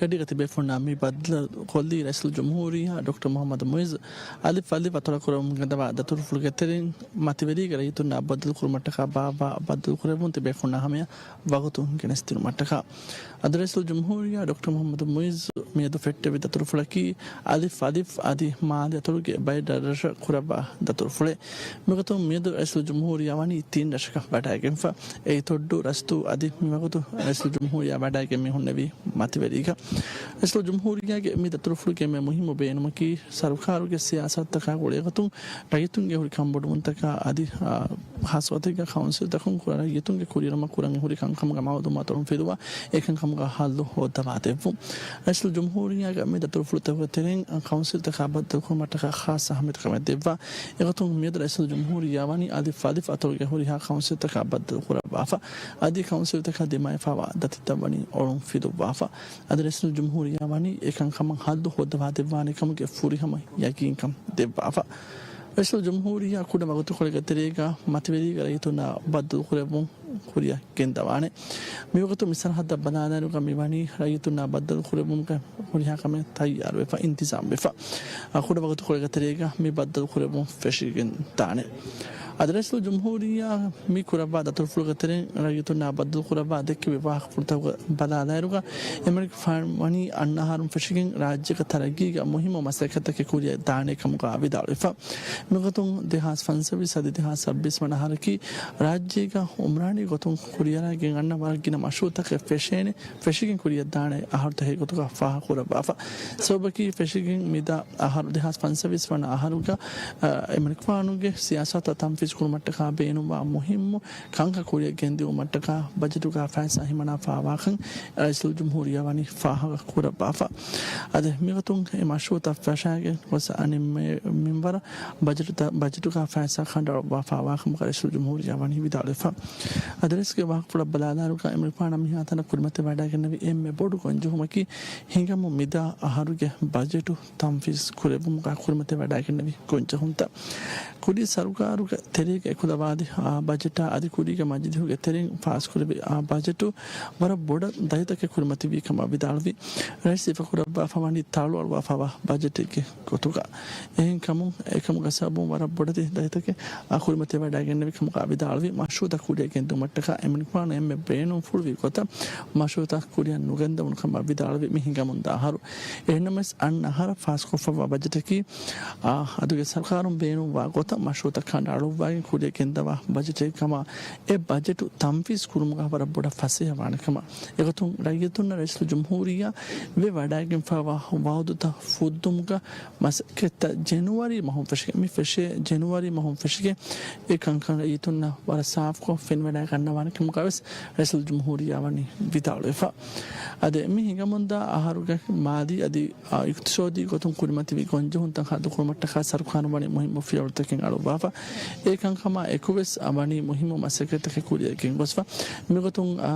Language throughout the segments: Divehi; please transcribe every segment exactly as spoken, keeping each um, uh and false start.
ގަޑީގަ ތިބޭފުޅުންނާ މި ބައްދަލުކޮށްލީ ރައީސުލްޖުމްހޫރިއްޔާ ޑޮކްޓަރ މުޙައްމަދު މުޢިއްޒު އަލިފް އަލިފް އަތޮޅަށް ކުރަމުން ގެންދަވާ ދަތުރުފުޅުގެ ތެރެއިން މަތިވެރީގެ ރައްޔިތުންނާ ބައްދަލުކުރުމަށްޓަކާ ބާއްވާ ބައްދަލުކުރެއްވުން ތިބޭފުޅުންނާ ހަމަޔަށް ވަގުތު ގެނެސްދިނުމަށްޓަކާ. އަދި ރައީސުލްޖުމްހޫރިއްޔާ ޑޮކްޓަރ މުޙައްމަދު މުޢިއްޒު މިއަދު ފެއްޓެވި ދަތުރުފުޅަކީ އަލިފް އަލިފް އަދި މާލެ އަތޮޅުގެ ބައެއް ރަށްރަށަށް ކުރައްވާ ދަތުރުފުޅެއް. މިގޮތުން މިއަދު ރައީސުލްޖުމްހޫރިއްޔާ ވަނީ ތިން ރަށަކަށް ވަޑައިގެންފަ. އެއީ ތޮއްޑޫ ރަސްތޫ އަދި މިވަގުތު ރައީސުލްޖުމްހޫރިއްޔާ ވަޑައިގެން މި ހުންނެވީ މަތިވެރީގަ. ރައީސުލްޖުމްހޫރިއްޔާގެ މި ދަތުރުފުޅުގެ އެންމެ މުހިއްމު ބޭނުމަކީ، ސަރުކާރުގެ ސިޔާސަތުތަކާ ގުޅޭގޮތުން ރައްޔިތުންގެ ހުރި ކަންބޮޑުވުންތަކާ އަދި، އާ، ހާއްސަގޮތެއްގަ ކައުންސިލްތަކުން ކުރާ ރައްޔިތުންގެ ކުރިއެރުމަށް ކުރަން އެހުރި ކަންކަމުގެ މައުލޫމާތު އޮޅުން ފިލުވާ، އެ ކަންކަމުގަ ހައްލު ހޯއްދަވާދެއްވުން. ރައީސުލްޖުމްހޫރިއްޔާގެ މި ދަތުރުފުޅުތަކުގެ ތެރެއިން ކައުންސިލްތަކާ ބައްދަލުކުރުމަށްޓަކާ ޚާއްޞަ އަހައްމިޔަތު ކަމެއް ދެއްވާ. އެގޮތުން މިއަދު ރައީސުލްޖުމްހޫރިއްޔާ ވަނީ އަލިފް އަލިފް އަތޮޅުގެ ހުރިހާ ކައުންސިލްތަކާ ބައްދަލު ކުރައްވާފަ. އަދި ކައުންސިލްތަކަށް ދިމާވެފައިވާ ދަތިތައް ވަނީ އޮޅުން ފިލުއްވާފަ. އަދި ރައީސުލްޖުމްހޫރިއްޔާ ވަނީ އެ ކަންކަމަށް ހައްލު ހޯއްދަވާދެއްވާނެ ކަމުގެ ފުރިހަމަ ޔަގީންކަން ދެއްވާފަ. ރައީސުލްޖުމްހޫރިއްޔާ ކުޑަ ވަގުތުކޮޅެއްގެ ތެރޭގަ މަތިވެރީގެ ރައްޔިތުންނާ ބައްދަލުކުރެއްވުން ކުރިއަށް ގެންދަވާނެ. މިވަގުތު މި ސަރަހައްދަށް ބަލާލާއިރުގަ މިވަނީ ރައްޔިތުންނާ ބައްދަލުކުރެއްވުމުގެ ހުރިހާ ކަމެއް ތައްޔާރުވެފަ، އިންތިޒާމްވެފަ. އަ، ކުޑަ ވަގުތުކޮޅެއްގެ ތެރޭގަ މި ބައްދަލުކުރެއްވުން ފެށިގެން ދާނެ. އަދި ރައީސުލްޖުމްހޫރިއްޔާ މި ކުރައްވާ ދަތުރުފުޅުގެ ތެރެއިން ރައްޔިތުންނާ ބައްދަލުކުރައްވާ ދެއްކެވި ވާހަކަފުޅުތަކުގަ ބަލާލާއިރުގަ، އެމަނިކުފާނު ވަނީ އަންނަ އަހަރުން ފެށިގެން ރާއްޖޭގެ ތަރައްގީގެ މުހިއްމު މަސައްކަތްތަކެއް ކުރިއަށް ދާނެ ކަމުގަ ވިދާޅުވެފަ. މިގޮތުން ދެހާސް ފަންސަވީސް އަދި ދެހާސް ސައްބީސް ވަނަ އަހަރަކީ ރާއްޖޭގަ އުމްރާނީ ގޮތުން ކުރިއަރާގެން އަންނަ ވަރަށް ގިނަ މަޝްރޫއުތަކެއް ފެށޭނެ، ފެށިގެން ކުރިއަށްދާނެ އަހަރުތަކެއް ގޮތުގަ ފާހަގަކުރައްވާފަ. ސަބަބަކީ ފެށިގެން މިދާ އަހަރު ދެހާސް ފަންސަވީސް ވަނަ އަހަރުގަ، އަ، އެމަނިކުފާނުގެ ސިޔާސަތުތައް ތަންފީޒް ކުރުމަށްޓަކާ ބޭނުންވާ މުހިއްމު ކަންކަން ކުރިއަށް ގެންދިއުމަށްޓަކާ ބަޖެޓުގަ ފައިސާ ހިމަނާފާވާކަން ރައީސުލްޖުމްހޫރިއްޔާ ވަނީ ފާހަގަ ކުރައްވާފަ. އަދި މިގޮތުން އެ މަޝްރޫއުތައް ފަށާގެން ގޮސް އަނެއް މިންވަރަށް ބަޖެޓުތައް، ބަޖެޓުގަ ފައިސާ ކަނޑައަޅުއްވާފާވާކަމަކަށް ރައީސުލްޖުމްހޫރިއްޔާ ވަނީ ވިދާޅުވެފަ. އަދި ރައީސްގެ ވާހަކަފުޅަށް ބަލާލާއިރުގަ އެމަނިކުފާނަށް މިހާތަނަށް ކުރިމަތިވެވަޑައިގެންނެވި އެންމެ ބޮޑު ގޮންޖެހުމަކީ ހިނގަމުން މިދާ އަހަރުގެ ބަޖެޓު ތަންފީޒް ކުރެއްވުމުގަ ކުރިމަތިވެވަޑައިގެންނެވި ގޮންޖެހުންތައް. ކުރީ ސަރުކާރުގެ ތެރޭގަ އެކުލަވާލި އާ ބަޖެޓާ އަދި ކުރީގެ މަޖިލީހުގެ ތެރެއިން ފާސްކުރެއްވި އާ ބަޖެޓު ވަރަށް ބޮޑަށް ދަތިތަކެއް ކުރިމަތިވީ ކަމަށް ވިދާޅުވި. ރައީސް ހިފަކުރައްވާފަ ވަނީ ތަޅުއަޅުވާފައިވާ ބަޖެޓެއްގެ ގޮތުގަ. އެހެންކަމުން، އެކަމުގެ ސަބަބުން ވަރަށް ބޮޑެތި ދަތިތަކެއް އާ ކުރިމަތިވެވަޑައިގެންނެވި ކަމުގަ ވިދާޅުވި. މަޝްރޫއުތައް ކުރިއަށް ގެންދިއުމަށްޓަކާ އެމަނިކުފާނު އެންމެ ބޭނުންފުޅުވި ގޮތަށް މަޝްރޫއުތައް ކުރިއަށް ނުގެންދަވުނު ކަމަށް ވިދާޅުވި. މި ހިނގަމުންދާ އަހަރު. އެހެންނަމަވެސް އަންނަ އަހަރަށް ފާސްކޮށްފައިވާ ބަޖެޓަކީ، އާ، އަދުގެ ސަރުކާރުން ބޭނުންވާ ގޮތަށް މަޝްރޫއުތައް ކަނޑައަޅުއްވާގެން ކުރިއަށް ގެންދަވާ ބަޖެޓެއް ކަމަށް، އެ ބަޖެޓު ތަންފީޒް ކުރުމުގަ ވަރަށް ބޮޑަށް ފަސޭހަވާނެ ކަމަށް. އެގޮތުން ރައްޔިތުންނަށް ރައީސުލްޖުމްހޫރިއްޔާ ވެވަޑައިގެންފައިވާ ވައުދުތައް ފުއްދުމުގަ މަސައްކަތްތައް ޖެނުއަރީ މަހުން ފެށިގެން، މި ފެށޭ ޖެނުއަރީ މަހުން ފެށިގެން އެ ކަންކަން ރައްޔިތުންނަށް ވަރަށް ސާފުކޮށް ފެނިވަޑައިގަންނަވާނެ ކަމުގަވެސް ރައީސުލްޖުމްހޫރިއްޔާ ވަނީ ވިދާޅުވެފަ. އަދި މި ހިނގަމުންދާ އަހަރުގެ މާލީ އަދި، އާ، އިޤްތިޞާދީ ގޮތުން ކުރިމަތިވި ގޮންޖެހުންތައް ހައްލުކުރުމަށްޓަކާ ސަރުކާރުން ވަނީ މުހިއްމު ފިޔަވަޅުތަކެއް އަޅުއްވާފަ. އެ ކަންކަމާ އެކުވެސް، އާ، ވަނީ މުހިއްމު މަސައްކަތްތަކެއް ކުރިއަށް ގެންގޮސްފަ. މިގޮތުން، އާ،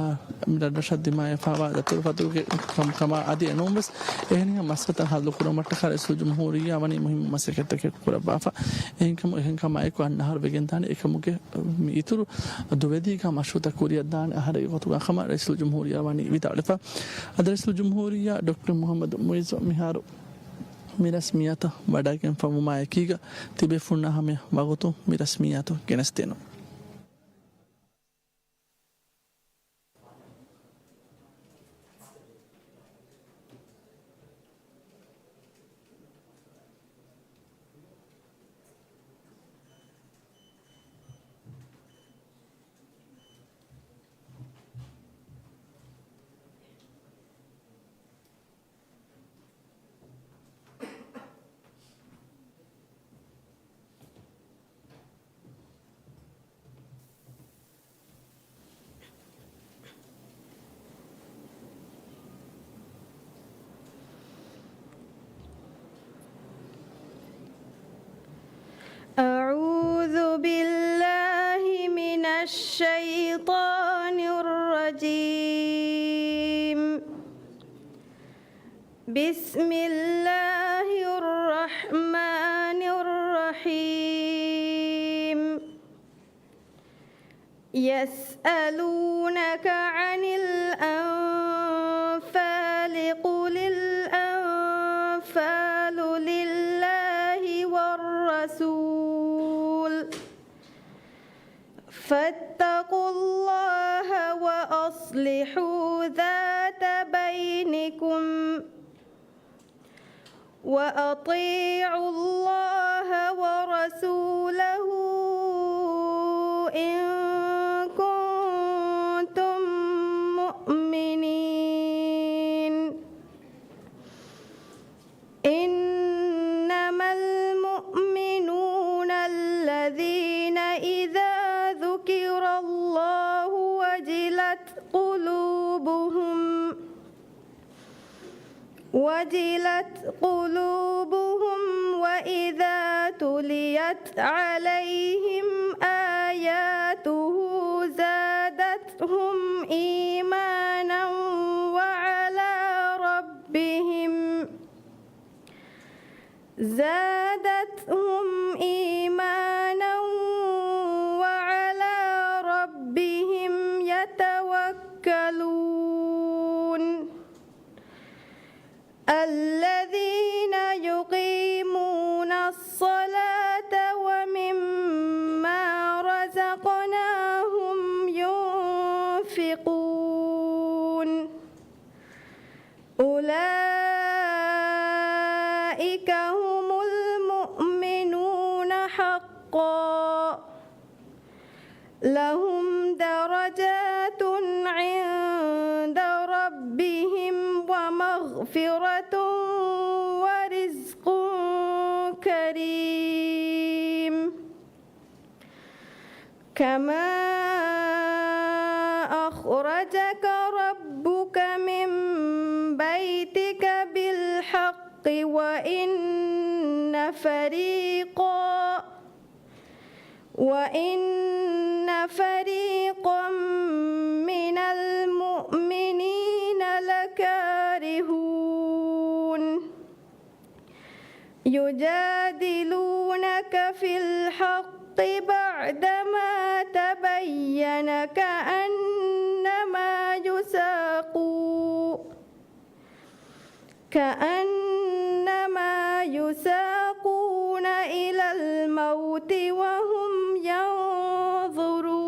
މި ރަށްރަށަށް ދިމާވެފައިވާ ދަތުރުފަތުރުގެ ކަމާ އަދި އެނޫންވެސް އެހެނިހެން މަސައްކަތްތައް ހައްލުކުރުމަށްޓަކާ ރައީސުލްޖުމްހޫރިއްޔާ ވަނީ މުހިއްމު މަސައްކަތްތަކެއް ކުރައްވާފަ. އެހެންކަމު، އެހެންކަމާއެކު އަންނަ އަހަރު ވެގެންދާނެ އެކަމުގެ މި އިތުރު ދުވެލީގަ މަޝްރޫއުތައް ކުރިއަށްދާނެ އަހަރެއްގެ ގޮތުގަ ކަމަށް ރައީސުލްޖުމްހޫރިއްޔާ ވަނީ ވިދާޅުވެފަ. އަދި ރައީސުލްޖުމްހޫރިއްޔާ ޑޮކްޓަރ މުޙައްމަދު މުޢިއްޒު މިހާރު މި ރަސްމިއްޔާތަށް ވަޑައިގެންފަވުމާ އެކީގަ ތިބޭފުޅުންނާ ހަމަޔަށް ވަގުތު މި ރަސްމިއްޔާތު ގެނެސްދޭނަން. أعوذ بالله من الشيطان الرجيم. بسم الله الرحمن الرحيم. يسألونك عن الأنفال، قل فاتقوا الله وأصلحوا ذات بينكم وأطيعوا الله ورسوله إن كنتم مؤمنين. إنما المؤمنون الذين إذا ذكر الله وجلت قلوبهم وجلت قلوبهم وإذا تليت عليهم آياته زادتهم إيمانا وعلى ربهم زادتهم إيمانا وعلى ربهم يتوكلون. الذين يقيمون الصلاة ومما رزقناهم ينفقون. أولئك هم المؤمنون حقا. لهم درجات عند ربهم ومغفرة ورزق كريم. كما أخرجك ربك من بيتك بالحق وإن فريقا وإن فريقا من المؤمنين لكارهون. يجادلونك في الحق بعدما تبين كأنما يساقون كأنما يساقون إلى الموت وهم ينظرون.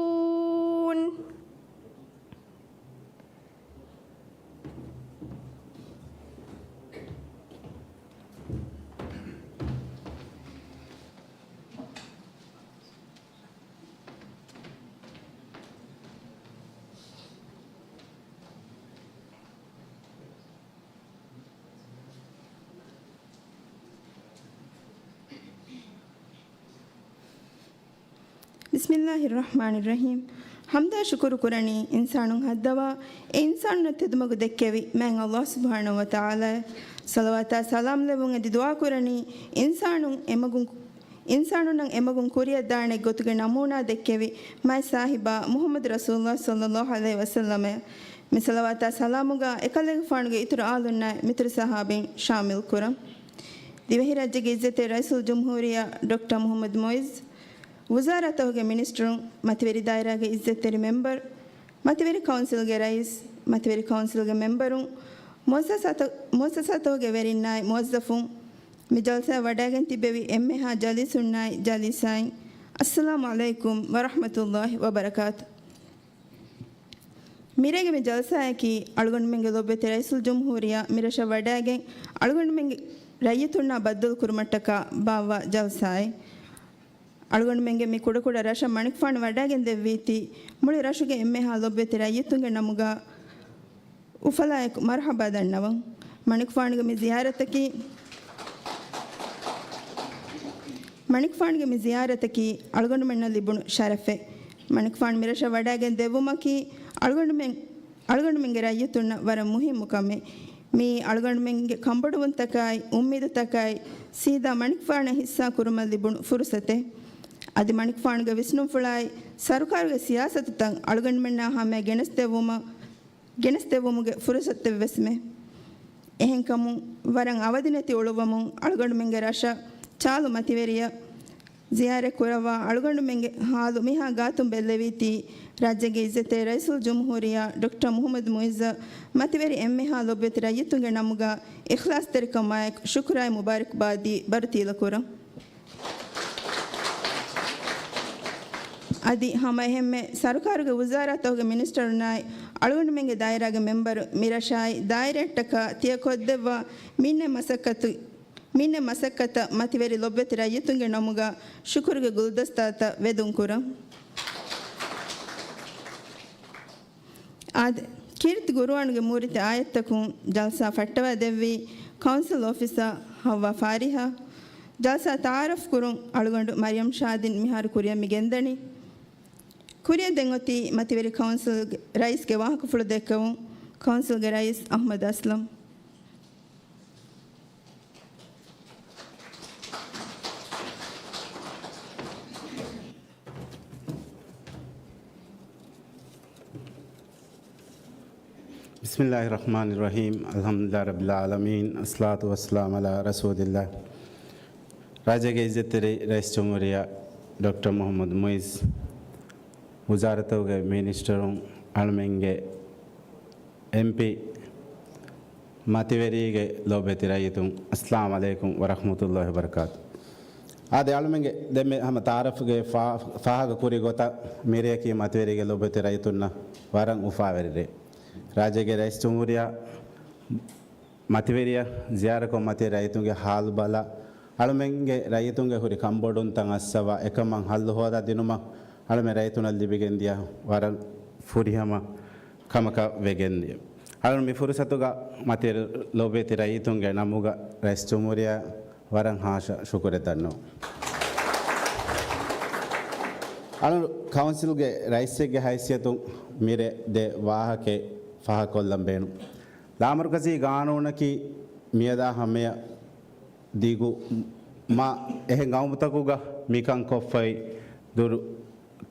بسم الله الرحمن الرحيم. ޙަމްދާ ޝުކުރު ކުރަނީ އިންސާނުން ހައްދަވާ، އެ އިންސާނުންނަށް ތެދުމަގު ދެއްކެވި މާތް ﷲ ސުބްޙާނަހޫ ވަތަޢާލާއަށް. ޞަލަވާތާ ސަލާމް ލެއްވުން އެދި ދުޢާ ކުރަނީ އިންސާނުން އެމަގުން، އިންސާނުންނަށް އެމަގުން ކުރިއަށްދާނެ ގޮތުގެ ނަމޫނާ ދެއްކެވި މާތް ސާހިބާ މުޙައްމަދު ރަސޫލުﷲ ޞައްލަﷲ ޢަލައިހި ވަސައްލަމައަށް. މި ޞަލަވާތާ ސަލާމުގަ އެކަލޭގެފާނުގެ އިތުރު އާލުންނާއި މިތުރު ޞަޙާބީން ޝާމިލް ކުރަން. ދިވެހިރާއްޖޭގެ އިއްޒަތްތެރި ރައީސުލްޖުމްހޫރިއްޔާ ޑޮކްޓަރ މުޙައްމަދު މުޢިއްޒު، ވުޒާރާތަކުގެ މިނިސްޓަރުން، މަތިވެރި ދާއިރާގެ އިއްޒަތްތެރި މެމްބަރު، މަތިވެރި ކައުންސިލްގެ ރައީސް، މަތިވެރި ކައުންސިލްގެ މެމްބަރުން، މުއައްސަސާތަ-، މުއައްސަސާތަކުގެ ވެރިންނާއި މުވައްޒަފުން، މި ޖަލްސާއަށް ވަޑައިގެން ތިއްބެވި އެންމެހާ ޖަލީސުންނާއި ޖަލީސާއިން، އައްސަލާމު ޢަލައިކުމް ވަރަޙްމަތުﷲ ވަބަރަކާތު. މިރޭގެ މި ޖަލްސާއަކީ އަޅުގަނޑުމެންގެ ލޯބިވެތި ރައީސުލްޖުމްހޫރިއްޔާ މި ރަށަށް ވަޑައިގެން އަޅުގަނޑުމެންގެ ރައްޔިތުންނާ ބައްދަލު ކުރުމަށްޓަކާ ބާއްވާ ޖަލްސާއެއް. އަޅުގަނޑުމެންގެ މި ކުޑަކުޑަ ރަށަށް މަނިކުފާނު ވަޑައިގެން ދެއްވީތީ، މުޅި ރަށުގެ އެންމެހާ ލޯބިވެތި ރައްޔިތުންގެ ނަމުގަ އުފަލާއެކު މަރުޙަބާ ދަންނަވަން. މަނިކުފާނުގެ މި ޒިޔާރަތަކީ، މަނިކުފާނުގެ މި ޒިޔާރަތަކީ އަޅުގަނޑުމެންނަށް ލިބުނު ޝަރަފެއް. މަނިކުފާނު މި ރަށަށް ވަޑައިގެން ދެއްވުމަކީ އަޅުގަނޑުމެން، އަޅުގަނޑުމެންގެ ރައްޔިތުންނަށް ވަރަށް މުހިއްމު ކަމެއް. މީ އަޅުގަނޑުމެންގެ ކަންބޮޑުވުންތަކާއި، އުއްމީދުތަކާއި، ސީދާ މަނިކުފާނަށް ހިއްސާ ކުރުމަށް ލިބުނު ފުރުޞަތެއް. އަދި މަނިކުފާނުގެ ވިސްނުންފުޅާއި، ސަރުކާރުގެ ސިޔާސަތުތައް އަޅުގަނޑުމެންނާ ހަމަޔަށް ގެނެސްދެއްވުމަށް، ގެނެސްދެއްވުމުގެ ފުރުޞަތެއްވެސްމެ. އެހެންކަމުން، ވަރަށް އަވަދިނެތި އުޅުއްވަމުން އަޅުގަނޑުމެންގެ ރަށަށް ޗާލު މަތިވެރިޔަށް ޒިޔާރަތް ކުރައްވާ އަޅުގަނޑުމެންގެ ހާލު މިހާ ގާތުން ބެއްލެވީތީ، ރާއްޖޭގެ އިއްޒަތްތެރި ރައީސުލްޖުމްހޫރިއްޔާ ޑޮކްޓަރ މުޙައްމަދު މުޢިއްޒަށް މަތިވެރި އެންމެހާ ލޯބިވެތި ރައްޔިތުންގެ ނަމުގަ އިޚްލާޞްތެރިކަމާއެކު ޝުކުރާއި މުބާރަކްބާދީ ބަރު ތީލަކުރަން. އަދި ހަމަ އެހެންމެ ސަރުކާރުގެ ވުޒާރާތަކުގެ މިނިސްޓަރުންނާއި އަޅުގަނޑުމެންގެ ދާއިރާގެ މެމްބަރު މިރަށާއި ދާއިރާއަށްޓަކާ ތިޔަ ކޮށްދެއްވާ މިންނަ މަސައްކަތު، މިންނަ މަސައްކަތަށް މަތިވެރި ލޮބުވެތި ރައްޔިތުންގެ ނަމުގަ ޝުކުރުގެ ގުލްދަސްތާތައް ވެދުން ކުރަން. އާދެ، ކީރިތި ގުރުއާނުގެ މޫރިތި އާޔަތްތަކުން ޖަލްސާ ފައްޓަވާ ދެއްވީ ކައުންސިލް އޮފިސަރ ހައްވާ ފާރިހާ. ޖަލްސާ ތައާރަފް ކުރުން އަޅުގަނޑު މަރިޔަމް ޝާދިން މިހާރު ކުރިއަށް މި ގެންދަނީ. ކުރިއަށް ދެން އޮތީ މަތިވެރި ކައުންސިލްގެ ރައީސްގެ ވާހަކަފުޅު ދެއްކެވުން. ކައުންސިލްގެ ރައީސް އަޙްމަދު އަސްލަމް. بسم الله الرحمن الرحيم. الحمد لله رب العالمين. الصلاة والسلام على رسول الله. ރާއްޖޭގެ އިއްޒަތްތެރި ރައީސް ޖުމްހޫރިއްޔާ ޑޮކްޓަރ މުޙައްމަދު މުޢިއްޒު، ވުޒާރަތުގެ މިނިސްޓަރުން، އަޅުމެންގެ އެމްޕީ، މަތިވެރީގެ ލޯބިވެތި ރައްޔިތުން، އައްސަލާމު ޢަލައިކުމް ވަރަޙްމަތުﷲި ވަބަރަކާތު. އާދެ، އަޅުމެންގެ ދެންމެ ހަމަ ތައާރަފްގެ ފާ-، ފާހަގަ ކުރި ގޮތަށް، މިރެއަކީ މަތިވެރީގެ ލޯބިވެތި ރައްޔިތުންނަށް ވަރަށް އުފާވެރި ރެއެއް. ރާއްޖޭގެ ރައީސް ޖުމްހޫރިއްޔާ މަތިވެރިޔަށް ޒިޔާރަތްކޮށް، މަތިވެރި ރައްޔިތުންގެ ހާލު ބަލާ، އަޅުމެންގެ ރައްޔިތުންގެ ހުރި ކަންބޮޑުވުންތައް އައްސަވާ، އެކަމަށް ހައްލު ހޯދާ ދިނުމަށް އަޅުމެން ރައްޔިތުންނަށް ލިބިގެންދިޔަ ވަރަށް ފުރިހަމަ ކަމަކަށް ވެގެންދިޔަ. އަޅުން މި ފުރުސަތުގަ މަތިވެރި ލޯބިވެތި ރައްޔިތުންގެ ނަމުގަ ރައީސް ޖުމްހޫރިއްޔާ ވަރަށް ހާށަ ޝުކުރެއް ދަންނަވަން. އަޅުން ކައުންސިލްގެ ރައީސެއްގެ ހައިސިއްޔަތުން މިރޭ ދެ ވާހަކައެއް ފާހަގަކޮށްލަން ބޭނުން. ލާމަރުކަޒީ ގާނޫނަކީ މިއަދާ ހަމަޔަށް ދިގު މާ އެހެން ގައުމުތަކުގަ މިކަން ކޮށްފައި ދުރު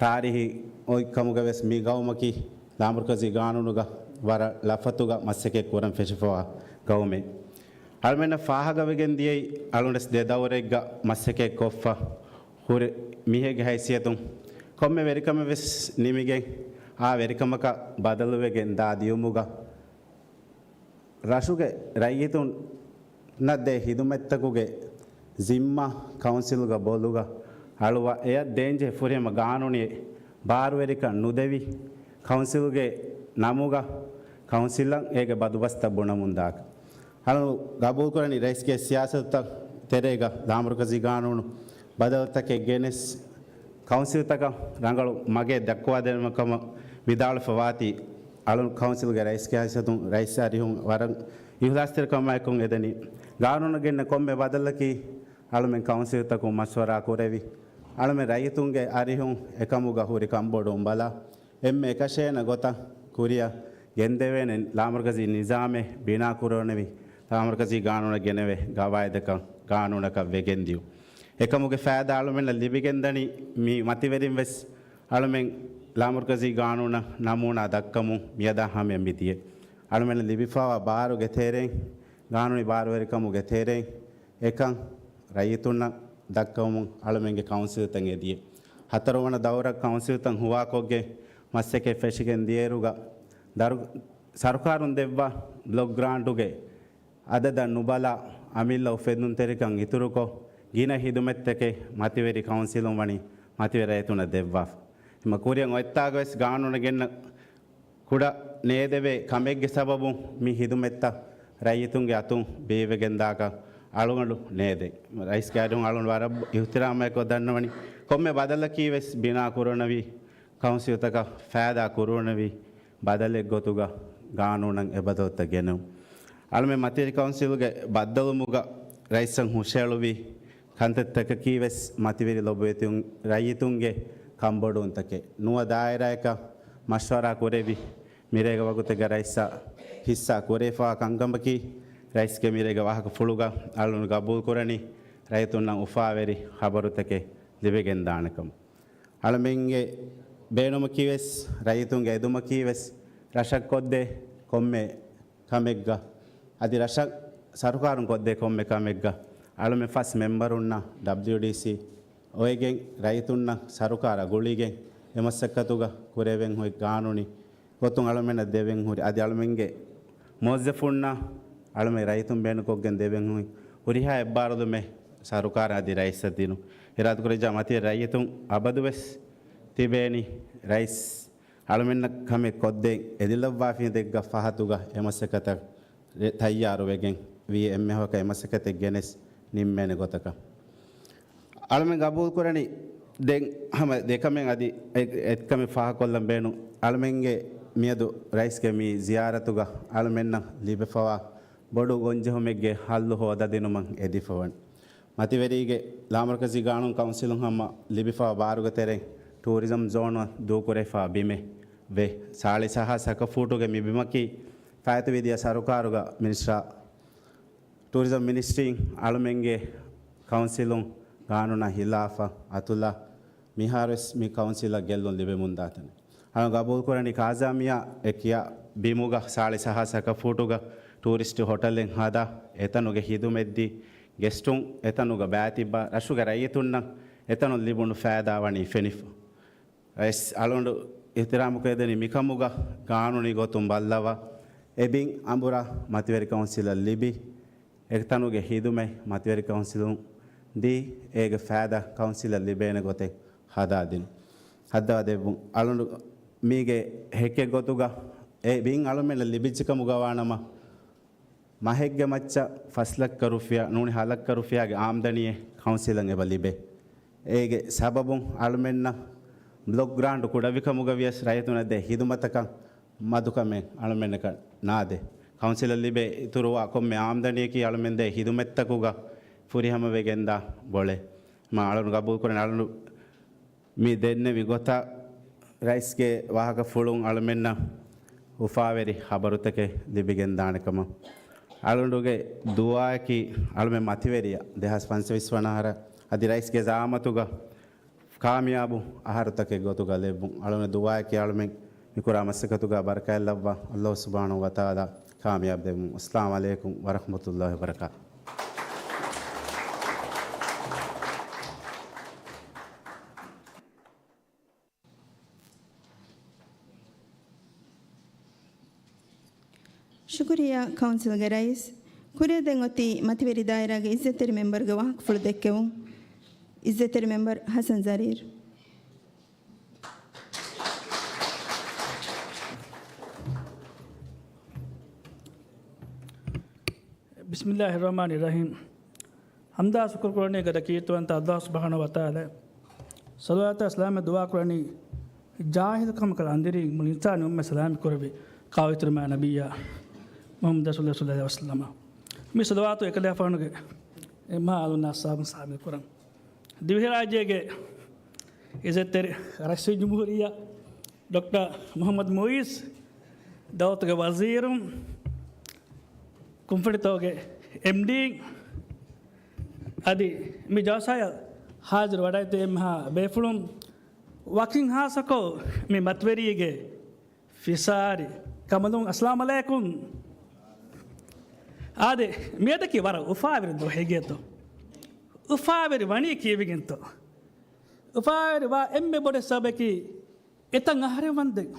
ތާރީހީ އޮތް ކަމުގަ ވެސް މި ގައުމަކީ ލާމަރުކަޒީ ގާނޫނުގަ ވަރަށް ލަފަތުގަ މަސައްކަތް ކުރަން ފެށިފަވާ ގައުމެއް. އަޅުމެންނަށް ފާހަގަވެގެން ދިޔައީ އަޅުންވެސް ދެ ދައުރެއްގަ މަސައްކަތް ކޮށްފަ ހުރި މީހެއްގެ ހައިސިއްޔަތުން ކޮންމެ ވެރިކަމެއް ވެސް ނިމިގެން އާ ވެރިކަމަކަށް ބަދަލުވެގެން ދާ ދިޔުމުގަ ރަށުގެ ރައްޔިތުންނަށް ދޭ ހިދުމަތްތަކުގެ ޒިންމާ ކައުންސިލުގަ ބޮލުގަ އަޅުވާ އެޔަށް ދޭންޖެހޭ ފުރިހަމަ ގާނޫނީ ބާރުވެރިކަން ނުދެވި ކައުންސިލުގެ ނަމުގަ ކައުންސިލަށް އޭގެ ބަދުބަސްތައް ބުނަމުން ދާކަށް. އަޅުން ގަބޫލުކުރަނީ ރައީސްގެ ސިޔާސަތުތައް ތެރޭގަ ލާމަރުކަޒީ ގާނޫނު ބަދަލުތަކެއް ގެނެސް، ކައުންސިލްތަކަށް ރަނގަޅު މަގެއް ދައްކަވާދޭނަމަ ކަމަށް ވިދާޅުވެފަ ވާތީ، އަޅުން ކައުންސިލްގެ ރައީސްގެ ހައިސިއްޔަތުން ރައީސް އަރިހުން ވަރަށް އިހުލާސްތެރިކަމާއެކު އެދެނީ. ގާނޫނަށް ގެންނަ ކޮންމެ ބަދަލަކީ އަޅުމެން ކައުންސިލްތަކުން މަޝްވަރާ ކުރެވި، އަޅުމެން ރައްޔިތުންގެ އަރިހުން އެކަމުގަ ހުރި ކަންބޮޑުވުން ބަލާ، އެންމެ އެކަށޭނަ ގޮތަށް ކުރިއަށް ގެންދެވޭނެ ލާމަރުކަޒީ ނިޒާމެއް ބިނާ ކުރުވަނިވި، ލާމަރުކަޒީ ގާނޫނަށް ގެނެވޭ ގަވާއިދަކަށް ގާނޫނަކަށް ވެގެންދިޔުން. އެކަމުގެ ފައިދާ އަޅުމެންނަށް ލިބިގެންދަނީ މި މަތިވެރިން ވެސް އަޅުމެން ލާމަރުކަޒީ ގާނޫނަށް ނަމޫނާ ދައްކަމުން މިއަދާ ހަމަޔަށް މިދިޔަ. އަޅުމެންނަށް ލިބިފަވާ ބާރުގެ ތެރެއިން، ގާނޫނީ ބާރުވެރިކަމުގެ ތެރެއިން އެކަން ރައްޔިތުންނަށް ދައްކަވަމުން އަޅުމެންގެ ކައުންސިލްތައް އެދިޔަ. ހަތަރުވަނަ ދައުރަށް ކައުންސިލްތައް ހުވާކޮށްގެން މަސައްކަތް ފެށިގެން ދިޔައިރުގަ ދަރު-، ސަރުކާރުން ދެއްވާ ބްލޮކް ގްރާންޓުގެ އަދަދަށް ނުބަލާ، އަމިއްލަ އުފެދުންތެރިކަން އިތުރުކޮށް، ގިނަ ހިދުމަތްތަކެއް މަތިވެރި ކައުންސިލުން ވަނީ މަތިވެރި ރައްޔިތުންނަށް ދެއްވާފަ. އެމަ ކުރިއަށް އޮތްތާގަވެސް ގާނޫނަށް ގެންނަ ކުޑަ ނޭދެވޭ ކަމެއްގެ ސަބަބުން މި ހިދުމަތްތައް ރައްޔިތުންގެ އަތުން ބޭއްވެގެންދާކަށް އަޅުގަނޑު ނޭދޭ. ރައީސްގެ އަރިހުން އަޅުގަނޑު ވަރަށް އިހުތިރާމަކޮށް ދަންނަވަނީ، ކޮންމެ ބަދަލަކީ ވެސް ބިނާ ކުރުނަވީ، ކައުންސިލްތަކަށް ފައިދާ ކުރުނަވީ، ބަދަލެއް ގޮތުގަ ގާނޫނަށް އެބަދަލުތައް ގެނެވުން. އަޅުމެން މަތިވެރި ކައުންސިލްގެ ބައްދަލުވުމުގަ ރައީސަށް ހުށައެޅުވި ކަންތައްތަކަކީ ވެސް މަތިވެރި ލޮބުވެތި ރައްޔިތުންގެ ކަންބޮޑުވުންތަކެއް. ނުވަ ދާއިރާއަކަށް މަޝްވަރާ ކުރެވި، މިރޭގެ ވަގުތެއްގަ ރައީސަށް ހިއްސާ ކުރެވިފަވާ ކަންކަމަކީ، ރައީސްގެ މިރޭގެ ވާހަކަފުޅުގަ އަޅުން ގަބޫލުކުރަނީ، ރައްޔިތުންނަށް އުފާވެރި ޚަބަރުތަކެއް ލިބިގެންދާނެކަމަށް. އަޅަމެންގެ ބޭނުމަކީ ވެސް، ރައްޔިތުންގެ އެދުމަކީ ވެސް، ރަށަށް ކޮށްދޭ ކޮންމެ ކަމެއްގަ، އަދި ރަށަށް ސަރުކާރުން ކޮށްދޭ ކޮންމެ ކަމެއްގަ، އަޅަމެން ފަސް މެމްބަރުންނާ ޑަބްލިޔުޑީސީ އޮވެގެން، ރައްޔިތުންނަށް ސަރުކާރާ ގުޅިގެން، އެ މަސައްކަތުގަ ކުރެވެން ހުރި ގާނޫނީ ގޮތުން އަޅަމެންނަށް ދެވެން ހުރި، އަދި އަޅަމެންގެ މުވައްޒަފުންނާ އަޅަމެން ރައްޔިތުން ބޭނުންކޮށްގެން ދެވެން ހުރި ހުރިހާ އެއްބާރުލުމެއް ސަރުކާރަށް އަދި ރައީސަށް ދިނުން. އިރާދަކުރެއްވިއްޔާ މަތިވެރި ރައްޔިތުން އަބަދުވެސް ތިބޭނީ ރައީސް އަޅުމެންނަށް ކަމެއް ކޮށްދޭން އެދިލައްވާފިނި ދެއްގަ ފަހަތުގަ އެ މަސައްކަތަށް ރެ-، ތައްޔާރުވެގެން ވީ އެންމެހަކަ އެ މަސައްކަތެއް ގެނެސް ނިންމޭނެ ގޮތަކަށް. އަޅުމެން ގަބޫލުކުރަނީ ދެން ހަމަ ދެކަމެއް އަދި އެ-، އެއްކަމެއް ފާހަގަކޮށްލަން ބޭނުން. އަޅުމެންގެ މިއަދު ރައީސްގެ މި ޒިޔާރަތުގަ އަޅުމެންނަށް ލިބިފަވާ ބޮޑު ގޮންޖެހުމެއްގެ ހައްލު ހޯދަދިނުމަށް އެދިފަވަން. މަތިވެރީގެ ލާމަރުކަޒީ ގާނޫނު ކައުންސިލުން ހަމަ ލިބިފަ ބާރުގެ ތެރެއިން ޓޫރިޒަމް ޒޯނަށް ދޫކުރެފާ ބިމެއް ވެ، ސާޅީސް ހާސް އަކަ ފޫޓުގެ މި ބިމަކީ ފާއިތުވި ދިޔަ ސަރުކާރުގަ މިނިސްޓާ ޓޫރިޒަމް މިނިސްޓްރީން އަޅުމެންގެ ކައުންސިލުން ގާނޫނާ ހިލާފަށް އަތުލާ މިހާރުވެސް މި ކައުންސިލަށް ގެއްލުން ލިބެމުންދާތަނެއް. އަޅު ގަބޫލުކުރަނީ ކާޒާމިޔާ އެ ކިޔާ ބިމުގަ ސާޅީސް ހާސް އަކަ ފޫޓުގަ ޓޫރިސްޓް ހޮޓަލެއް ހަދާ، އެތަނުގެ ހިދުމަތްދީ، ގެސްޓުން އެތަނުގަ ބައިތިއްބާ، ރަށުގެ ރައްޔިތުންނަށް އެތަނުން ލިބުނު ފައިދާ ވަނީ ފެނިފަ. ރައީސް އަޅުގަނޑު އިޙްތިރާމު ކުރެދެނީ މިކަމުގަ ގާނޫނީ ގޮތުން ބައްލަވާ، އެ ބިން އަނބުރާ މަތިވެރި ކައުންސިލަށް ލިބި، އެތަނުގެ ހިދުމަތް މަތިވެރި ކައުންސިލުން ދީ، އޭގެ ފައިދާ ކައުންސިލަށް ލިބޭނެ ގޮތެއް ހަދާދިނުން. ހައްދަވާ ދެއްވުން. އަޅުނޑު މީގެ ހެކެއް ގޮތުގަ އެ ބިން އަޅުމެންނަށް ލިބިއްޖެ ކަމުގަ ވާނަމަ، މަހެއްގެ މައްޗަށް ފަސް ލައްކަ ރުފިޔާ ނޫނީ ހަ ލައްކަ ރުފިޔާގެ އާމްދަނީއެއް ކައުންސިލަށް އެބަ ލިބޭ. އޭގެ ސަބަބުން އަޅުމެންނަށް ބްލޮކް ގްރާންޓް ކުޑަވިކަމުގަ ވިޔަސް ރައްޔިތުންނަށް ދޭ ހިދުމަތަކަށް މަދުކަމެއް އަޅުމެންނަކަށް ނާދޭ. ކައުންސިލަށް ލިބޭ އިތުރުވާ ކޮންމެ އާމްދަނީއަކީ އަޅުމެން ދޭ ހިދުމަތްތަކުގަ ފުރިހަމަވެގެންދާ ބޮޅެއް. މާ އަޅުން ގަބޫލުކުރަން އަޅުން މި ދެންނެވި ގޮތަށް ރައީސްގެ ވާހަކަފުޅުން އަޅުމެންނަށް އުފާވެރި ޚަބަރުތަކެއް ލިބިގެން ދާނެ ކަމަށް. އަޅުގަނޑުގެ ދުޢާއަކީ އަޅުމެން މަތިވެރިޔާ ދެހާސް ފަންސަވީސް ވަނަ އަހަރަށް އަދި ރައީސްގެ ޒަޢާމަތުގަ ކާމިޔާބު އަހަރުތަކެއް ގޮތުގަ ލެއްވުން. އަޅުގަނޑު ދުޢާއަކީ އަޅުމެން މިކުރާ މަސައްކަތުގަ ބަރަކާތްލައްވާ ﷲ ސުބްޙާނަހޫ ވަތަޢާލާ ކާމިޔާބު ދެއްވުން. އައްސަލާމު ޢަލައިކުމް ވަރަޙްމަތުﷲ ވަބަރަކާތުހު. ޝުކުރިއްޔާ ކައުންސިލްގެ ރައީސް. ކުރިއަށް ދެން އޮތީ މަތިވެރި ދާއިރާގެ އިއްޒަތްތެރި މެމްބަރުގެ ވާހަކަފުޅު ދެއްކެވުން. އިއްޒަތްތެރި މެމްބަރު ޙަސަން ޒަރީރު. ބިސްމިﷲ އައްރަޙްމާނި އައްރަޙީމް. ޙަމްދާ ޝުކުރު ކުރަނީ ގަދަ ކީރިތިވަންތަ ﷲ ސުބްޙާނަހޫ ވަތަޢާލާ. ޞަލަވާތާ ސަލާމެއް ދުޢާ ކުރަނީ ޖާހިލު ކަމަކަށް އަނދިރި މުޅި އިންސާނުން އުއްމަތް ސަލާމަތް ކުރެއްވި ކާވެތިރުމާ ނަބިއްޔާ މުޙައްމަދު ރަސޫލުﷲ ޞައްލަﷲ ޢަލައިހި ވަސައްލަމަ. މި ޞަލަވާތު އެކަލޭގެފާނުގެ އެމާ އަލުން އައްސާބުން ސާމިލް ކުރަން. ދިވެހިރާއްޖޭގެ އިއްޒަތްތެރި ރައީސުލްޖުމްހޫރިއްޔާ ޑޮކްޓަރ މުޙައްމަދު މުޢިއްޒު، ދައުލަތުގެ ވަޒީރުން، ކުންފުނިތަކުގެ އެމްޑީ، އަދި މި ޖަލްސާއަށް ޙާޟިރު ވަޑައިގަތް އެންމެހާ ބޭފުޅުން، ވަކިން ޚާއްޞަކޮށް މި މަތިވެރީގެ ފިސާރި ކަނބަލުން، އައްސަލާމު ޢަލައިކުމް. އާދެ، މިއަދަކީ ވަރަށް އުފާވެރި ދުވަހެއް ގެތޯ؟ އުފާވެރި ވަނީ ކީއްވެގެންތޯ؟ އުފާވެރިވާ އެންމެ ބޮޑެއް ސަބަބަކީ، އެތައް އަހަރެއް ވަންދެން،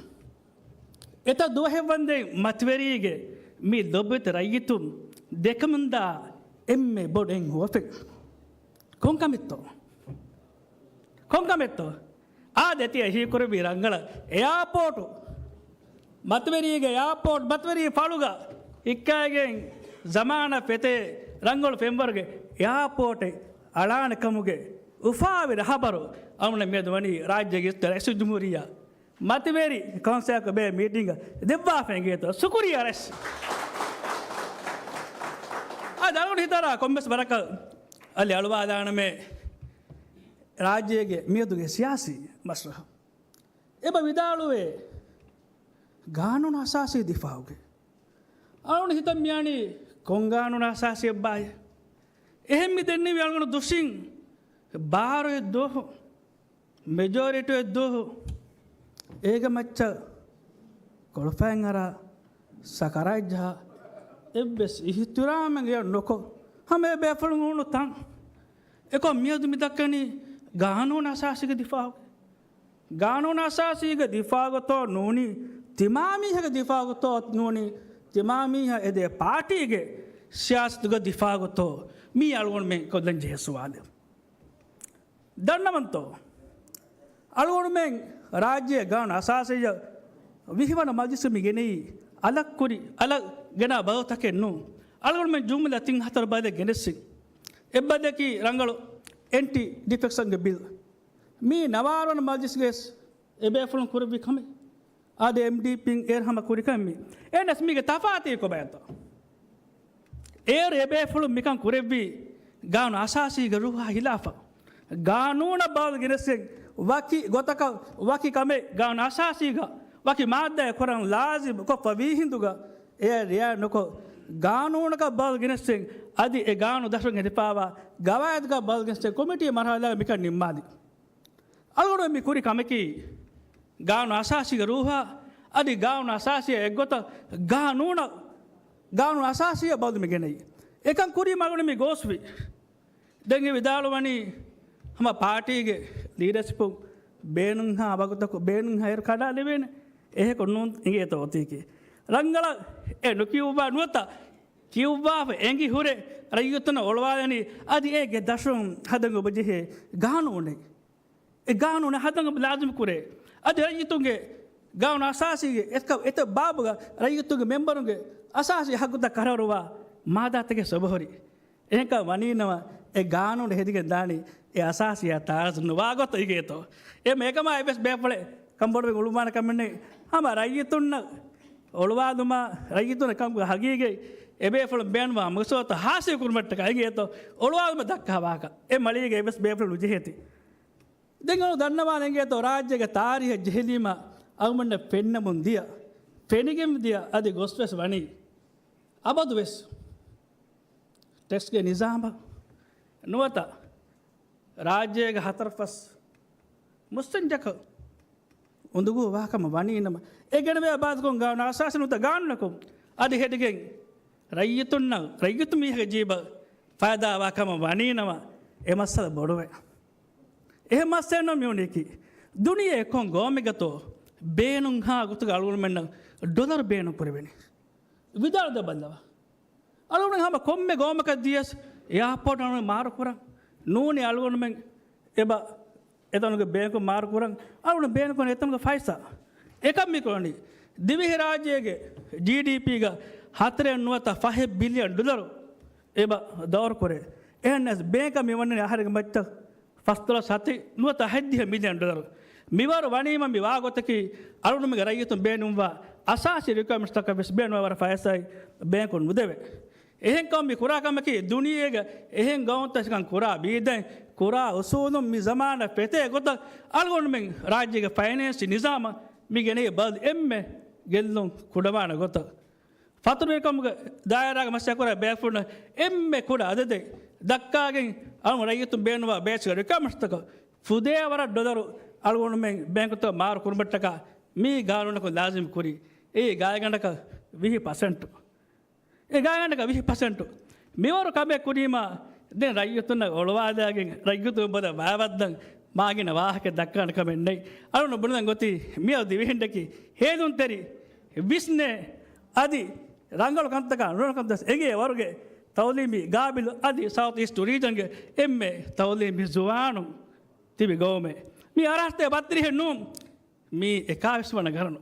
އެތައް ދުވަހެއް ވަންދެން މަތިވެރީގެ މި ލޮބުވެތި ރައްޔިތުން ދެކެމުންދާ އެންމެ ބޮޑު އެއް ހުވަފެއް. ކޮންކަމެއްތޯ؟ ކޮންކަމެއްތޯ؟ އާދެ، ތިޔަ ހީކުރެއްވި ރަނގަޅަށް އެއާޕޯޓު، މަތިވެރީގެ އެއާޕޯޓް، މަތިވެރީ ފަޅުގަ ހިއްކައިގެން ޒަމާނަށް ފެތޭ ރަނގަޅު ފެންވަރުގެ އެއާޕޯޓެއް އަޅާނެ ކަމުގެ އުފާވެރި ހަބަރު އަޅުގަނޑަށް މިއަދު ވަނީ ރާއްޖޭގެ ރައީސުލްޖުމްހޫރިއްޔާ މަތިވެރި ކައުންސިލަކު ބޭ މީޓިންގަށް ދެއްވާފައި އިނގޭތޯ. ޝުކުރިއްޔާ ރައީސް. އާދެ، އަޅުގަނޑު ހިތަށް އަރާ ކޮންމެސް ވަރަކަށް އަލި އަޅުވާލާނަމޭ ރާއްޖޭގެ މިއަދުގެ ސިޔާސީ މަސްރަހަށް. އެބަ ވިދާޅުވޭ ގާނޫނު އަސާސީ ދިފާއުގެ. އަޅުގަނޑު ހިތަށް މިއަނީ ކޮން ގާނޫނު އަސާސީއެއްބާއޭ؟ އެހެން މި ދެންނެވި އަޅުގަނޑު ދުށިން ބާރުއެއް ދުވަހު، މެޖޯރިޓީއެއް ދުވަހު، އޭގެ މައްޗަށް ކޮޅުފައިން އަރާ ސަކަރާތް ޖަހާ، އެއްވެސް އިޙްތިރާމެއް އެޔަށް ނުކޮށް، ހަމަ އެ ބޭފުޅުން ހޫނު ތަން. އެކޮށް މިއަދު މި ދައްކަނީ ގާނޫނު އަސާސީގެ ދިފާއުގެ. ގާނޫނު އަސާސީގެ ދިފާގޮތޯ ނޫނީ، ތިމާމީހެއްގެ ދިފާގޮތޯ ނޫނީ، ތިމާމީހާ އެދޭ ޕާޓީގެ ސިޔާސަތުގެ ދިފާގޮތޯ؟ މީ އަޅުގަނޑުމެން ކޮށްލަން ޖެހޭ ސުވާލެއް. ދަންނަވަންތޯ؟ އަޅުގަނޑުމެން ރާއްޖޭ ގާނޫނު އަސާސީއަށް ވިހިވަނަ މަޖިލިސް މި ގެނައީ އަލަށް ކުރި، އަލަށް ގެނާ ބަދަލުތަކެއް ނޫން. އަޅުގަނޑުމެން ޖުމްލަ ތިން ހަތަރު ބަދަލެއް ގެނެއްސިން. އެއްބަދަލަކީ ރަނގަޅު އެންޓި ޑިފެކްޝަންގެ ބިލް. މީ ނަވާރަ ވަނަ މަޖިލިސްގެ އެބޭފުޅުން ކުރެއްވި ކަމެއް. އާދެ، އެމްޑީޕީން އޭރު ހަމަ ކުރި ކަމެއް މީ. އެހެނަސް މީގެ ތަފާތީ ކޮބާތޯ؟ އޭރު އެބޭފުޅުން މިކަން ކުރެއްވީ ގާނޫނު އަސާސީގެ ރޫހާ ހިލާފަށް. ގާނޫނަށް ބަދަލު ގެނެސްގެން ވަކި ގޮތަކަށް ވަކި ކަމެއް ގާނޫނު އަސާސީގަ ވަކި މާއްދާއެއް ކުރަން ލާޒިމް ކޮށްފަ ވީ ހިނދުގަ އެ ރިއާ ނުކޮށް، ގާނޫނަކަށް ބަދަލު ގެނެސްގެން އަދި އެ ގާނޫނު ދަށުން ހެދިފައިވާ ގަވާއިދުގަ ބަދަލު ގެނެސްގެން ކޮމިޓީ މަރުހަލާގަ މިކަން ނިންމާލި. އަޅުގަނޑު މި ކުރި ކަމަކީ، ގާނޫނު އަސާސީގެ ރޫހާ އަދި ގާނޫނު އަސާސީއާ އެއްގޮތަށް ގާނޫނަށް، ގާނޫނު އަސާސީއަށް ބަދަލު މި ގެނައީ. އެކަން ކުރީމަ އަޅުގަނޑު މި ގޯސްވި. ދެން އެ ވިދާޅުވަނީ، ހަމަ ޕާޓީގެ ލީޑަރޝިޕު ބޭނުންހާ ވަގުތަކު ބޭނުންހާ އޭރު ކަޑާލެވޭނެ. އެހެކު ނޫން އިނގޭތޯ އޮތީކީ. ރަނގަޅަށް އެ ނުކިޔުއްވާ ނުވަތަ ކިޔުއްވާފަ އެނގި ހުރެ ރައްޔިތުންނަށް އޮޅުވާލަނީ އަދި އޭގެ ދަށުން ހަދަން އޮބަޖެހޭ ގާނޫނެއް. އެ ގާނޫނެއް ހަދަން ލާޒިމް ކުރޭ. އަދި ރައްޔިތުންގެ ގާނޫނު އަސާސީގެ އެތަ، އެތައް ބާބުގަ ރައްޔިތުންގެ މެމްބަރުންގެ އަސާސީ ހައްގުތައް ކަރަރުވާ މާދާތަކެއް ސޮބަހުރި. އެހެންކަން ވަނީނަމަ އެ ގާނޫނު ހެދިގެން ދާނީ އެ އަސާސީއާ ތާރަޒު ނުވާ ގޮތަށް އިނގޭތޯ. އެ މޭކަމާ އެއްވެސް ބޭފުޅެއް ކަންބޮޑުވެ އުޅުއްވާނެ ކަމެއް ނެތް. ހަމަ ރައްޔިތުންނަށް އޮޅުވާލުމާ ރައްޔިތުންނަށް ކަމުގެ ހަގީގަތް އެބޭފުޅުން ބޭނުންވާ މަގުސޫދަތައް ހާސިލް ކުރުމަށްޓަކާ އިނގޭތޯ އޮޅުވާލުމަށް ދައްކާ ވާހަކަ. އެ މަޅީގަ އެއްވެސް ބޭފުޅެއް ނުޖެހޭތީ. ދެން އަޅު ދަންނަވާނެ އިނގޭތޯ ރާއްޖޭގެ ތާރީހަށް ޖެހިލީމަ އަޅުމެންނަށް ފެންނަމުން ދިޔަ، ފެނިގެން ދިޔަ އަދި ގޮސްވެސް ވަނީ. އަބަދުވެސް ޓެކްސްގެ ނިޒާމަށް ނުވަތަ ރާއްޖޭގެ ހަތަރުފަސް މުއްސަންޖަކަށް އުނދަގޫވާ ކަމަށް ވަނީނަމަ، އެ ގެނެވޭ ބާދަކުން ގާނޫނު އަސާސީ ނުވަތަ ގާނޫނަކުން އަދި ހެދިގެން ރައްޔިތުންނަށް، ރައްޔިތު މީހެއްގެ ޖީބަށް ފައިދާވާ ކަމަށް ވަނީނަމަ، އެ މައްސަލަ ބޮޑުވޭ. އެހެން މައްސަލައެއް ނޫން މިވަނީކީ. ދުނިޔެ ކޮން ގައުމެއްގަތޯ ބޭނުންހާ ގޮތުގަ އަޅުގަނޑުމެންނަށް ޑޮލަރު ބޭނުން ކުރެވެނީ؟ ވިދާޅު ދެ ބައްލަވާ. އަޅުގަނޑު ހަމަ ކޮންމެ ގައުމަކަށް ދިޔަސް އެއާޕޯޓް އަޅުގަނޑު މާރު ކުރަން. ނޫނީ އަޅުގަނޑުމެން އެބަ އެތަނުގެ ބޭންކު މާރު ކުރަން. އަޅުގަނޑު ބޭނުން ކުރަން އެތަނުގެ ފައިސާ. އެކަން މި ކުރަނީ. ދިވެހިރާއްޖޭގެ ޖީޑީޕީގަ ހަތަރެއް ނުވަތަ ފަހެއް ބިލިއަން ޑޮލަރު އެބަ ދައުރު ކުރޭ. އެހެންނަސް ބޭންކަށް މި ވަންނަނީ އަހަރެންގެ މައްޗަށް ފަސްދޮޅަސް ހަތި ނުވަތަ ހަތްދިހަ މިލިއަން ޑޮލަރު. މިވަރު ވަނީމަ މި ވާގޮތަކީ އަޅުގަނޑުމެންގެ ރައްޔިތުން ބޭނުންވާ އަސާސީ ރިކުއަރމަންޓްސްތަކަށް ވެސް ބޭނުންވާ ވަރަށް ފައިސާއެއް ބޭންކުން ނުދެވޭ. އެހެންކަމުން މި ކުރާ ކަމަކީ ދުނިޔޭގަ އެހެން ގައުމުތަކަށް ކުރާ ބީދައިން ކުރާ އުސޫލުން މި ޒަމާނަށް ފެތޭ ގޮތަށް އަޅުގަނޑުމެން ރާއްޖޭގެ ފައިނޭންސް ނިޒާމަށް މި ގެނައީ ބަދަލު އެންމެ ގެއްލުން ކުޑަވާނެ ގޮތަށް. ފަތުރުވެރިކަމުގެ ދާއިރާގެ މަސައްކަތް ކުރާ ބޭފުޅުން އެންމެ ކުޑަ އަދަދެއް ދައްކާގެން އަޅުގަނޑު ރައްޔިތުން ބޭނުންވާ ބޭސްގެ ރިކުއަރމަންޓްސްތަކަށް ފުދޭވަރަށް ޑޮލަރު އަޅުގަނޑުމެން ބޭންކުތައް މާރު ކުރުމަށްޓަކާ މި ގާނޫނަކުން ލާޒިމް ކުރީ. އެއީ ގާތްގަނޑަކަށް ވިހި ޕަސެންޓު. އެ ގާތްގަނޑަކަށް ވިހި ޕަސެންޓު. މިވަރު ކަމެއް ކުރީމާ ދެން ރައްޔިތުންނަށް އޮޅުވާލާގެން ރައްޔިތުން ބޮލަށް ބައިވައްދަން މާގިނަ ވާހަކަ ދައްކާނެ ކަމެއް ނެތް. އަޅުގަނޑު ބުނަން ގޮތީ މިއަދު ދިވެހިންނަކީ ހޭލުންތެރި، ވިސްނޭ އަދި ރަނގަޅު ކަންތަކާ ނުރަނގަޅު ކަންތައް އެނގޭ ވަރުގެ ތައުލީމީ ގާބިލު އަދި ސައުތް އީސްޓް ރީޖަންގެ އެންމެ ތައުލީމީ ޒުވާނުން ތިބި ގައުމެއް. މީ އަރަހަތޭ ބައްތިރިހެއް ނޫން. މީ އެކާވީސް ވަނަ ގަރަނު.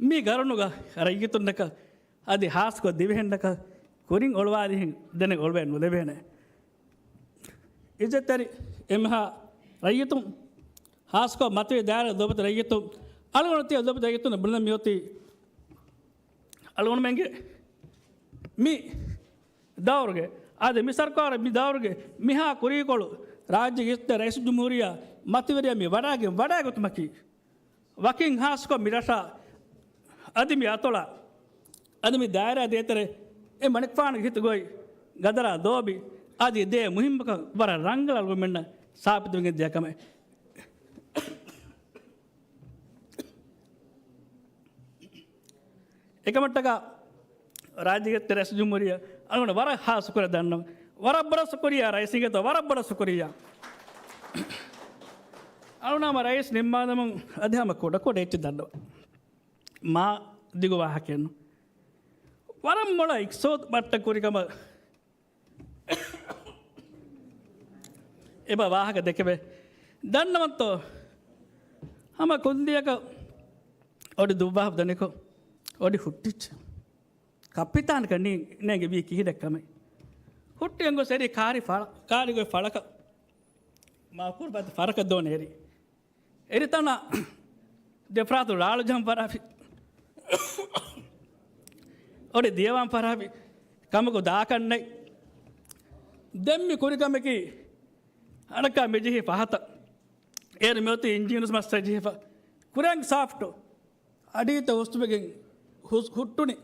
މި ގަރަނުގަ ރައްޔިތުންނަކަށް އަދި ހާސްކޮށް ދިވެހިންނަކަށް ކުރިން އޮޅުވާލިހެން ދެނެއް އޮޅުވެ ނުލެވޭނެ. އިއްޒަތްތެރި އެންމެހާ ރައްޔިތުން، ހާސްކޮށް މަތިވެރި ދާއިރާ ލޯބިވެތި ރައްޔިތުން، އަޅުގަނޑު ތިޔަ ލޯބިވެތި ރައްޔިތުން ބުނަން މިއޮތީ އަޅުގަނޑުމެންގެ މި ދައުރުގެ އަދި މި ސަރުކާރަށް މި ދައުރުގެ މިހާ ކުރީކޮޅު ރާއްޖޭގެ އިއްޒަތްތެރި ރައީސުލްޖުމްހޫރިއްޔާ މަތިވެރިޔާ މި ވަޑައިގެން ވަޑައިގަތުމަކީ، ވަކިން ހާސްކޮށް މި ރަށާ އަދި މި އަތޮޅާ އަދި މި ދާއިރާ ދޭތެރޭ އެ މަނިކުފާނުގެ ހިތުގައި ގަދަރާ ލޯބި އަދި ދޭ މުހިންމުކަން ވަރަށް ރަނގަޅަށް އަޅުގަނޑުމެންނަށް ސާބިތުވެގެން ދިޔަ ކަމެއް. އެކަމަށްޓަކާ ރާއްޖޭގެ ރައީސުލްޖުމްހޫރިއްޔާ އަޅުގަނޑު ވަރަށް ހާސް ކުރެ ދަންނަވަން. ވަރަށް ބޮޑަށް ޝުކުރިއްޔާ ރައީސް އިނގޭތޯ، ވަރަށް ބޮޑަށް ޝުކުރިއްޔާ. އަޅުގަނޑު ހަމަ ރައީސް ނިންމާލަމުން އަދި ހަމަ ކުޑަ ކުޑަ އެއްޗެއް ދަންނަވަން. މާ ދިގު ވާހަކައެއް ނޫން. ވަރަށް ބޮޑަށް އިޤްތިޞާދު ބައްޓަ ކުރި ކަމަށް އެބަ ވާހަކަ ދެކެވޭ. ދަންނަވަންތޯ؟ ހަމަ ކުއްލިއަކަށް އޮޑި ދުއްވާފަ ދަނިކޮށް އޮޑި ހުއްޓިއްޖެ. ކައްޕިތާނަކަށް ނީ ނޭނގެ ވީ ކިހިނެއް ކަމެއް. ހުއްޓި އެނގޮސް އެރީ ކާރި ފަޅަ، ކާރި ގޮތް ފަޅަކަށް މާކުރު ބަދަ ފަރަކަށް ދޯން އެރީ. އެރިތަނަށް ދެފަރާތު ރާޅު ޖަހަން ފަރާފި. އޮޑި ދިޔަވާން ފަރާފި. ކަމަކު ދާކަށް ނެތް. ދެން މި ކުރި ކަމަކީ އަނަކާ މި ޖެހި ފަހަތަށް. އޭރު މިއޮތީ އިންޖީނުސް މައްސަ ޖެހިފަ. ކުރެން ސާފްޓު. އަޑީތައް ހުސްތުމެގެން ހުސް-، ހުއްޓުނި.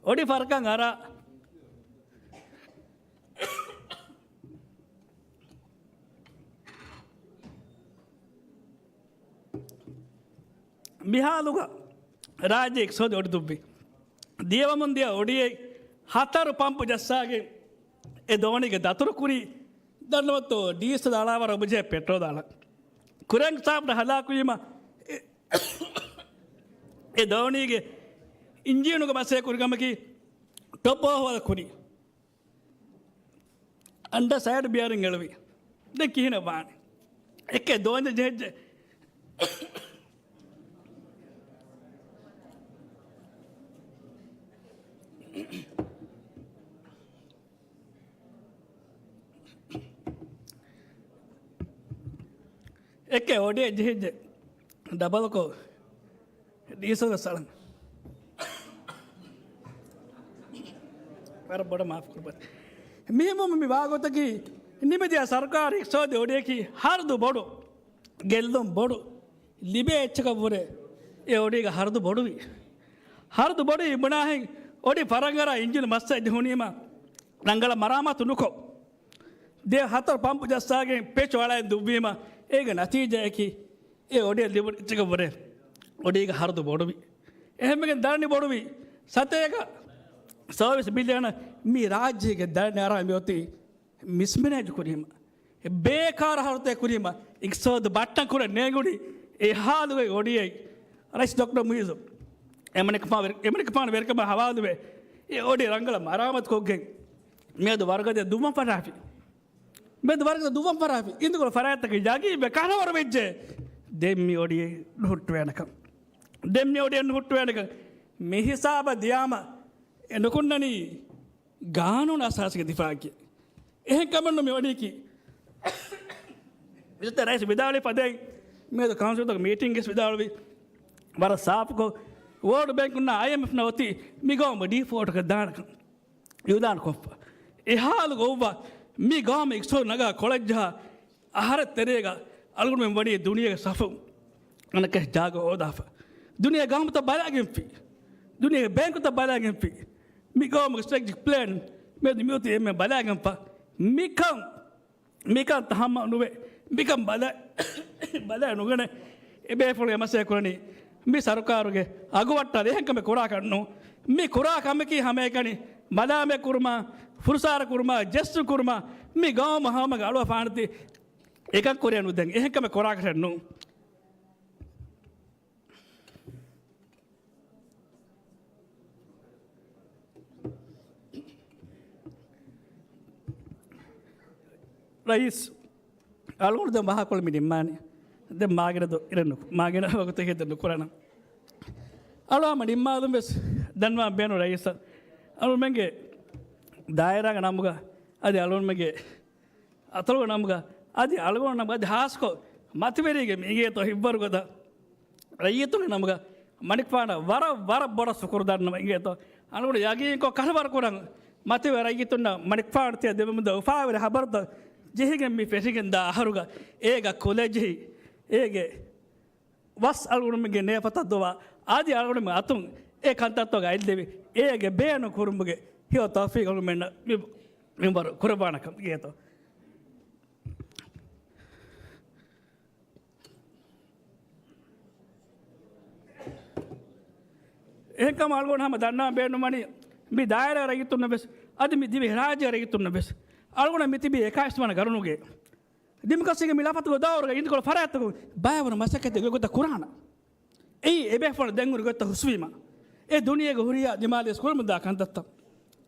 އޮޑި ފަރަކަށް އަރާ. މިހާލުގަ ރާއްޖެ އިޤްތިޞާދު އޮޑި ދުއްވި. ދިޔަވަމުން ދިޔަ އޮޑިއެއް ހަތަރު ޕަމްޕު ޖައްސާގެން އެ ދޯނީގެ ދަތުރު ކުރީ. ދަންނަވަތޯ ޑީސަލް އަޅާވަރަށް އޮބުޖެ ޕެޓްރޯލް އަޅަން. ކުރެން ސާފްޓް ހަލާކުވީމަ އެ، އެ ދޯނީގެ އިންޖީނުގެ މައްސަލަ ކުރި ކަމަކީ ޓޮޕް އޯވަރ ކުރީ. އަންޑަ ސައިޑް ބިއަރިން އެޅުވި. ދެން ކިހިނެއް ވާނެ؟ އެކެ ދޯންޏެއް ޖެހެއްޖެ. އެކެ އޮޑިއެއް ޖެހިއްޖެ. ޑަބަލްކޮށް ޑީސަލް ވެސް އަޅަން. ވަރަށް ބޮޑަށް މާފު ކުރުބަތި. މިހެންވުމުން މި ވާގޮތަކީ ނިމިދިޔަ ސަރުކާރު އިޤްތިޞާދީ އޮޑިއަކީ ހަރުދު ބޮޑު، ގެއްލުން ބޮޑު، ލިބޭ އެއްޗަކަށްވުރެ އެ އޮޑީގަ ހަރުދު ބޮޑުވި. ހަރުދު ބޮޑުވި ބުނާހެން އޮޑި ފަރަން އަރާ އިންޖިން މައްސަ ޖެހުނީމަ ރަނގަޅަށް މަރާމާތު ނުކޮށް، ދެ ހަތަރު ޕަމްޕު ޖައްސާގެން ޕެޗު އަޅައި ދުއްވީމަ އޭގެ ނަތީޖާއަކީ އެ އޮޑިއަށް ލިބުނު އެއްޗަކަށްވުރެ އޮޑީގަ ހަރުދު ބޮޑުވި. އެހެންވެގެން ދަރަނި ބޮޑުވި. ސަތޭކަ ސަރވިސް ބިލިއަނަށް މި ރާއްޖޭގެ ދަރަނި އަރާ މިއޮތީ މިސްމެނޭޖް ކުރީމަ، ބޭކާރު ހަރަދުތައް ކުރީމަ، އިޤްތިޞާދު ބައްޓަން ކުރަން ނޭނގުނީ އެ ހާލުގައި އޮޑިއެއް. ރައީސް ޑޮކްޓަރ މުއިއްޒު އެމަނިކުފާނު ވެރި-، އެމަނިކުފާނު ވެރިކަމާ ހަވާލުވެ، އެ އޮޑި ރަނގަޅަށް މަރާމާތު ކޮށްގެން، މިއަދު ވަރުގަދަ ދުވަން ފަށާފި. މިއަދު ވަރުގަދަ ދުވަން ފަށާފި. އިނދުގަ ފަރާތްތަކަށް ޔަގީންވެ ކަށަވަރު ވެއްޖެ. ދެން މި އޮޑިއެއް ނުހުއްޓުވޭނެކަން. ދެން މި އޮޑިއެއް ނުހުއްޓުވޭނެކަން. މި ހިސާބަށް ދިޔާމަ އެ ނުކުންނަނީ ގާނޫނު އަސާސީގެ ދިފާއަކީ. އެހެން ކަމެއްނު މި ވަނީކީ. އިއްޒަތްތެރި ރައީސް ވިދާޅުވި ފަދައިން މިއަދު ކައުންސިލްތަކުގެ މީޓިންގެސް ވިދާޅުވި ވަރަށް ސާފުކޮށް، ވޯލްޑް ބޭންކުންނާ އައިއެމްއެފް ނާ އޮތީ މި ގައުމު ޑީފޯލްޓްކަށް ދާނެކަން އިއުލާން ކޮށްފަ. އެ ހާލުގަ އޮއްވާ މި ގައުމު އިޤްތިޞާދު ނަގާ ކޮޅަށްޖަހާ އަހަރެއް ތެރޭގަ އަޅުގަނޑުމެން ވަނީ ދުނިޔޭގެ ސަފުން އަނެއްކާ ޖާގަ ހޯދާފަ. ދުނިޔޭ ގައުމުތައް ބަލާގެންފި. ދުނިޔޭގެ ބޭންކުތައް ބަލާގެންފި. މި ގައުމުގެ ސްޓްރެޓެޖިކް ޕްލޭން މިއަދު މިއޮތީ އެންމެ ބަލާގެންފަ. މިކަން، މިކަން ތަހައްމަލް ނުވެ، މިކަން ބަލަ-، ބަލަ ނުގަނެ، އެބޭފުޅުން އެ މަސައްކަތް ކުރަނީ މި ސަރުކާރުގެ އަގުވައްޓާލި އެހެން ކަމެއް ކުރާކަށް ނޫން. މި ކުރާ ކަމަކީ ހަމައެކަނި މަލާމަތް ކުރުމާ، ފުރުސާރަ ކުރުމާ، ޖެއްސުން ކުރުމާ، މި ގައުމު ހަމަގަ އަޅުވަފާނެތީ އެކަން ކުރިއަށް ނުދޭން. އެހެން ކަމެއް ކުރާކަށެއް ނޫން. ރައީސް، އަޅުގަނޑު ދެން ވާހަކަކޮޅު މި ނިންމާނީ. ދެން މާގިނަ ދު-، އިރެއް ނު-، މާގިނަ ވަގުތެއް ހިތަށް ނުކުރަނަން. އަޅު ހަމަ ނިންމާލުން ވެސް ދަންނަވާން ބޭނުން ރައީސަށް. އަޅުމެންގެ ދާއިރާގެ ނަމުގަ އަދި އަޅުމެންގެ އަތޮޅުގެ ނަމުގަ، އަދި އަޅުގަނޑު ނަމުގަ، އަދި ހާސްކޮށް މަތިވެރީގެ މީގޭތޯ ހިތްވަރު ގޮތަށް ރައްޔިތުންގެ ނަމުގަ މަނިކުފާނަށް ވަރަށް، ވަރަށް ބޮޑަށް ޝުކުރު ދަންނަވަން އިނގޭތޯ. އަޅުގަނޑު ޔަގީންކޮށް ކަށަވަރު ކުރަން މަތިވެރި ރައްޔިތުންނަށް މަނިކުފާނު ތިޔަ ދެމެމުންދަ އުފާވެރި ހަބަރުތައް ޖެހިގެން މި ފެށިގެން ދާ އަހަރުގަ އޭގަ ކުލަޖެހި، އޭގެ ވަސް އަޅުގަނޑުމެންގެ ނޭފަތަށް ދޮވާ، އަދި އަޅުގަނޑުމެން އަތުން އެ ކަންތައްތަކުގަ އަތްލެވި، އޭގެ ބޭނުން ކުރުމުގެ ހެޔޮ ތައުފީޤު އަޅުގަނޑުމެންނަށް މި މިންވަރު ކުރައްވާނެކަން އިނގޭތޯ. އެހެންކަމުން އަޅުގަނޑު ހަމަ ދަންނަވަން ބޭނުންވަނީ، މި ދާއިރާ ރައްޔިތުންނަށް ވެސް، އަދި މި ދިވެހި ރާއްޖޭ ރައްޔިތުންނަށް ވެސް، އަޅުގަނޑަށް މި ތިބީ އެކާވީސް ވަނަ ގަރުނުގެ ޑިމޮކްރަސީގެ މި ލަފަތުގެ ދައުރުގަ އިނދުކޮޅު ފަރާތްތަކުން ބައިވަރު މަސައްކަތެއް ގޮތްގޮތަށް ކުރާނަން. އެއީ އެބޭފުޅުން ދެން ހުރި ގޮތްތައް ހުސްވީމަ، އެ ދުނިޔޭގެ ހުރިހާ ދިމާލިޔަސް ކުރަމުންދާ ކަންތައްތައް.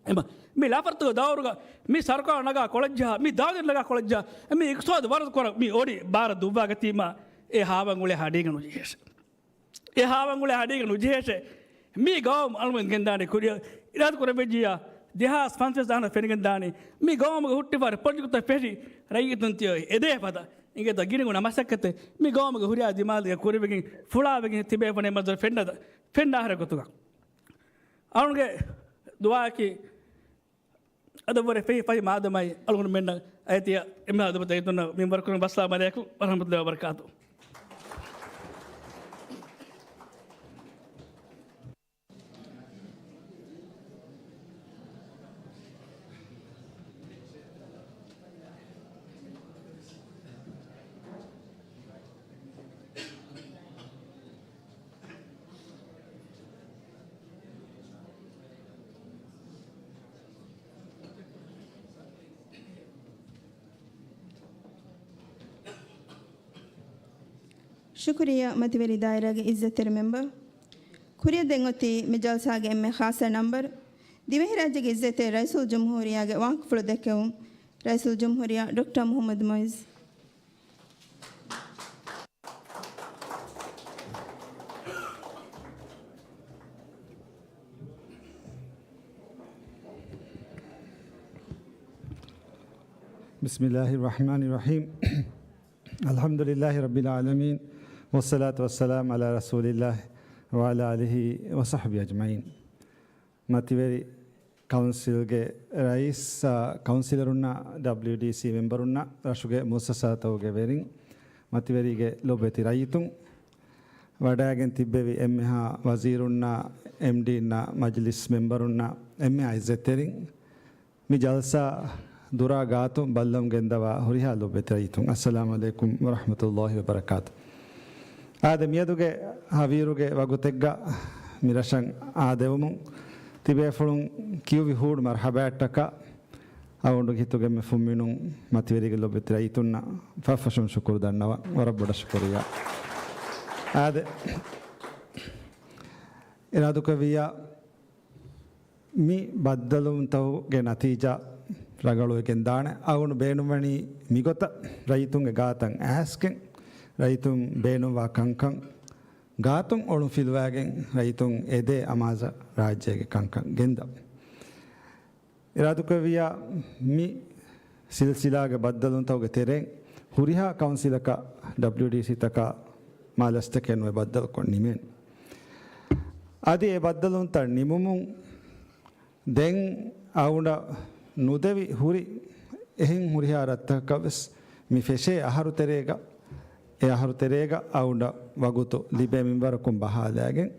އެމަ، މި ލަފަތުގެ ދައުރުގަ މި ސަރުކާރު ނަގާ ކޮޅަށްޖަހާ، މި ދައުލަތް ނަގާ ކޮޅަށްޖަހާ، މި އިޤްތިޞާދު ވަރަދު ކުރަން މި އޮޑި ބާރަށް ދުއްވާގަތީމަ، އެ ހާވަން އުޅޭ ހަޑީގަ ނުޖެހޭށެ. އެ ހާވަން އުޅޭ ހަޑީގަ ނުޖެހޭށެ. މި ގައުމު އަޅުގަނޑު ގެންދާނީ ކުރިއަށް އިރާދަ ކުރެއްވިއްޖިއްޔާ، ދެހާސް ފަންސަވީސް ދާނަ ފެނިގެން ދާނީ. މި ގައުމުގެ ހުއްޓިފަހަރު ޕްރޮޖެކްޓްތައް ފެށި، ރައްޔިތުން ތިޔަ އެދޭ ފަދަ އިނގޭތޯ ގިނަގުނަ މަސައްކަތެއް މި ގައުމުގެ ހުރިހާ ދިމާލުގެ ކުރިވެގެން ފުޅާވެގެން ތިބޭފުޅުން މަދު ފެންނަ ދަ-، ފެންނަ އަހަރެއް ގޮތުގަ. އަޅުގަނޑުގެ ދުޢާއަކީ އަދަށްވުރެ ފެހި ފަހި މާދަމާއި އަޅުގަނޑުމެންނަށް އައިތި އެންމެހާ ދުވަހު ދައްކަން މިންވަރު ކުރަން. ވައްސަލާމު ޢަލައިކުމް ވަރަޙްމަތުﷲ ވަބަރަކާތުހު. ޝުކުރިއްޔާ މަތިވެރި ދާއިރާގެ އިއްޒަތްތެރި މެމްބަރު. ކުރިއަށް ދެން އޮތީ މި ޖަލްސާގެ އެންމެ ޚާއްޞަ ނަންބަރު، ދިވެހިރާއްޖޭގެ އިއްޒަތްތެރި ރައީސުލްޖުމްހޫރިއްޔާގެ ވާހަކަފުޅު ދެއްކެވުން. ރައީސުލްޖުމްހޫރިއްޔާ ޑޮކްޓަރ މުޙައްމަދު މުޢިއްޒު. بسم الله الرحمن الرحيم. الحمد لله رب العالمين، والصلاة والسلام على رسول الله وعلى آله وصحبه أجمعين. މަތިވެރި ކައުންސިލްގެ ރައީސް، އާ، ކައުންސިލަރުންނާ، ޑަބްލިޔުޑީސީ މެމްބަރުންނާ، ރަށުގެ މުއައްސަސާތަކުގެ ވެރިން، މަތިވެރީގެ ލޮބުވެތި ރައްޔިތުން، ވަޑައިގެން ތިއްބެވި އެންމެހާ ވަޒީރުންނާ، އެމްޑީންނާ، މަޖިލިސް މެމްބަރުންނާ، އެންމެހާ އިއްޒަތްތެރިން، މި ޖަލްސާ ދުރާ ގާތުން ބައްލަވަން ގެންދަވާ ހުރިހާ ލޮބުވެތި ރައްޔިތުން، އައްސަލާމު ޢަލައިކުމް ވަރަޙްމަތުﷲ ވަބަރަކާތު. އާދެ، މިއަދުގެ ހަވީރުގެ ވަގުތެއްގަ މި ރަށަށް އާދެވުމުން ތިބޭފުޅުން ކިޔުވި ހޫޑު މަރްޙަބާއްޓަކާ، އަޅުގަނޑު ހިތުގެ އެންމެ ފުންމިނުން މަތިވެރިގެ ލޮބުވެތި ރައްޔިތުންނަށް ފަށްފަށުން ޝުކުރު ދަންނަވަން. ވަރަށް ބޮޑަށް ޝުކުރިއްޔާ. އާދެ، އިރާދަކުރެއްވިއްޔާ، މި ބައްދަލުވުންތަކުގެ ނަތީޖާ ރަނގަޅުވެގެން ދާނެ. އަޅުގަނޑު ބޭނުންވަނީ މިގޮތަށް ރައްޔިތުންގެ ގާތަށް އައިސްގެން، ރައްޔިތުން ބޭނުންވާ ކަންކަން ގާތުން އޮޅުންފިލުވާގެން، ރައްޔިތުން އެދޭ އަމާޒަށް ރާއްޖޭގެ ކަންކަން ގެންދަން. އިރާދަކުރެއްވިއްޔާ، މި ސިލްސިލާގެ ބައްދަލުވުންތަކުގެ ތެރެއިން ހުރިހާ ކައުންސިލަކަށް، ޑަބްލިޔުޑީސީތަކަށް މާ ލަސްތަކެއް ނުވެ ބައްދަލުކޮށް ނިމޭނެ. އަދި އެ ބައްދަލުވުންތައް ނިމުމުން ދެން އަޅުގަނޑަށް ނުދެވި ހުރި އެހެން ހުރިހާ ރަށްތަކަކަށް ވެސް މި ފެށޭ އަހަރު ތެރޭގަ، އެ އަހަރު ތެރޭގަ އަޅުގަނޑަށް ވަގުތު ލިބޭ މިންވަރަކުން ބަހާލައިގެން،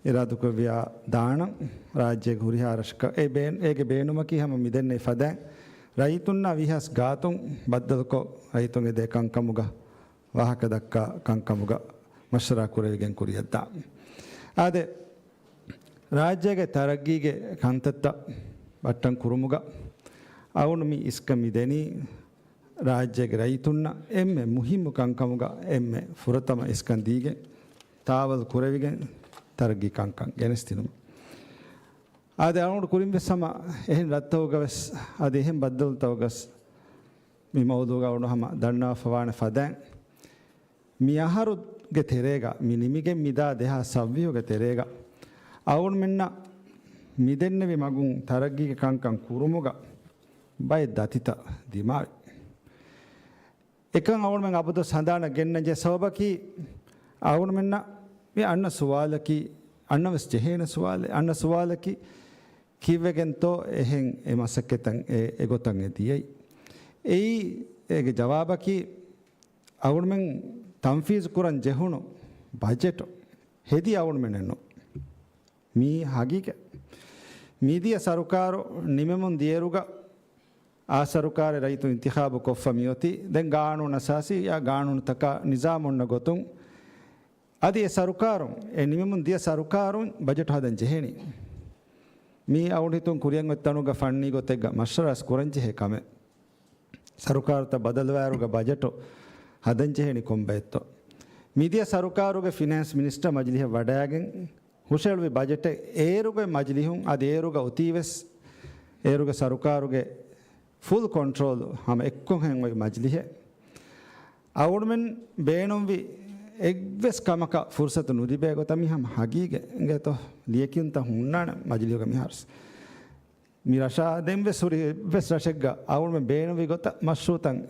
އިރާދަކުރެއްވިއްޔާ ދާނަން ރާއްޖޭގެ ހުރިހާ ރަށަކަށް އެ ބޭން-، އޭގެ ބޭނުމަކީ ހަމަ މިދެންނެވި ފަދައިން ރައްޔިތުންނާ ވީހާވެސް ގާތުން ބައްދަލުކޮށް، ރައްޔިތުން އެދޭ ކަންކަމުގަ، ވާހަކަ ދައްކާ ކަންކަމުގަ މަޝްވަރާ ކުރެވިގެން ކުރިއަށްދާން. އާދެ، ރާއްޖޭގެ ތަރައްގީގެ ކަންތައްތައް ބައްޓަން ކުރުމުގަ އަޅުގަނޑު މި އިސްކަން މި ދެނީ، ރާއްޖޭގެ ރައްޔިތުންނަށް އެންމެ މުހިއްމު ކަންކަމުގަ އެންމެ ފުރަތަމަ އިސްކަން ދީގެން، ތާވަލު ކުރެވިގެން، ތަރައްގީ ކަންކަން ގެނެސްދިނުމަށް. އާދެ، އަޅުގަނޑު ކުރިން ވެސް ހަމަ އެހެން ރަށްތަކުގަ ވެސް، އަދި އެހެން ބައްދަލުތަކުގަ ވެސް މި މައުޟޫގަ އަޅުގަނޑު ހަމަ ދަންނަވާފަވާނެ ފަދައިން، މި އަހަރުގެ ތެރޭގަ، މި ނިމިގެން މިދާ ދެހާސް ސައްބީހުގެ ތެރޭގަ، އަޅުގަނޑުމެންނަށް މިދެންނެވި މަގުން ތަރައްގީގެ ކަންކަން ކުރުމުގަ ބައެއް ދަތިތައް ދިމާވި. އެކަން އަޅުގަނޑުމެން އަބަދުވެސް ހަނދާނަށް ގެންނަންޖެހޭ ސަބަބަކީ، އަޅުގަނޑުމެންނަށް މި އަންނަ ސުވާލަކީ، އަންނަ ވެސް ޖެހޭނެ ސުވާލެއް، އަންނަ ސުވާލަކީ، ކީއްވެގެންތޯ އެހެން އެ މަސައްކަތަށް އެ، އެގޮތަށް އެ ދިޔައީ؟ އެއީ، އޭގެ ޖަވާބަކީ، އަޅުގަނޑުމެން ތަންފީޒު ކުރަން ޖެހުނު ބަޖެޓު ހެދީ އަޅުގަނޑުމެންނެއް ނޫން. މީ ހަގީގަތް. މިދިޔަ ސަރުކާރު ނިމެމުން ދިޔައިރުގަ އާ ސަރުކާރެއް ރައްޔިތުން އިންތިޚާބު ކޮށްފަ މިއޮތީ. ދެން ގާނޫނު އަސާސީ އާ ގާނޫނުތަކާ ނިޒާމް އޮންނަ ގޮތުން އަދި އެ ސަރުކާރުން، އެ ނިމެމުން ދިޔަ ސަރުކާރުން ބަޖެޓު ހަދަން ޖެހެނީ. މީ އަޅުގަނޑު ހިތުން ކުރިއަށް އޮތް ތަނުގަ ފަންނީ ގޮތެއްގަ މަޝްވަރާ ކުރަން ޖެހޭ ކަމެއް. ސަރުކާރުތައް ބަދަލުވާއިރުގަ ބަޖެޓު ހަދަން ޖެހެނީ ކޮންބައެއްތޯ؟ މިދިޔަ ސަރުކާރުގެ ފިނޭންސް މިނިސްޓަރ މަޖިލީހަށް ވަޑައިގެން ހުށައެޅުވި ބަޖެޓެއް އޭރުގެ މަޖިލީހުން އަދި އޭރުގަ އޮތީވެސް އޭރުގެ ސަރުކާރުގެ ފުލް ކޮންޓްރޯލް ހަމަ އެއްކޮށް ހެން އޮތް މަޖިލީހެއް. އަޅުގަނޑުމެން ބޭނުންވި އެއްވެސް ކަމަކަށް ފުރުސަތު ނުލިބޭ ގޮތަށް މި ހަމަ ހަގީގަތް އިނގޭތޯ ލިޔެކިޔުންތައް ހުންނާނެ މަޖިލީހުގަ މިހާރު. މި ރަށާ ދެންވެސް ހުރި އެއްވެސް ރަށެއްގަ އަޅުގަނޑުމެން ބޭނުންވި ގޮތަށް މަޝްރޫއުތައް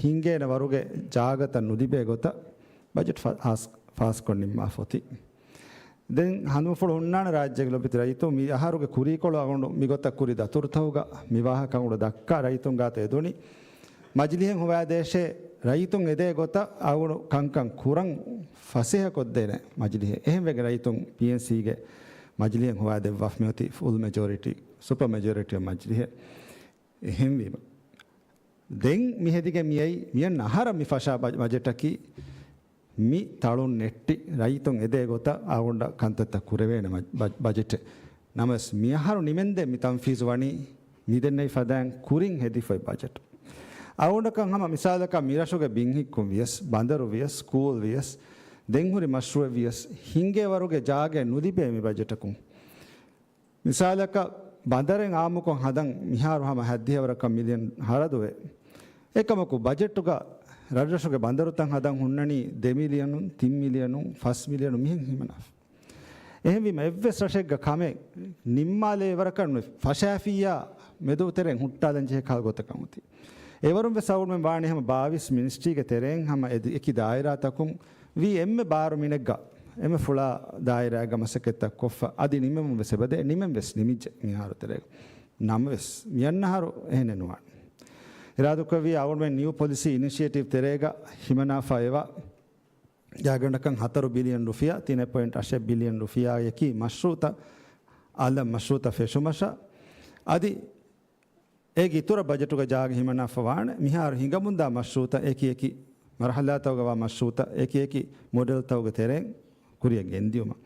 ހިނގޭނެ ވަރުގެ ޖާގަތައް ނުލިބޭ ގޮތަށް ބަޖެޓް ފާ-، ފާސް-، ފާސްކޮށް ނިންމާފަ އޮތީ. ދެން ހަނދުމަފުޅު ހުންނާނެ ރާއްޖޭގެ ލޮބުވެތި ރައްޔިތުން މި އަހަރުގެ ކުރީކޮޅު އަޅުގަނޑު މިގޮތަށް ކުރި ދަތުރުތަކުގަ މި ވާހަކަ އަޅުގަނޑު ދައްކާ ރައްޔިތުން ގާތަށް އެދުނީ. މަޖިލީހެއް ހޮވާދޭށޭ ރައްޔިތުން އެދޭ ގޮތަށް އަޅުގަނޑު ކަންކަން ކުރަން ފަސޭހަކޮށްދޭނެ މަޖިލީހެއް. އެހެންވެގެން ރައްޔިތުން ޕީއެންސީގެ މަޖިލީހެއް ހޮވާދެއްވާފަ މިއޮތީ ފުލް މެޖޯރިޓީ، ސުޕަ މެޖޯރިޓީ އޮފް މަޖިލީހެއް. އެހެންވީމަ ދެން މި ހެދިގެން މިއައީ މިއަންނަ އަހަރަށް މި ފަށާ ބަ-، ބަޖެޓަކީ މި ތަޅުން ނެއްޓި ރައްޔިތުން އެދޭ ގޮތަށް އަޅުގަނޑަށް ކަންތައްތައް ކުރެވޭނެ މަ-، ބަ-، ބަޖެޓެއް. ނަމަވެސް މިއަހަރު ނިމެންދެން މި ތަންފީޒު ވަނީ މިދެންނެވި ފަދައިން ކުރިން ހެދިފައި ބަޖެޓް. އަޅުގަނޑަކަށް ހަމަ މިސާލަކަށް މިރަށުގެ ބިންހިއްކުން ވިޔަސް، ބަނދަރު ވިޔަސް، ސްކޫލް ވިޔަސް، ދެންހުރި މަޝްރޫއެއް ވިޔަސް، ހިނގޭ ވަރުގެ ޖާގައެއް ނުލިބޭ މި ބަޖެޓަކުން. މިސާލަކަށް، ބަނދަރެއް އާއްމުކޮށް ހަދަން މިހާރު ހަމަ ހަތްދިހަ ވަރަކަށް މިލިއަން ހަރަދުވޭ. އެކަމަކު، ބަޖެޓުގަ ރަށްރަށުގެ ބަނދަރުތައް ހަދަން ހުންނަނީ ދެ މިލިއަނުން، ތިން މިލިއަނުން، ފަސް މިލިއަނުން މިހެން ހިމަނާފަ. އެހެންވީމަ، އެއްވެސް ރަށެއްގަ ކަމެއް ނިންމާލޭ ވަރަކަށް ނުވެ، ފަށާފިއްޔާ މެދު ތެރެއިން ހުއްޓާލަން ޖެހޭ ކަހަލަ ގޮތަކަށް އޮތީ. އެވަރުން ވެސް އަޅުގަނޑުމެން ވާނީ ހަމަ ބާވީސް މިނިސްޓްރީގެ ތެރެއިން ހަމަ އެދި-، އެކި ދާއިރާތަކުން ވީ އެންމެ ބާރު މިނެއްގަ އެންމެ ފުޅާ ދާއިރާއެއްގަ މަސައްކަތްތައް ކޮށްފަ، އަދި ނިމެމުން ވެސް އެބަދޭ، ނިމެން ވެސް ނިމިއްޖެ މިހާރު ތެރޭގަ. ނަމަވެސް، މިއަންނަ އަހަރު އެހެނެއް ނުވާނެ. އިރާދަކުރެއްވިއްޔާ އަޅުގަނޑުމެން ނިއު ޕޮލިސީ އިނިޝިއޭޓިވް ތެރޭގަ ހިމަނާފަ އެވާ ޖާގަނޑަކަށް ހަތަރު ބިލިއަން ރުފިޔާ، ތިނެއް ޕޮއިންޓް އަށެއް ބިލިއަން ރުފިޔާއަކީ މަޝްރޫއުތައް، އަލަށް މަޝްރޫއުތައް ފެށުމަށާ، އަދި އޭގެ އިތުރަށް ބަޖެޓުގަ ޖާގަ ހިމަނާފަ ވާނެ. މިހާރު ހިނގަމުންދާ މަޝްރޫއުތައް އެކި އެކި މަރުހަލާތަކުގަ ވާ މަޝްރޫއުތައް އެކި އެކި މޮޑެލްތަކުގެ ތެރެއިން ކުރިއަށް ގެންދިޔުމަށް.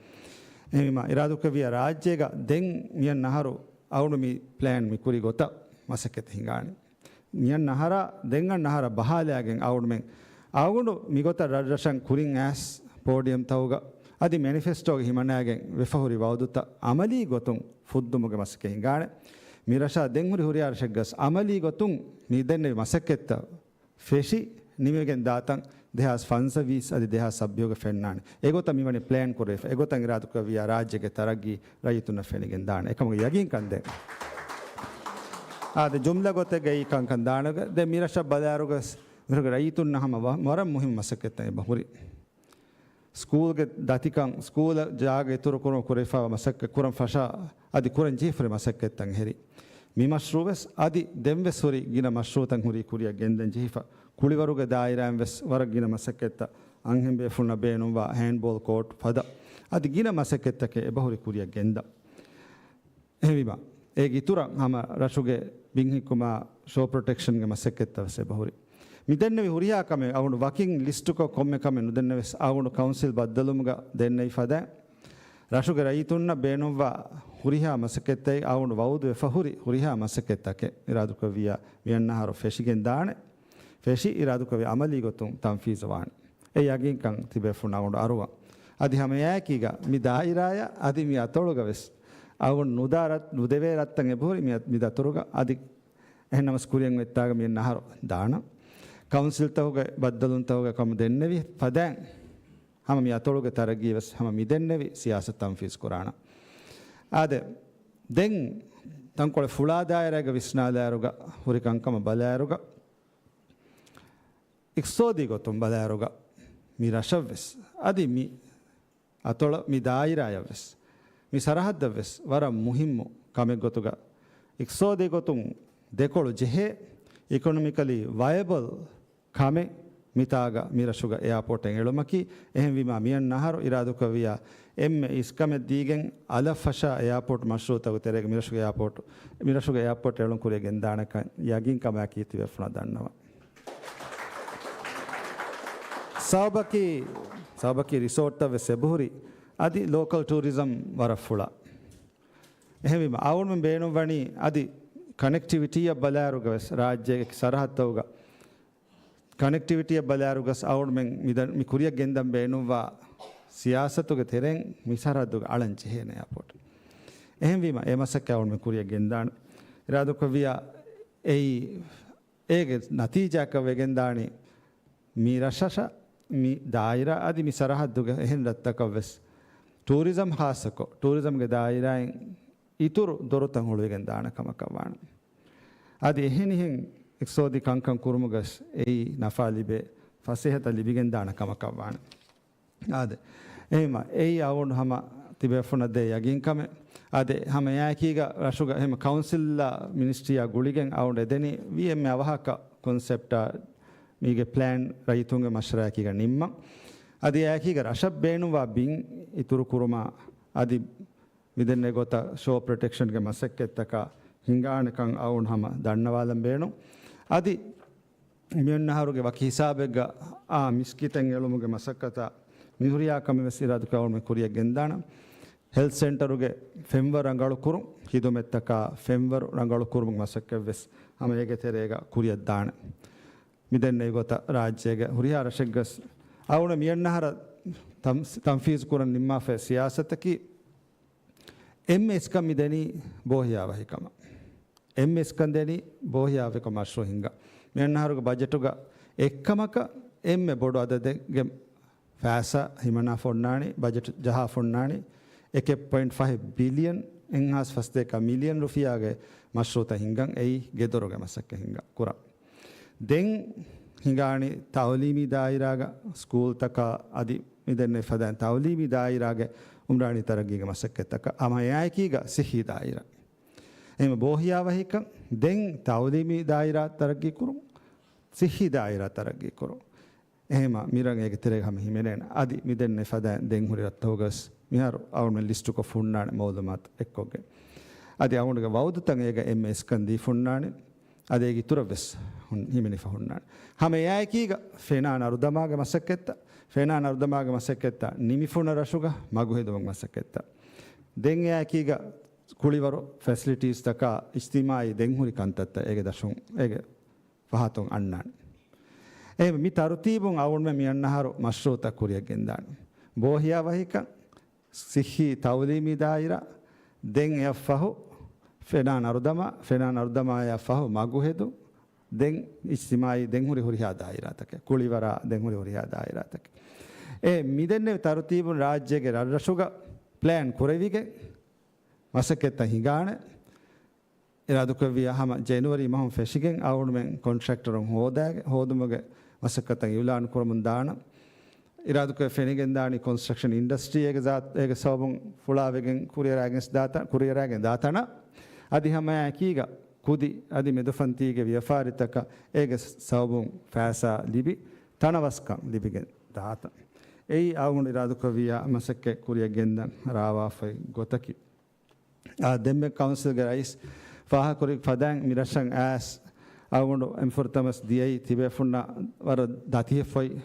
އެހެންވީމަ، އިރާދަކުރެއްވިއްޔާ ރާއްޖޭގަ ދެން މިއަންނަ އަހަރު އަޅުގަނޑު މި ޕްލޭން މި ކުރި ގޮތަށް މަސައްކަތް ހިނގާނެ. މިއަންނަ އަހަރާ ދެން އަންނަ އަހަރަށް ބަހާލައިގެން އަޅުގަނޑުމެން އަޅުގަނޑު މިގޮތަށް ރަށްރަށަށް ކުރިން އައިސް ޕޯޑިއަމްތަކުގަ އަދި މެނިފެސްޓޯގަ ހިމަނައިގެން ވެފަ ހުރި ވައުދުތައް އަމަލީ ގޮތުން ފުއްދުމުގެ މަސައްކަތް ހިނގާނެ. މި ރަށާ ދެން ހުރި ހުރިހާ ރަށެއްގަސް އަމަލީ ގޮތުން މި ދެންނެވި މަސައްކަތްތައް ފެށި ނިމިގެން ދާތަން ދެހާސް ފަންސަވީސް އަދި ދެހާސް ސައްބީހުގަ ފެންނާނެ. އެގޮތަށް މިވަނީ ޕްލޭން ކުރެވިފަ. އެގޮތަށް އިރާދަކުރެއްވިއްޔާ ރާއްޖޭގެ ތަރައްގީ ރައްޔިތުންނަށް ފެނިގެން ދާނެ. އެކަމަކު ޔަގީންކަން ދޭން. އާދެ، ޖުމްލަ ގޮތެއްގައި ކަންކަން ދާނެ. ދެން މި ރަށަށް ބަލާއިރުގަސް މިރަށުގެ ރައްޔިތުންނަށް ހަމަ ވަ-، ވަރަށް މުހިންމު މަސައްކަތްތައް އެބަ ހުރި. ސްކޫލްގެ ދަތިކަން، ސްކޫލަށް ޖާގަ އިތުރު ކުރުމަށް ކުރެވިފައިވާ މަސައްކަތް ކުރަން ފަށާ، އަދި ކުރަން ޖެހިފަ ހުރި މަސައްކަތްތައް އެހެރީ. މި މަޝްރޫއު ވެސް އަދި ދެން ވެސް ހުރި ގިނަ މަޝްރޫއުތައް ހުރީ ކުރިއަށް ގެންދަން ޖެހިފަ. ކުޅިވަރުގެ ދާއިރާއިން ވެސް ވަރަށް ގިނަ މަސައްކަތްތައް، އަންހެން ބޭފުޅުންނަށް ބޭނުންވާ ހޭންޑްބޯލް ކޯޓް ފަދަ އަދި ގިނަ މަސައްކަތްތަކެއް އެބަހުރި ކުރިއަށް ގެންދަން. އެހެންވީމަ، އޭގެ އިތުރަށް ހަމަ ރަށުގެ ބިންހިއްކުމާ، ޝޯ ޕްރޮޓެކްޝަންގެ މަސައްކަތްތައް ވެސް އެބަހުރި. މިދެންނެވި ހުރިހާ ކަމެއް އަޅުގަނޑު ވަކިން ލިސްޓުކޮށް ކޮންމެ ކަމެއް ނުދެންނެވެސް، އަޅުގަނޑު ކައުންސިލް ބައްދަލުވުމުގަ ދެންނެވި ފަދައިން، ރަށުގެ ރައްޔިތުންނަށް ބޭނުންވާ ހުރިހާ މަސައްކަތްތައް އަޅުގަނޑު ވައުދުވެފަ ހުރި ހުރިހާ މަސައްކަތްތަކެއް އިރާދަކުރެއްވިއްޔާ މިއަންނަ އަހަރު ފެށިގެން ދާނެ. ފެށި އިރާދަކުރެއްވިއްޔާ އަމަލީ ގޮތުން ތަންފީޒު ވާނެ. އެ ޔަގީންކަން ތިބޭފުޅުން އަޅުގަނޑު އަރުވަން. އަދި ހަމައެއާއެކީގަ މި ދާއިރާއަށް އަދި މި އަތޮޅުގަ ވެސް އަޅުގަނޑު ނުދާ ރަށް، ނުދެވޭ ރަށްތައް އެބަހުރި މި، މި ދަތުރުގަ. އަދި އެހެންނަމަސް ކުރިއަށް އޮތްތާގަ މިއަންނަ އަހަރު ދާނަން. ކައުންސިލްތަކުގެ ބައްދަލުވުންތަކުގެ ކަމު ދެންނެވި ފަދައިން ހަމަ މި އަތޮޅުގެ ތަރައްގީ ވެސް ހަމަ މިދެންނެވި ސިޔާސަތު ތަންފީޒު ކުރާނަން. އާދެ، ދެން ތަންކޮޅެއް ފުޅާ ދާއިރާގަ ވިސްނާލާއިރުގަ، ހުރި ކަންކަމަށް ބަލާއިރުގަ، އިޤްތިޞާދީ ގޮތުން ބަލާއިރުގަ، މި ރަށަށްވެސް އަދި މި އަތޮޅަށް މި ދާއިރާއަށްވެސް، މި ސަރަހައްދަށްވެސް ވަރަށް މުހިއްމު ކަމެއް ގޮތުގަ، އިޤްތިޞާދީ ގޮތުން ދެކޮޅު ޖެހޭ، އިކޮނޮމިކަލީ ވަޔަބަލް ކަމެއް މިތާގަ މި ރަށުގަ އެއާޕޯޓެއް އެޅުމަކީ. އެހެންވީމާ، މިއަންނަ އަހަރު އިރާދަކުރެއްވިއްޔާ އެންމެ އިސްކަމެއް ދީގެން އަލަށް ފަށާ އެއާޕޯޓް މަޝްރޫއުތަކުގެ ތެރޭގަ މި ރަށުގެ އެއާޕޯޓް، މި ރަށުގެ އެއާޕޯޓް އެޅުން ކުރިއަށް ގެންދާނެކަން ޔަގީންކަމާއެކީ ތިބޭފުޅުންނަށް ދަންނަވަން. ސަބަބަކީ، ސަބަބަކީ ރިސޯޓްތައް ވެސް އެބަހުރި، އަދި ލޯކަލް ޓޫރިޒަމް ވަރަށް ފުޅާ. އެހެންވީމަ، އަޅުގަނޑުމެން ބޭނުންވަނީ އަދި ކަނެކްޓިވިޓީއަށް ބަލާއިރުގަވެސް، ރާއްޖޭގެ ސަރަހައްދުތަކުގަ ކަނެކްޓިވިޓީއަށް ބަލާއިރުގަސް އަޅުގަނޑުމެން މިދަ-، މި ކުރިއަށް ގެންދަން ބޭނުންވާ ސިޔާސަތުގެ ތެރެއިން މި ސަރަހައްދުގަ އަޅަން ޖެހޭނެ އެއާޕޯޓް. އެހެންވީމަ، އެ މަސައްކަތް އަޅުގަނޑުމެން ކުރިއަށް ގެންދާނެ. އިރާދަކުރެއްވިއްޔާ އެއީ، އޭގެ ނަތީޖާއަކަށް ވެގެންދާނީ، މި ރަށަށަށް މި ދާއިރާ އަދި މި ސަރަހައްދުގެ އެހެން ރަށްތަކަށް ވެސް ޓޫރިޒަމް ޚާއްޞަކޮށް، ޓޫރިޒަމްގެ ދާއިރާއިން އިތުރު ދޮރުތައް ހުޅުވިގެން ދާނެ ކަމަކަށް ވާނެ. އަދި އެހެނިހެން އިޤްތިޞާދީ ކަންކަން ކުރުމުގަސް އެއީ ނަފާ ލިބޭ ފަސޭހަތައް ލިބިގެން ދާނެ ކަމަކަށް ވާނެ. އާދެ. އެހެމަ އެއީ އަޅުގަނޑު ހަމަ ތިބޭފުނަށް ދޭ ޔަގީންކަމެއް. އާދެ، ހަމަ އެއާއެކީގަ ރަށުގަ ހަމަ ކައުންސިލްއާ މިނިސްޓްރީއާ ގުޅިގެން އަޅުގަނޑު އެދެނީ ވީ އެންމެ އަވަހަކަށް ކޮންސެޕްޓާ މީގެ ޕްލޭން ރައްޔިތުންގެ މަޝްވަރާއެކީގަ ނިންމަން. އަދި އެއާއެކީގަ ރަށަށް ބޭނުންވާ ބިން އިތުރު ކުރުމާ އަދި މިދެންނެ ގޮތަށް ޝޯ ޕްރޮޓެކްޝަންގެ މަސައްކަތްތަކާ ހިނގާނެކަން އަޅުގަނޑު ހަމަ ދަންނަވާލަން ބޭނުން. އަދި މިއޮންނަ އަހަރުގެ ވަކި ހިސާބެއްގަ އާ މިސްކިތެއް އެޅުމުގެ މަސައްކަތާ މިހުރިހާ ކަމެއް ވެސް އިރާދަކުރެއްވި ކުރިއަށް ގެންދާނަން. ހެލްތް ސެންޓަރުގެ ފެންވަރު ރަނގަޅުކުރުން، ޚިދުމަތްތަކާ ފެންވަރު ރަނގަޅުކުރުމުގެ މަސައްކަތް ވެސް ހަމަ އޭގެ ތެރޭގަ ކުރިއަށް ދާނެ. މިދެންނެވި ގޮތަށް ރާއްޖޭގެ ހުރިހާ ރަށެއްގަސް އަޅުގަނޑު މިއަންނަ އަހަރަށް ތަން-، ތަންފީޒު ކުރަން ނިންމާފައި ސިޔާސަތަކީ އެންމެ އިސްކަން މި ދެނީ ބޯހިޔާވަހިކަމަށް. އެންމެ އިސްކަން ދެނީ ބޯހިޔާވަހިކަމަށް މަޝްރޫއު ހިންގާ. މިއަންނަ އަހަރުގެ ބަޖެޓުގަ އެއްކަމަކަށް އެންމެ ބޮޑު އަދަދެއްގެ ފައިސާ ހިމަނާފަ އޮންނާނީ، ބަޖެޓް ޖަހާފަ އޮންނާނީ އެކެއް ޕޮއިންޓް ފަހެއް ބިލިއަން އެއްހާސް ފަސްދޭކަ މިލިއަން ރުފިޔާގެ މަޝްރޫއުތައް ހިންގަން. އެއީ ގެދޮރުގެ މަސައްކަތް ހިންގާ ކުރަން. ދެން ހިނގާނީ ތައުލީމީ ދާއިރާގަ ސްކޫލްތަކާ އަދި މިދެންނެވި ފަދައިން ތައުލީމީ ދާއިރާގެ އުމްރާނީ ތަރައްގީގެ މަސައްކަތްތަކަށް ހަމަ އެއާއެކީގަ ސިއްހީ ދާއިރާ. އެހެން ބޯހިޔާވަހިކަން ދެން ތައުލީމީ ދާއިރާ ތަރައްގީ ކުރުން، ސިއްހީ ދާއިރާ ތަރައްގީ ކުރުން. އެހެމަ މިރަށް އޭގެ ތެރޭގަ ހަމަ ހިމެނޭނެ. އަދި މިދެންނެވި ފަދައިން ދެން ހުރި ރަށްތަކުގަސް މިހާރު އަޅުގަނޑު ލިސްޓުކޮށް ހުންނާނެ މައުލޫމާތު އެއްކޮށްގެން. އަދި އަޅުގަނޑުގެ ވައުދުތައް އޭގަ އެންމެ އިސްކަން ދީފަ ހުންނާނެ. އަދި އޭގެ އިތުރަށް ވެސް ހުން-، ހިމެނިފަ ހުންނާނެ. ހަމަ އެއާއެކީގަ ފެނާ ނަރުދަމާގެ މަސައްކަތްތައް، ފެނާ ނަރުދަމާގެ މަސައްކަތްތައް، ނިމިފަ އޮންނަ ރަށުގަ މަގު ހެދުމުގެ މަސައްކަތްތައް. ދެން އެއާއެކީގަ ކުޅިވަރު ފެސިލިޓީސްތަކާ އިޖްތިމާއީ ދެން ހުރި ކަންތައްތައް އޭގެ ދަށުން އޭގެ ފަހަތުން އަންނާނެ. އެހެން މި ތަރުތީބުން އަޅުގަނޑުމެން މި އަންނަ އަހަރު މަޝްރޫއުތައް ކުރިއަށް ގެންދާނެ. ބޯހިޔާވަހިކަން، ސިއްހީ ތައުލީމީ ދާއިރާ، ދެން އެއަށްފަހު ފެނާ ނަރުދަމާ، ފެނާ ނަރުދަމާއަށް ފަހު މަގުހެދު، ދެން އިޖްތިމާއީ ދެން ހުރި ހުރިހާ ދާއިރާތަކެއް، ކުޅިވަރާ ދެން ހުރި ހުރިހާ ދާއިރާތަކެއް. އެ މިދެންނެވި ތަރުތީބުން ރާއްޖޭގެ ރަށްރަށުގަ ޕްލޭން ކުރެވިގެން މަސައްކަތްތައް ހިނގާނެ. އިރާދަކުރެއްވިއްޔާ ހަމަ ޖެނުއަރީ މަހުން ފެށިގެން އަޅުގަނޑުމެން ކޮންޓްރެކްޓަރުން ހޯދާގެ-، ހޯދުމުގެ މަސައްކަތަށް އިއުލާން ކުރަމުން ދާނަން. އިރާދަކުރެ ފެނިގެންދާނީ ކޮންސްޓްރަކްޝަން އިންޑަސްޓްރީ އޭގެ ޒާތް-، އޭގެ ސަބަބުން ފުޅާވެގެން ކުރިއަރާގެން ދާތަ-، ކުރިއަރާގެން ދާތަނަށް. އަދި ހަމައެކީގަ ކުދި އަދި މެދުފަންތީގެ ވިޔަފާރިތަކަށް އޭގެ ސަބަބުން ފައިސާ ލިބި ތަނަވަސްކަން ލިބިގެން ދާތަން. އެއީ އަޅުގަނޑު އިރާދަކުރެއްވިއްޔާ މަސައްކަތް ކުރިއަށް ގެންދަން ރާވާފައި ގޮތަކީ. އާ، ދެންމެ ކައުންސިލްގެ ރައީސް ފާހަގަކުރި ފަދައިން މިރަށަށް އައިސް އަޅުގަނޑު އެންފުރަތަމަސް ދިޔައީ ތިބޭފުންނަށް ވަރަށް ދަތިހެއްފޮތް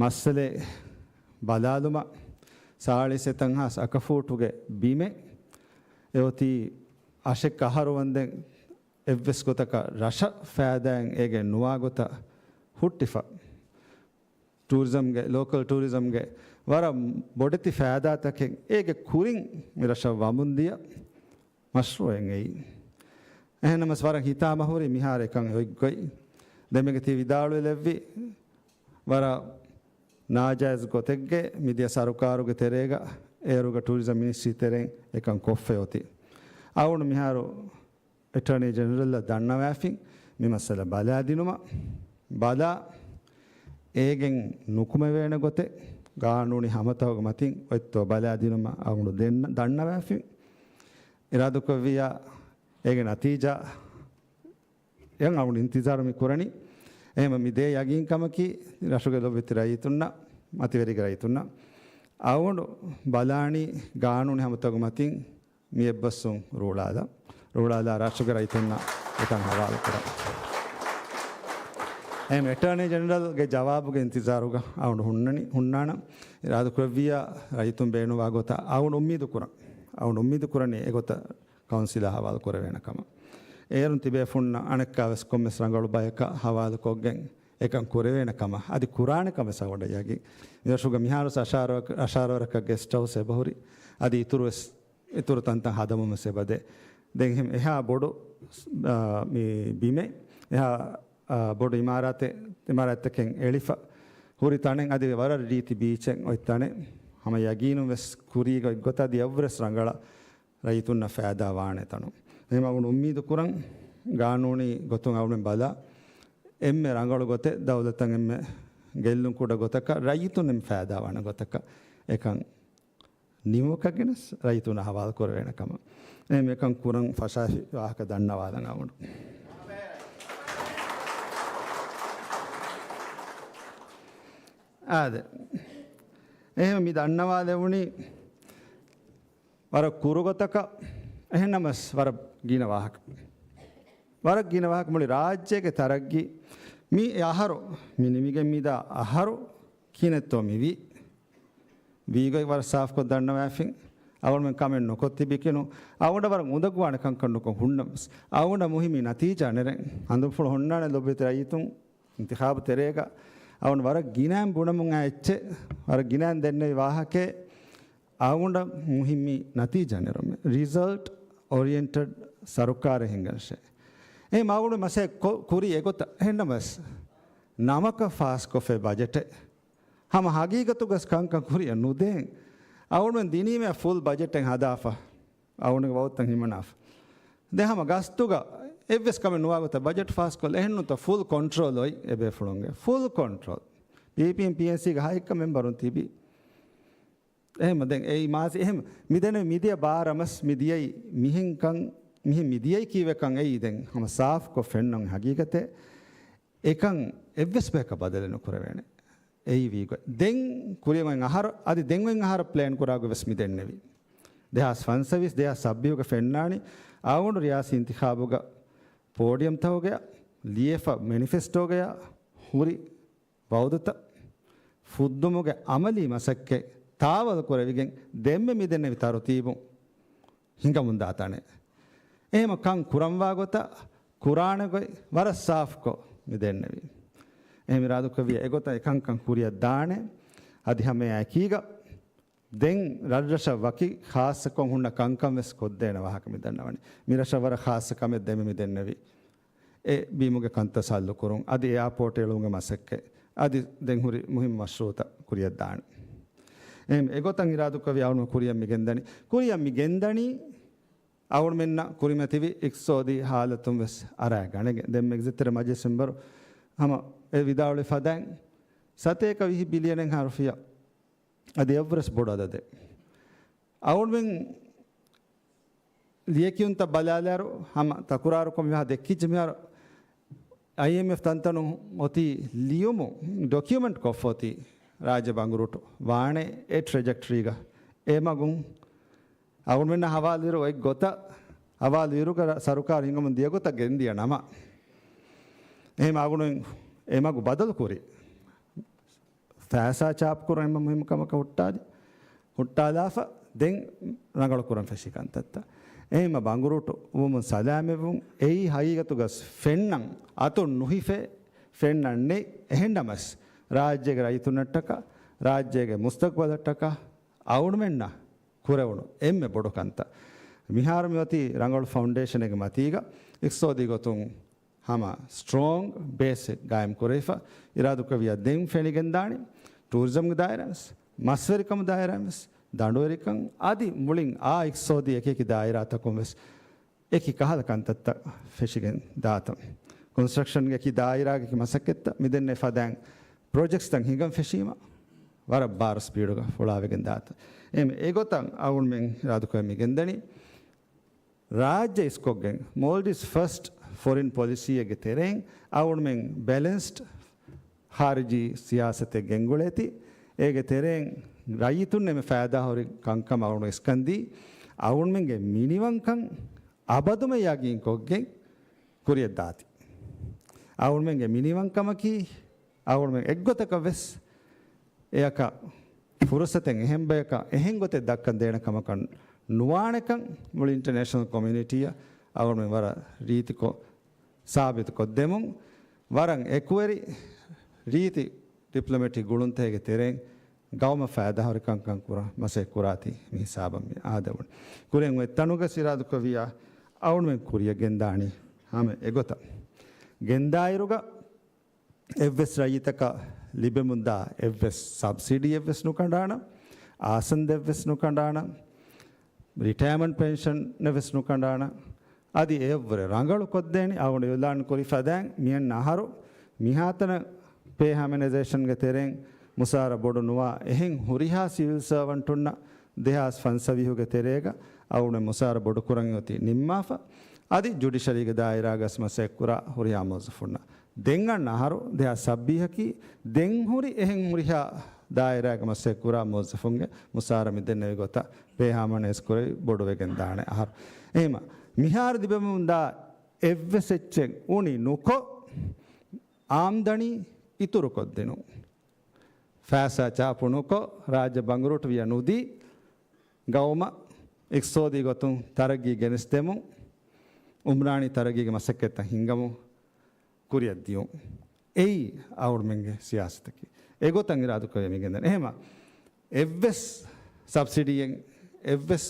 މައްސަލައެއް ބަލާލުމަށް. ސާޅީސް އެތަންހާސް އަކަފޫޓުގެ ބިމެއް އެއޮތީ އަށެއް އަހަރު ވަންދެން އެއްވެސް ގޮތަކަށް ރަށަށް ފައިދާއެއް އޭގެ ނުވާ ގޮތަށް ހުއްޓިފަ. ޓޫރިޒަމްގެ، ލޯކަލް ޓޫރިޒަމްގެ ވަރަށް ބޮޑެތި ފައިދާތަކެއް އޭގެ ކުރިން މި ރަށަށް ވަމުންދިޔަ މަޝްރޫއެއް އެއީ. އެހެންނަމަސް ވަރަށް ހިތާމަހުރި މިހާރު އެކަން އޮތްގޮތް. ދެންމެގެ ތި ވިދާޅުވެލެއްވި ވަރަށް ނާޖާއިޒް ގޮތެއްގެ މިދިޔަ ސަރުކާރުގެ ތެރޭގަ އޭރުގަ ޓޫރިޒަމް މިނިސްޓްރީ ތެރެއިން އެކަން ކޮށްފައި އޮތީ. އަޅުގަނޑު މިހާރު އެޓާނީ ޖެނެރަލަށް ދަންނަވާފިން މި މައްސަލަ ބަލާދިނުމަށް، ބަލާ އޭގެން ނުކުމެވޭނެ ގޮތެއް ގާނޫނީ ހަމަތަކުގެ މަތިން އޮތްތޯ ބަލާދިނުމަށް އަޅުގަނޑު ދެން-، ދަންނަވާފިން. އިރާދަކުރެއްވިއްޔާ އޭގެ ނަތީޖާ އެއަށް އަޅުގަނޑު އިންތިޒާރު މި ކުރަނީ. އެހެން މި ދޭ ޔަގީންކަމަކީ ރަށުގެ ލޮބުވެތި ރައްޔިތުންނަށް، މަތިވެރިގެ ރައްޔިތުންނަށް އަޅުގަނޑު ބަލާނީ ގާނޫނީ ހަމަތަކުގެ މަތިން މި އެއްބަސްވުން ރޫޅާލަ، ރޫޅާލާ ރަށުގެ ރައްޔިތުންނަށް އެކަން ހަވާލު ކުރަން. އެހެން އެޓާނީ ޖެނެރަލްގެ ޖަވާބުގެ އިންތިޒާރުގަ އަޅުގަނޑު ހުންނަނީ، ހުންނާނަން. އިރާދަކުރެއްވިއްޔާ ރައްޔިތުން ބޭނުންވާ ގޮތަށް އަޅުގަނޑު އުއްމީދު ކުރަން. އަޅުގަނޑު އުއްމީދު ކުރަނީ އެގޮތަށް ކައުންސިލާ ހަވާލު ކުރެވޭނެ ކަމަށް. އޭރުން ތިބޭފުންނަށް އަނެއްކާވެސް ކޮންމެސް ރަނގަޅު ބަޔަކަށް ހަވާލުކޮށްގެން އެކަން ކުރެވޭނެ ކަމަށް، އަދި ކުރާނެ ކަމެއް ސަގޮޑަށް ޔަގީން. މިރަށުގަ މިހާރު އަށާރަ-، އަށާރަވަރަކަށް ގެސްޓް ހައުސް އެބަހުރި، އަދި އިތުރުވެސް، އިތުރު ތަންތަން ހަދަމުން ވެސް އެބަދޭ. ދެން އެހެން އެހާ ބޮޑު، އާ، މި ބިމެއް، އެހާ، އާ، ބޮޑު އިމާރާތެއް، އިމާރާތްތަކެއް އެޅިފަ، ހުރި ތަނެއް އަދި ވަރަށް ރީތި ބީޗެއް އޮތް ތަނެއް. ހަމަ ޔަގީނުން ވެސް ކުރީގަ އޮތް ގޮތަށް އަދި އެއްވެސް ރަނގަޅަށް ރައްޔިތުންނަށް ފައިދާ ވާނެ ތަނު. އެހެން އަޅުގަނޑު އުއްމީދު ކުރަން ގާނޫނީ ގޮތުން އަޅުމެން ބަލާ އެންމެ ރަނގަޅު ގޮތެއް ދައުލަތަށް އެންމެ ގެއްލުން ކުޑަ ގޮތަކަށް ރައްޔިތުން އެންމެ ފައިދާ ވާނެ ގޮތަކަށް އެކަން ނިމުމަކަށް ގެނެސް ރައްޔިތުންނަށް ހަވާލު ކުރެވޭނެ ކަމަށް. އެހެން އެކަން ކުރަން ފަށާފި ވާހަކަ ދަންނަވާލަން އަޅުގަނޑު. އާދެ. އެހެން މި ދަންނަވާލެވުނީ ވަރަށް ކުރު ގޮތަކަށް، އެހެންނަމަސް ވަރަށް ގިނަ ވާހަކަ. ވަރަށް ގިނަ ވާހަކަ މުޅި ރާއްޖޭގެ ތަރައްގީ މި އަހަރު، މި ނިމިގެން މިދާ އަހަރު ކިހިނެއްތޯ މިވީ. ވީގޮތް ވަރަށް ސާފްކޮށް ދަންނަވާފިން. އަޅުގަނޑުމެން ކަމެއް ނުކޮށް ތިބިކިނު. އަޅުގަނޑަށް ވަރަށް އުނދަގޫވާނެ ކަންކަން ނުކޮށް ހުންނަމަސް، އަޅުގަނޑަށް މުހިއްމީ ނަތީޖާ ނެރެން. އަނދުންފުޅު ހުންނާނެ ލޮބުވެތި ރައްޔިތުން އިންތިޚާބު ތެރޭގަ. އަޅުގަނޑު ވަރަށް ގިނައިން ބުނަމުން އާ އެއްޗެއް، ވަރަށް ގިނައިން ދެންނެވި ވާހަކައެއް. އަޅުގަނޑަށް މުހިއްމީ ނަތީޖާ ނެރުމެއް. ރިޒަލްޓް އޯރިއެންޓެޑް ސަރުކާރެއް ހިންގަންށޭ. އެހެން އަޅުގަނޑު މަސައްކަތް ކޮ-، ކުރީ އެގޮތަށް. އެހެންނަމަސް ނަމަކަށް ފާސްކޮށްފައި ބަޖެޓެއް. ހަމަ ހަގީގަތުގަސް ކަންކަން ކުރިއަށް ނުދޭން. އަޅުގަނޑުމެން ދިނީމޭ ފުލް ބަޖެޓެއް ހަދާފަ. އަޅުގަނޑުގެ ވައުދުތައް ހިމަނާފަ. ދެން ހަމަ ގަސްތުގަ އެއްވެސް ކަމެއް ނުވާ ގޮތަށް ބަޖެޓް ފާސްކޮށްލަ އެހެންނުތަ ފުލް ކޮންޓްރޯލް އޮތް އެބޭފުޅުންގެ. ފުލް ކޮންޓްރޯލް. ޕީޕީއެމް ޕީއެންސީގެ ހައެއްކަ މެމްބަރުން ތިބި. އެހެން ދެން އެއީ މާޒީ އެހެން މިދެން މިދިޔަ ބާރަމަސް މިދިޔައީ މިހެންކަން، މިހެން މިދިޔައީ ކީއްވެކަން އެއީ ދެން ހަމަ ސާފްކޮށް ފެންނަން ހަގީގަތެއް. އެކަން އެއްވެސް ބަޔަކަށް ބަދަލެއް ނުކުރެވޭނެ. އެއީ ވީގޮތް. ދެން ކުރިއަށް އޮތް އަހަރު، އަދި ދެން އޮތް އަހަރަށް ޕްލޭން ކުރާގޮތް ވެސް މި ދެންނެވި. ދެހާސް ފަންސަވީސް، ދެހާސް ސައްބީސްގަ ފެންނާނީ އަޅުގަނޑު ރިޔާސީ އިންތިޚާބުގަ ޕޯޑިއަމްތަކުގަ ލިޔެފަ މެނިފެސްޓޯގަ ހުރި ވައުދުތައް ފުއްދުމުގެ އަމަލީ މަސައްކަތް ތާވަލު ކުރެވިގެން ދެންމެ މި ދެންނެވި ތަރުތީބު ހިނގަމުންދާ ތަނެއް. އެހެމަ ކަން ކުރަންވާ ގޮތަށް ކުރާނެ ގޮތް ވަރަށް ސާފްކޮށް މި ދެންނެވީ. އެހެން އިރާދުކުރެއްވިއްޔާ އެގޮތަށް އެކަންކަން ކުރިއަށް ދާނެ. އަދި ހަމައެއާއެކީގަ ދެން ރަށްރަށަށް ވަކި ޚާއްޞަކޮށް ހުންނަ ކަންކަން ވެސް ކޮށްދޭނެ ވާހަކަ މި ދަންނަވަނީ. މި ރަށަށް ވަރަށް ޚާއްޞަ ކަމެއް ދެންމެ މި ދެންނެވީ. އެ ބީމުގެ ކަންތައް ސައްލުކުރުން، އަދި އެއާޕޯޓް އެޅުމުގެ މަސައްކަތް، އަދި ދެން ހުރި މުހިއްމު މަޝްރޫއުތައް ކުރިއަށް ދާނެ. އެހެން އެގޮތަށް އިރާދުކުރެއްވި އަޅުގަނޑު ކުރިއަށް މި ގެންދަނީ. ކުރިއަށް މި ގެންދަނީ އަޅުގަނޑުމެންނަށް ކުރިމަތިވި އިޤްތިޞާދީ ހާލަތުން ވެސް އަރާ ގަނެގެން. ދެން އެގްޒެކެޓިވް މަޖިލިސް މެމްބަރު ހަމަ އެ ވިދާޅުވި ފަދައިން ސަތޭކަ ވިހި ބިލިއަނެއްހާ ރުފިޔާ އަދި އެއްވެސް ބޮޑު އަދަދެއް. އަޅުގަނޑުމެން ލިޔެކިޔުންތައް ބަލާލާއިރު ހަމަ ތަކުރާރުކޮށް މިވާހަކަ ދެއްކިއްޖެ މިހާރު އައިއެމްއެފް ތަންތަނުން އޮތީ ލިޔުމު ޑޮކިއުމެންޓް ކޮށްފަ އޮތީ ރާއްޖެ ބަނގުރޫޓު ވާނެ އެ ޓްރެޖެކްޓްރީގަ އެ މަގުން އަޅުގަނޑުމެންނަށް ހަވާލުވިއިރު އޮތް ގޮތަށް، ހަވާލުވިއިރުގަ ސަރުކާރު ހިނގަމުން ދިޔަ ގޮތަށް ގެންދިޔަ ނަމަ، އެހެން އަޅުގަނޑު އެ މަގު ބަދަލު ކުރި. ފައިސާ ޗާޕް ކުރުން އެންމެ މުހިއްމު ކަމަކަށް ހުއްޓާލި، ހުއްޓާލާފަ ދެން ރަނގަޅު ކުރަން ފެށި ކަންތައްތައް. އެހެންމަ ބަނގުރޫޓު ވުމުން ސަލާމަތްވުން އެއީ ހަގީގަތުގަސް ފެންނަން އަތުން ނުހިފޭ، ފެންނަން ނެތް. އެހެންނަމަސް ރާއްޖޭގެ ރައްޔިތުންނަށްޓަކާ، ރާއްޖޭގެ މުސްތަގްބަލަށްޓަކާ އަޅުގަނޑުމެންނަށް ކުރެވުނު އެންމެ ބޮޑު ކަންތައް. މިހާރު މިއޮތީ ރަނގަޅު ފައުންޑޭޝަނެއްގެ މަތީގަ އިޤްތިޞާދީ ގޮތުން ހަމަ ސްޓްރޯންގް ބޭސެއް ގާއިމް ކުރެވިފަ އިރާދުކުރެއްވިއްޔާ ދެން ފެނިގެންދާނީ ޓޫރިޒަމްގެ ދާއިރާވެސް، މަސްވެރިކަމު ދާއިރާވެސް، ދަނޑުވެރިކަން އަދި މުޅިން އާ އިޤްތިޞާދީ އެކި އެކި ދާއިރާތަކުން ވެސް އެކި ކަހަލަ ކަންތައްތައް ފެށިގެން ދާތަން. ކޮންސްޓްރަކްޝަންގެ އެކި ދާއިރާގެ އެކި މަސައްކަތްތައް މިދެންނެވި ފަދައިން ޕްރޮޖެކްޓްސްތައް ހިނގަން ފެށީމަ ވަރަށް ބާރު ސްޕީޑުގަ ފުޅާވެގެން ދާތަން. އެމް އެގޮތަށް އަޅުގަނޑުމެން އިރާދުކުރެއްވި މި ގެންދަނީ ރާއްޖެ އިސްކޮށްގެން މޯލްޑިވްސް ފަސްޓް ފޮރިން ޕޮލިސީއެއްގެ ތެރެއިން އަޅުގަނޑުމެން ބެލެންސްޑް ޚާރިޖީ ސިޔާސަތެއް ގެންގުޅޭތީ، އޭގެ ތެރެއިން ރައްޔިތުން އެންމެ ފައިދާހުރި ކަންކަމަށް އަޅުގަނޑު އިސްކަންދީ، އަޅުގަނޑުމެންގެ މިނިވަންކަން އަބަދުމެ ޔަގީންކޮށްގެން ކުރިއަށްދާތީ. އަޅުގަނޑުމެންގެ މިނިވަންކަމަކީ، އަޅުގަނޑުމެން އެއްގޮތަކަށް ވެސް އެއަކަށް ފުރުސަތެއް އެހެން ބަޔަކަށް އެހެން ގޮތެއް ދައްކަން ދޭނެ ކަމަކަށް ނުވާނެކަން މުޅި އިންޓަރނޭޝަނަލް ކޮމިއުނިޓީއަށް އަޅުގަނޑުމެން ވަރަށް ރީތިކޮށް، ސާބިތުކޮށްދެމުން، ވަރަށް އެކުވެރި ރީތި ޑިޕްލޮމެޓިކް ގުޅުންތަކެއްގެ ތެރެއިން ގައުމަށް ފައިދާހުރި ކަންކަން ކުރަން މަސައްކަތް ކުރާތީ މި ހިސާބަށް މި އާދެވުނު. ކުރިއަށް އޮތް ތަނުގަ އިރާދުކުރެއްވިއްޔާ އަޅުގަނޑުމެން ކުރިއަށް ގެންދާނީ ހަމަ އެގޮތަށް. ގެންދާއިރުގަ އެއްވެސް ރައްޔިތަކަށް ލިބެމުންދާ އެއްވެސް ސަބްސިޑީއެއްވެސް ނުކަނޑާނަން، އާސަންދެއްވެސް ނުކަނޑާނަން، ރިޓަޔަރމަންޓް ޕެންޝަނެއްވެސް ނުކަނޑާނަން. އަދި އެއަށްވުރެ ރަނގަޅު ކޮށްދޭނީ އަޅުގަނޑު އިޢުލާން ކުރި ފަދައިން މިއަންނަ އަހަރު މިހާތަނަށް ޕޭ ހާމަނައިޒޭޝަންގެ ތެރެއިން މުސާރަ ބޮޑު ނުވާ އެހެން ހުރިހާ ސިވިލް ސަރވަންޓުންނަށް ދެހާސް ފަންސަވީހުގެ ތެރޭގަ އަޅުގަނޑު މުސާރަ ބޮޑުކުރަން އޮތީ ނިންމާފަ. އަދި ޖުޑިޝަރީގެ ދާއިރާގަސް މަސައްކަތްކުރާ ހުރިހާ މުވައްޒަފުންނަށް ދެން އަންނަ އަހަރު ދެހާސް ސައްބީހަކީ ދެން ހުރި އެހެން ހުރިހާ ދާއިރާގެ މަސައްކަތްކުރާ މުވައްޒަފުންގެ މުސާރަ މިދެންނެވި ގޮތަށް ޕޭ ހާމަނައިޒް ކުރެވި ބޮޑުވެގެން ދާނެ އަހަރު. އެހެމަ މިހާރު ލިބެމުންދާ އެއްވެސް އެއްޗެއް އުނި ނުކޮށް، އާމްދަނީ އިތުރުކޮށްދިނުން. ފައިސާ ޗާޕު ނުކޮށް، ރާއްޖެ ބަނގުރޫޓުވިޔަ ނުދީ، ގައުމަށް އިޤްތިޞާދީ ގޮތުން ތަރައްގީ ގެނެސްދެމުން، އުމްރާނީ ތަރައްގީގެ މަސައްކަތްތައް ހިންގަމުން ކުރިއަށް ދިޔުން. އެއީ އަޅުގަނޑުމެންގެ ސިޔާސަތަކީ. އެގޮތަށް އިރާދަކުރެވި މިގެންދަނީ. އެހެމަ އެއްވެސް ސަބްސިޑީއެއް އެއްވެސް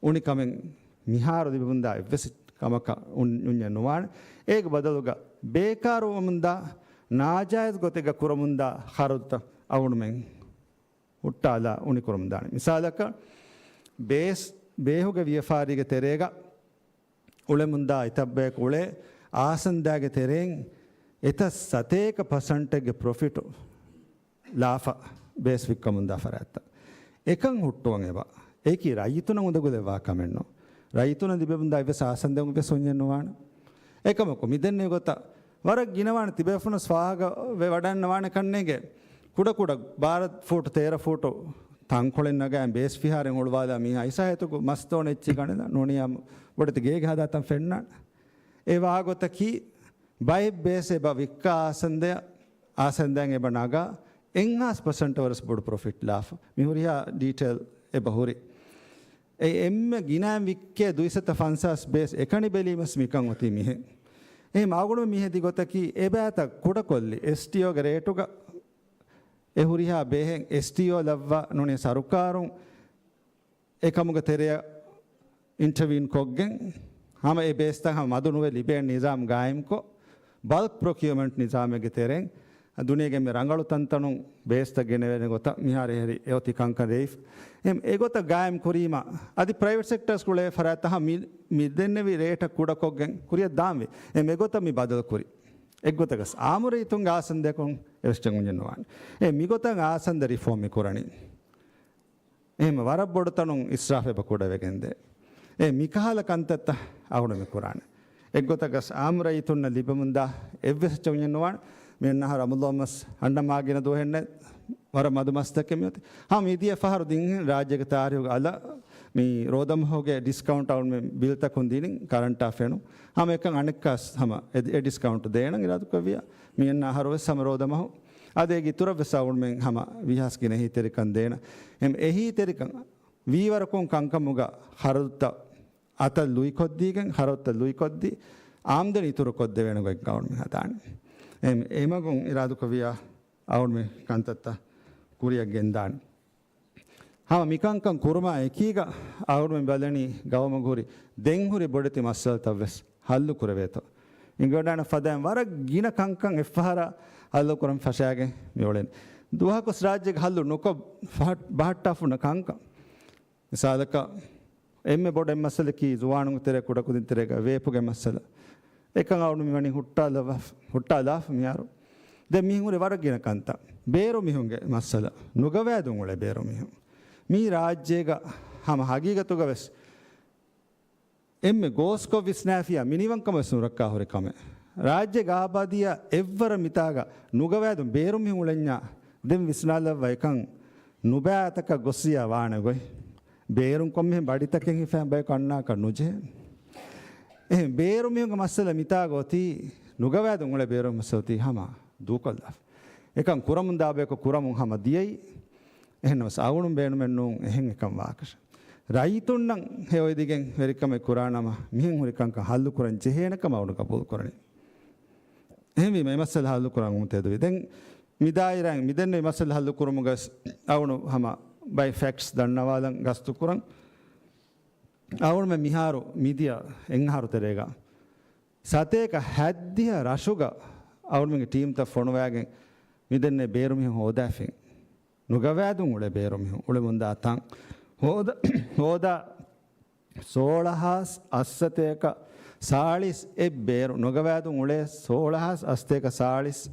އުނިކަމެއް މިހާރު ލިބެމުންދާ އެއްވެސް ކަމަކަށް އުން-، އުންޏެއް ނުވާނެ. އޭގެ ބަދަލުގަ ބޭކާރުވަމުންދާ، ނާޖާއިޒް ގޮތެއްގަ ކުރަމުންދާ ޚަރަދުތައް އަޅުގަނޑުމެން ހުއްޓާލާ އުނިކުރަމުންދާނެ. މިސާލަކަށް، ބޭސް ބޭހުގެ ވިޔަފާރީގެ ތެރޭގަ އުޅެމުންދާ އެތައް ބަޔަކު އުޅޭ އާސަންދާގެ ތެރެއިން އެތައް ސަތޭކަ ޕަސަންޓެއްގެ ޕްރޮފިޓު ލާފަ ބޭސް ވިއްކަމުންދާ ފަރާތްތައް. އެކަން ހުއްޓުވަން އެބަ. އެއީކީ ރައްޔިތުނަށް އުނދަގުލެއްވާ ކަމެއްނު. ރައްޔިތުނަށް ލިބެމުންދާ އެއްވެސް އާސަންދެއް އެއްވެސް އުންޏެއް ނުވާނެ. އެކަމަކު މިދެންނެވި ގޮތަށް ވަރަށް ގިނަވާނެ ތިބޭފުނަސް ފާހަގަ ވެ ވަޑަންނަވާނެ ކަންނޭނގެ ކުޑަކުޑަ ބާރަ ފޫޓު ތޭރަ ފޫޓު ތަންކޮޅެއް ނަގާ ބޭސް ފިހާރައިން ހުޅުވާލާ މީހާ އިސާހެތުގު މަސް ދޯނެ އެއްޗި ގަނެލާ ނޫނިޔާ ބޮޑެތި ގޭގެ ހަދާތަން ފެންނާނެ. އެ ވާގޮތަކީ ބައެއް ބޭސް އެބަ ވިއްކާ އާސަންދެއަށް، އާސަންދެއަށް އެބަ ނަގާ އެއްހާސް ޕަސަންޓަށް ވަރަސް ބޮޑު ޕްރޮފިޓް ލާފަ. މި ހުރިހާ ޑީޓެއިލް އެބަ ހުރި. އެ އެންމެ ގިނައިން ވިއްކޭ ދުއިސައްތަ ފަންސާސް ބޭސް އެކަނި ބެލީމަސް މިކަން އޮތީ މިހެން. އެހެން އަޅުގަނޑު މިހެދި ގޮތަކީ އެބައިތައް ކުޑަކޮށްލި އެސްޓީއޯގެ ރޭޓުގަ އެ ހުރިހާ ބޭހެއް އެސްޓީއޯ ލައްވާ ނޫނީ ސަރުކާރުން އެކަމުގެ ތެރެއަށް އިންޓަވީން ކޮށްގެން، ހަމަ އެ ބޭސްތައް ހަމަ މަދު ނުވެ ލިބޭން ނިޒާމް ގާއިމްކޮށް، ބަލްކް ޕްރޮކިއުމަންޓް ނިޒާމެއްގެ ތެރެއިން ދުނިޔޭގެ އެންމެ ރަނގަޅު ތަންތަނުން ބޭސްތައް ގެނެވޭނެ ގޮތަށް މިހާރު އެހެރީ އެއޮތީ ކަންކަން ރޭވިފަ. އެ، އެގޮތަށް ގާއިމް ކުރީމަ، އަދި ޕްރައިވެޓް ސެކްޓަރސް ގުޅޭ ފަރާތްތައް ހަމަ މި، މި ދެންނެވި ރޭޓަށް ކުޑަކޮށްގެން ކުރިއަށް ދާންވީ. އެ، މިގޮތަށް މި ބަދަލު ކުރި. އެއްގޮތަކަސް އާއްމު ރައްޔިތުންގެ އާސަންދަޔަކުން އެއްވެސް އުންޏެއް ނުވާނެ. އެ، މިގޮތަށް އާސަންދަ ރިފޯމް މި ކުރަނީ. އެހެން ވަރަށް ބޮޑުތަނުން އިސްރާފް އެބަ ކުޑަވެގެންދޭ. އެ މިކަހަލަ ކަންތައްތައް އަޅުގަނޑު މި ކުރާނެ. އެއްގޮތަކަސް އާއްމު ރައްޔިތުންނަށް ލިބެމުންދާ އެއްވެސް އެއްޗެއް ނުވާނެ. މި އަންނަ އަހަރު އަމުލޯމަސް އަންނަ މާގިނަ ދުވަހެއް ނެތް. ވަރަށް މަދު މަސްތަކެއް މިއޮތީ. ހަމަ މިދިޔަ ފަހަރު ދިން ރާއްޖޭގެ ތާރީހުގަ އަލަށް މި ރޯދަމަހުގެ ޑިސްކައުންޓް އަޅުގަނޑުމެން ބިލްތަކުން ދިނިން ކަރަންޓާ ފެނުން. ހަމަ އެކަން އަނެއްކާސް ހަމަ އެ، އެ ޑިސްކައުންޓް ދޭނަން އިރާދަކުރެއްވިޔާ. މި އަންނަ އަހަރު ވެސް ހަމަ ރޯދަމަހު އަދި އޭގެ އިތުރަށް ވެސް އަޅުގަނޑުމެން ހަމަ ވީހާސް ގިނަ އެހީތެރިކަން ދޭނަ. އެހެން އެހީތެރިކަން ވީވަރަކުން ކަންކަމުގަ ޚަރަދުތައް އަތަށް ލުއިކޮށްދީގެން، ޚަރަދުތައް ލުއިކޮށްދީ، އާމްދަނީ އިތުރުކޮށްދެވޭނެ ގޮތް އަޅުގަނޑުމެން ހަދާނެ. އެހެން އެމަގުން އިރާދަކުރެއްވިޔާ އަޅުގަނޑުމެން ކަންތައްތައް ކުރިއަށް ގެންދާނެ. ހަމަ މިކަންކަން ކުރުމާ އެކީގަ އަޅުގަނޑުމެން ބަލަނީ ގައުމުގަ ހުރި ދެން ހުރި ބޮޑެތި މައްސަލަތައް ވެސް ހައްލު ކުރެވޭތޯ. އިނގިވަޑާނެ ފަދައިން ވަރަށް ގިނަ ކަންކަން އެއްފަހަރާ ހައްލު ކުރަން ފަށާގެން މި އުޅެނީ. ދުވަހަކުސް ރާއްޖޭގަ ހައްލު ނުކޮށް ފަހަ-، ބަހައްޓާފަ ހުންނަ ކަންކަން. މިސާލަކަށް، އެންމެ ބޮޑު އެއް މައްސަލަކީ ޒުވާނުންގެ ތެރޭ ކުޑަކުދިން ތެރޭގަ ވޭޕުގެ މައްސަލަ. އެކަން އަޅުގަނޑު މިވަނީ ހުއްޓާލަ-، ހުއްޓާލާފަ މިހާރު. ދެން މިހެން ހުރި ވަރަށް ގިނަ ކަންތައް. ބޭރު މީހުންގެ މައްސަލަ. ނުގަވާދުން އުޅޭ ބޭރު މީހުން. މީ ރާއްޖޭގަ ހަމަ ހަގީގަތުގަ ވެސް އެންމެ ގޯސްކޮށް ވިސްނާފިޔާ މިނިވަންކަމަށް ވެސް ނުރައްކާ ހުރި ކަމެއް. ރާއްޖޭގެ އާބާދީއާ އެއްވަރަށް މިތާގަ ނުގަވާދުން ބޭރު މީހުން އުޅެންޏާ ދެން ވިސްނާލައްވާ އެކަން ނުބައިތަކަށް ގޮއްސިޔާ ވާނެ ގޮތް. ބޭރުން ކޮންމެހެން ބަޑިތަކެއް ހިފައި ބަޔަކު އަންނާކަށް ނުޖެހޭ. އެހެން ބޭރު މީހުންގެ މައްސަލަ މިތާގަ އޮތީ ނުގަވާދުން އުޅޭ ބޭރު މައްސަލަ އޮތީ ހަމަ ދޫކޮށްލާފަ. އެކަން ކުރަމުން ދާ ބަޔަކު ކުރަމުން ހަމަ ދިޔައީ. އެހެންނަމަސް އަޅުގަނޑު ބޭނުމެއް ނޫން އެހެން އެކަން ވާކަށެއް. ރައްޔިތުންނަށް ހެޔޮއިދިގެން ވެރިކަމެއް ކުރާނަމަ، މިހެން ހުރި ކަންކަން ހައްލު ކުރަން ޖެހޭނެ ކަމަށް އަޅުގަނޑު ގަބޫލު ކުރަނީ. އެހެންވީމަ އެ މައްސަލަ ހައްލު ކުރަން އުމުތެދުވި. ދެން މި ދާއިރާއިން މިދެންނެވި މައްސަލަ ހައްލު ކުރުމުގަ ވެސް އަޅުގަނޑު ހަމަ ބައެއް ފެކްޓްސް ދަންނަވާލަން ގަސްތު ކުރަން. އަޅުގަނޑުމެން މިހާރު މިދިޔަ އެއް އަހަރު ތެރޭގަ ސަތޭކަ ހަތްދިހަ ރަށުގަ އަޅުގަނޑުމެންގެ ޓީމްތައް ފޮނުވާގެން މިދެންނެ ބޭރު މީހުން ހޯދާފިން. ނުގަވާދުން އުޅޭ ބޭރު މީހުން އުޅެމުންދާ ތަން ހޯދަ، ހޯދާ ސޯޅަހާސް އަށްސަތޭކަ ސާޅީސް އެއް ބޭރު، ނުގަވާދުން އުޅޭ ސޯޅަހާސް އަށްސަތޭކަ ސާޅީސް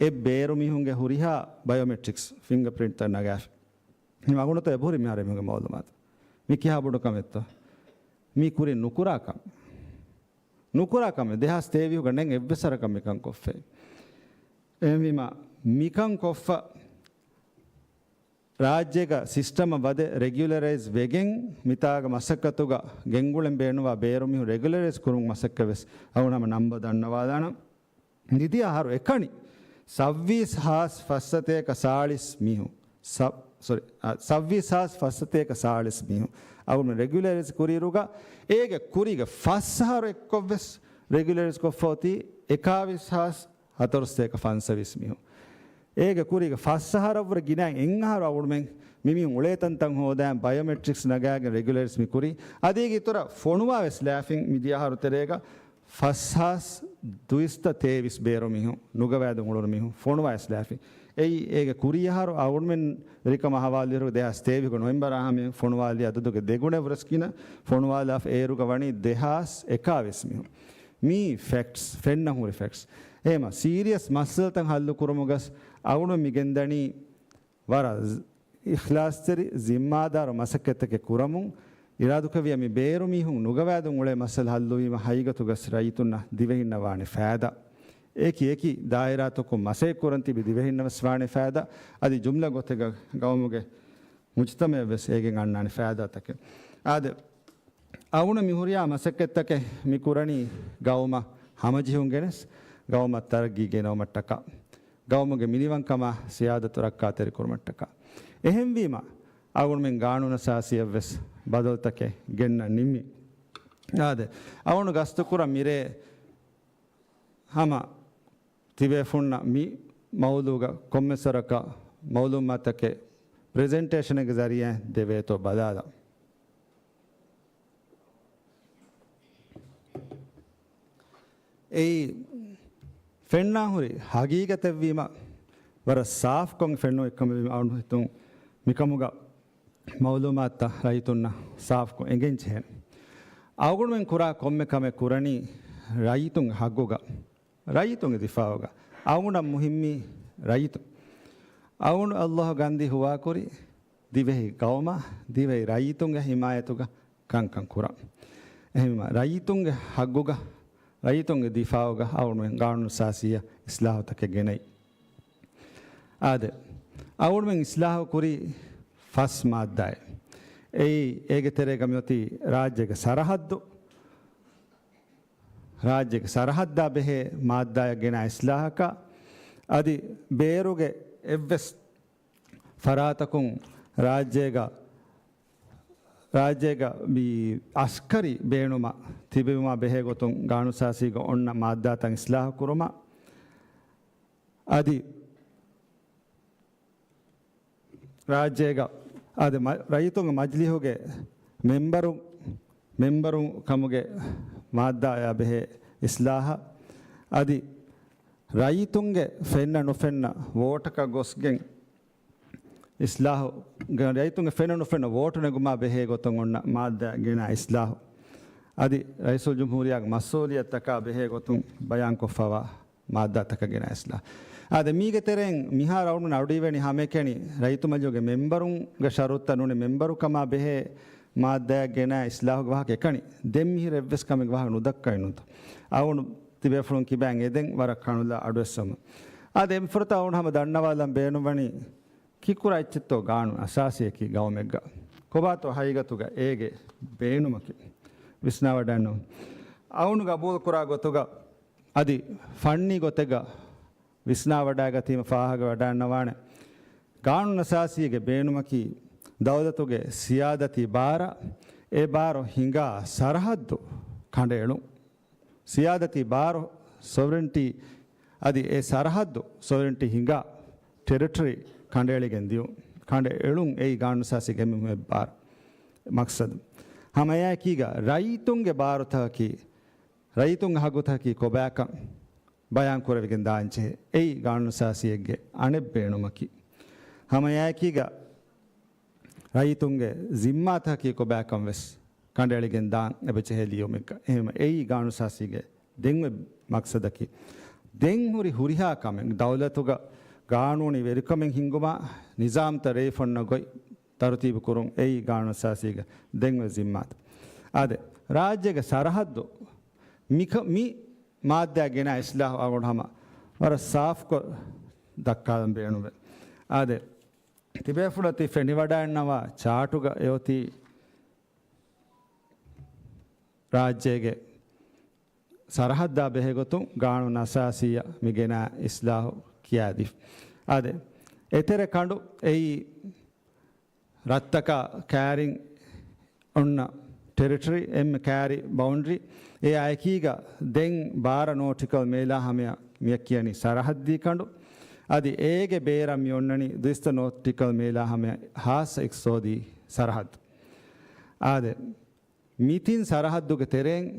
އެއް ބޭރު މީހުންގެ ހުރިހާ ބަޔޮމެޓްރިކްސް ފިންގަޕްރިންޓްތައް ނަގާފި. މި މަގުނަތައް އެބަހުރި މިހާރު މީހުންގެ މައުލޫމާތު. މި ކިހާ ބޮޑު ކަމެއްތޯ؟ މީ ކުރިން ނުކުރާ ކަމެއް. ނުކުރާ ކަމެއް. ދެހާސް ތޭވީހުގަ ނެން އެއްވެސް ވަރަކަށް މިކަން ކޮށްފައި. އެހެންވީމަ، މިކަން ކޮށްފަ ރާއްޖޭގަ ސިސްޓަމަށް ވަދެ ރެގިއުލަރައިޒް ވެގެން މިތާގަ މަސައްކަތުގަ ގެންގުޅެން ބޭނުންވާ ބޭރު މީހުން ރެގިއުލަރައިޒް ކުރުމުގެ މަސައްކަތް ވެސް އަޅުގަނޑު ހަމަ ނަންބަ ދަންނަވާލާނަން. މިދިޔަ އަހަރު އެކަނި ސައްވީސް ހާސް ފަސްސަތޭކަ ސާޅީސް މީހުން، ސަ-، ސޮރީ، އަ، ސައްވީސް ހާސް ފަސްސަތޭކަ ސާޅީސް މީހުން އަޅުގަނޑު ރެގިއުލަރައިޒް ކުރިއިރުގަ، އޭގެ ކުރީގެ ފަސް އަހަރު އެއްކޮށްވެސް ރެގިއުލަރައިޒް ކޮށްފަ އޮތީ އެކާވީސް ހާސް ހަތަރުސަތޭކަ ފަންސަވީސް މީހުން. އޭގެ ކުރީގެ ފަސް އަހަރަށްވުރެ ގިނައިން އެއް އަހަރު އަޅުގަނޑުމެން މިމީހުން އުޅޭ ތަންތަން ހޯދާން ބަޔޮމެޓްރިކްސް ނަގާގެން ރެގިއުލަރައިޒް މި ކުރީ. އަދި އޭގެ އިތުރަށް ފޮނުވާ ވެސް ލާފިން މިދިޔަ އަހަރު ތެރޭގަ ފަސް ހާސް ދުއިސައްތަ ތޭވީސް ބޭރު މީހުން، ނުގަވާދުން އުޅުނު މީހުން ފޮނުވާ ވެސް ލާފިން. އެއީ އޭގެ ކުރީ އަހަރު އަޅުގަނޑުމެން ވެރިކަމަށް ހަވާލުވިއިރު ދެހާސް ތޭވީހުގެ ނޮވެމްބަރ އަހަރު މި ފޮނުވާލި އަދަދުގެ ދެގުނައަށްވުރެސް ގިނަ ފޮނުވާލާފަ އޭރުގަ ވަނީ ދެހާސް އެކާވީސް މީހުން. މީ ފެކްޓްސް، ފެންނަ ހުރި ފެކްޓްސް. އެހެމަ ސީރިއަސް މައްސަލަތައް ހައްލު ކުރުމުގަސް އަޅުގަނޑު މި ގެންދަނީ ވަރަށް އިޚްލާޞްތެރި، ޒިންމާދާރު މަސައްކަތްތަކެއް ކުރަމުން، އިރާދުކަވިޔާ މި ބޭރު މީހުން ނުގަވާދުން އުޅޭ މައްސަލަ ހައްލުވީމަ ހަގީގަތުގަސް ރައްޔިތުންނަށް ދިވެހިންނަށް ވާނެ ފައިދާ. އެކި އެކި ދާއިރާތަކުން މަސައްކަތް ކުރަން ތިބި ދިވެހިންނަށް ވެސް ވާނެ ފައިދާ. އަދި ޖުމްލަ ގޮތެއްގަ ގައުމުގެ މުޖްތަމަޢަށް ވެސް އޭގެން އަންނާނެ ފައިދާތަކެއް. އާދެ، އަޅުގަނޑު މި ހުރިހާ މަސައްކަތްތަކެއް މި ކުރަނީ ގައުމަށް ހަމަޖެހުން ގެނެސް، ގައުމަށް ތަރައްގީ ގެނައުމަށްޓަކާ، ގައުމުގެ މިނިވަންކަމާ ސިޔާދަތު ރައްކާތެރިކުރުމަށްޓަކާ. އެހެންވީމަ، އަޅުގަނޑުމެން ގާނޫނުއަސާސީއަށް ވެސް ބަދަލުތަކެއް ގެންނަން ނިންމި. އާދެ، އަޅުގަނޑު ގަސްތުކުރަން މިރޭ ހަމަ ތިބޭފުންނަށް މި މައުޟޫގަ ކޮންމެސް ވަރަކަށް މައުލޫމާތުތަކެއް ޕްރެޒެންޓޭޝަނެއްގެ ޒަރީއާއިން ދެވޭތޯ ބަލާލަން. އެއީ ފެންނާ ހުރި ހަގީގަތެއްވީމަ، ވަރަށް ސާފްކޮށް ފެންނުން އެއްކަމެއްވީމަ، އަޅުގަނޑު ހިތުން މިކަމުގަ މައުލޫމާތުތައް ރައްޔިތުންނަށް ސާފްކޮށް އެނގެން ޖެހޭނެ. އަޅުގަނޑުމެން ކުރާ ކޮންމެ ކަމެއް ކުރަނީ ރައްޔިތުންގެ ހައްގުގަ، ރައްޔިތުންގެ ދިފާޢުގަ. އަޅުގަނޑަށް މުހިއްމީ ރައްޔިތުން. އަޅުގަނޑު ﷲ ގަންދީ ހުވާކުރީ ދިވެހި ގައުމާ، ދިވެހި ރައްޔިތުންގެ ހިމާޔަތުގަ ކަންކަން ކުރަން. އެހެންވީމަ، ރައްޔިތުންގެ ހައްގުގަ، ރައްޔިތުންގެ ދިފާޢުގަ އަޅުގަނޑުމެން ގާނޫނުއަސާސީއަށް އިސްލާހުތަކެއް ގެނައީ. އާދެ، އަޅުގަނޑުމެން އިސްލާހު ކުރީ ފަސް މާއްދާއެއް. އެއީ، އޭގެ ތެރޭގަ މިއޮތީ ރާއްޖޭގެ ސަރަހައްދު، ރާއްޖޭގެ ސަރަހައްދާ ބެހޭ މާއްދާއަށް ގެނާ އިސްލާހަކާ، އަދި ބޭރުގެ އެއްވެސް ފަރާތަކުން ރާއްޖޭގަ، ރާއްޖޭގަ މި އަސްކަރީ ބޭނުމަށް ތިބެވުމާ ބެހޭ ގޮތުން ގާނޫނުއަސާސީގަ އޮންނަ މާއްދާތައް އިސްލާހު ކުރުމަށް، އަދި ރާއްޖޭގަ އަދި މަ-، ރައްޔިތުންގެ މަޖިލީހުގެ މެންބަރު، މެންބަރު ކަމުގެ މާއްދާއާ ބެހޭ އިސްލާހަށް، އަދި ރައްޔިތުންގެ ފެންނަ ނުފެންނަ ވޯޓަކަށް ގޮސްގެން އިސްލާހު، ރައްޔިތުންގެ ފެންނަ ނުފެންނަ ވޯޓު ނެގުމާ ބެހޭ ގޮތުން އޮންނަ މާއްދާ ގެނާ އިސްލާހު، އަދި ރައީސުލްޖުމްހޫރިއްޔާގެ މަސްއޫލިއްޔަތުތަކާ ބެހޭ ގޮތުން ބަޔާންކޮށްފަވާ މާއްދާތަކަށް ގެނައިސްލާ. އާދެ، މީގެ ތެރެއިން މިހާރު އަޅުގަނޑު އަޑުއިވެނީ ހަމައެކަނި ރައްޔިތު މަޖިލީހުގެ މެންބަރުންގެ ޝަރުތައް ނޫނީ މެންބަރު ކަމާ ބެހޭ މާއްދާއަށް ގެނައިސްލާހުގެ ވާހަކަ އެކަނި. ދެން މިހިރަ އެއްވެސް ކަމެއްގެ ވާހަކަ ނުދައްކައި ނުތަ. އަޅުގަނޑު ތިބޭފުޅުން ކިބައިން އެދެން ވަރަށް ކަނުލާ އަޑުއެއްސަމު. އާދެ، އެންފުރަތައް އަޅުގަނޑު ހަމަ ދަންނަވާލަން ބޭނުންވަނީ ކިކުރާ އެއްޗެއްތޯ ގާނޫނު އަސާސީއަކީ ގައުމެއްގަ؟ ކޮބާތޯ ހަގީގަތުގަ އޭގެ ބޭނުމަކީ؟ ވިސްނާވަޑައިންނު. އަޅުގަނޑު ގަބޫލުކުރާ ގޮތުގަ އަދި ފަންނީ ގޮތެއްގަ ވިސްނާވަޑައިގަތީމަ ފާހަގަވަޑައިންނަވާނެ. ގާނޫނުއަސާސީގެ ބޭނުމަކީ ދައުލަތުގެ ސިޔާދަތީ ބާރަށް އެ ބާރު ހިނގާ ސަރަހައްދު ކަނޑައެޅުން. ސިޔާދަތީ ބާރު، ސޮވެރެންޓީ، އަދި އެ ސަރަހައްދު ސޮވެރެންޓީ ހިނގާ ޓެރިޓަރީ ކަނޑައެޅިގެން ދިޔުން. ކަނޑައެޅުން އެއީ ގާނޫނުއަސާސީގެ އެންމެ މުހިއްމު ބާރު މަޤްޞަދު. ހަމައެއާއެކީގަ ރައްޔިތުންގެ ބާރުތަކަކީ، ރައްޔިތުންގެ ހައްގުތަކަކީ ކޮބާކަން ބަޔާން ކުރެވިގެން ދާންޖެހޭ. އެއީ ގާނޫނުއަސާސީއެއްގެ އަނެއް ބޭނުމަކީ. ހަމައެއާއެކީގަ ރައްޔިތުންގެ ޒިންމާތަކަކީ ކޮބާކަން ވެސް ކަނޑައެޅިގެން ދާން އެބަޖެހޭ ލިޔުމެއްގަ. އެހެން އެއީ ގާނޫނުއަސާސީގެ ދެންވެ މަޤްޞަދަކީ. ދެން ހުރި ހުރިހާ ކަމެއް ދައުލަތުގަ ގާނޫނީ ވެރިކަމެއް ހިންގުމާ، ނިޒާމްތައް ރޭވިފޮންނަ ގޮތް ތަރުތީބު ކުރުން އެއީ ގާނޫނުއަސާސީގެ ދެންވެ ޒިންމާތައް. އާދެ، ރާއްޖޭގެ ސަރަހައްދު މިކަ-، މި މާއްދާ ގެނާ އިސްލާހު އަޅުގަނޑު ހަމަ ވަރަށް ސާފުކޮށް ދައްކާލަން ބޭނުންވޭ. އާދެ، ތިބޭފުޅަށް ތި ފެނިވަޑައިންނަވާ ޗާޓުގަ އެއޮތީ ރާއްޖޭގެ ސަރަހައްދާ ބެހޭގޮތުން ގާނޫނު އަސާސީއަށް މި ގެނާ އިސްލާހު ކިޔާދީފަ. އާދެ، އެތެރެ ކަނޑު އެއީ ރަށްތަކާ ކައިރިން އޮންނަ ޓެރިޓަރީ، އެންމެ ކައިރި ބައުންޑަރީ. އެއާއެކީގަ ދެން ބާރަ ނޯޓިކަލް މޭލާ ހަމަޔަށް މިއަށް ކިޔަނީ ސަރަހައްދީ ކަނޑު. އަދި އޭގެ ބޭރަށް މި އޮންނަނީ ދުއިސައްތަ ނޯޓިކަލް މޭލާ ހަމަޔަށް ހާއްސަ އިޤްތިޞާދީ ސަރަހައްދު. އާދެ، މި ތިން ސަރަހައްދުގެ ތެރެއިން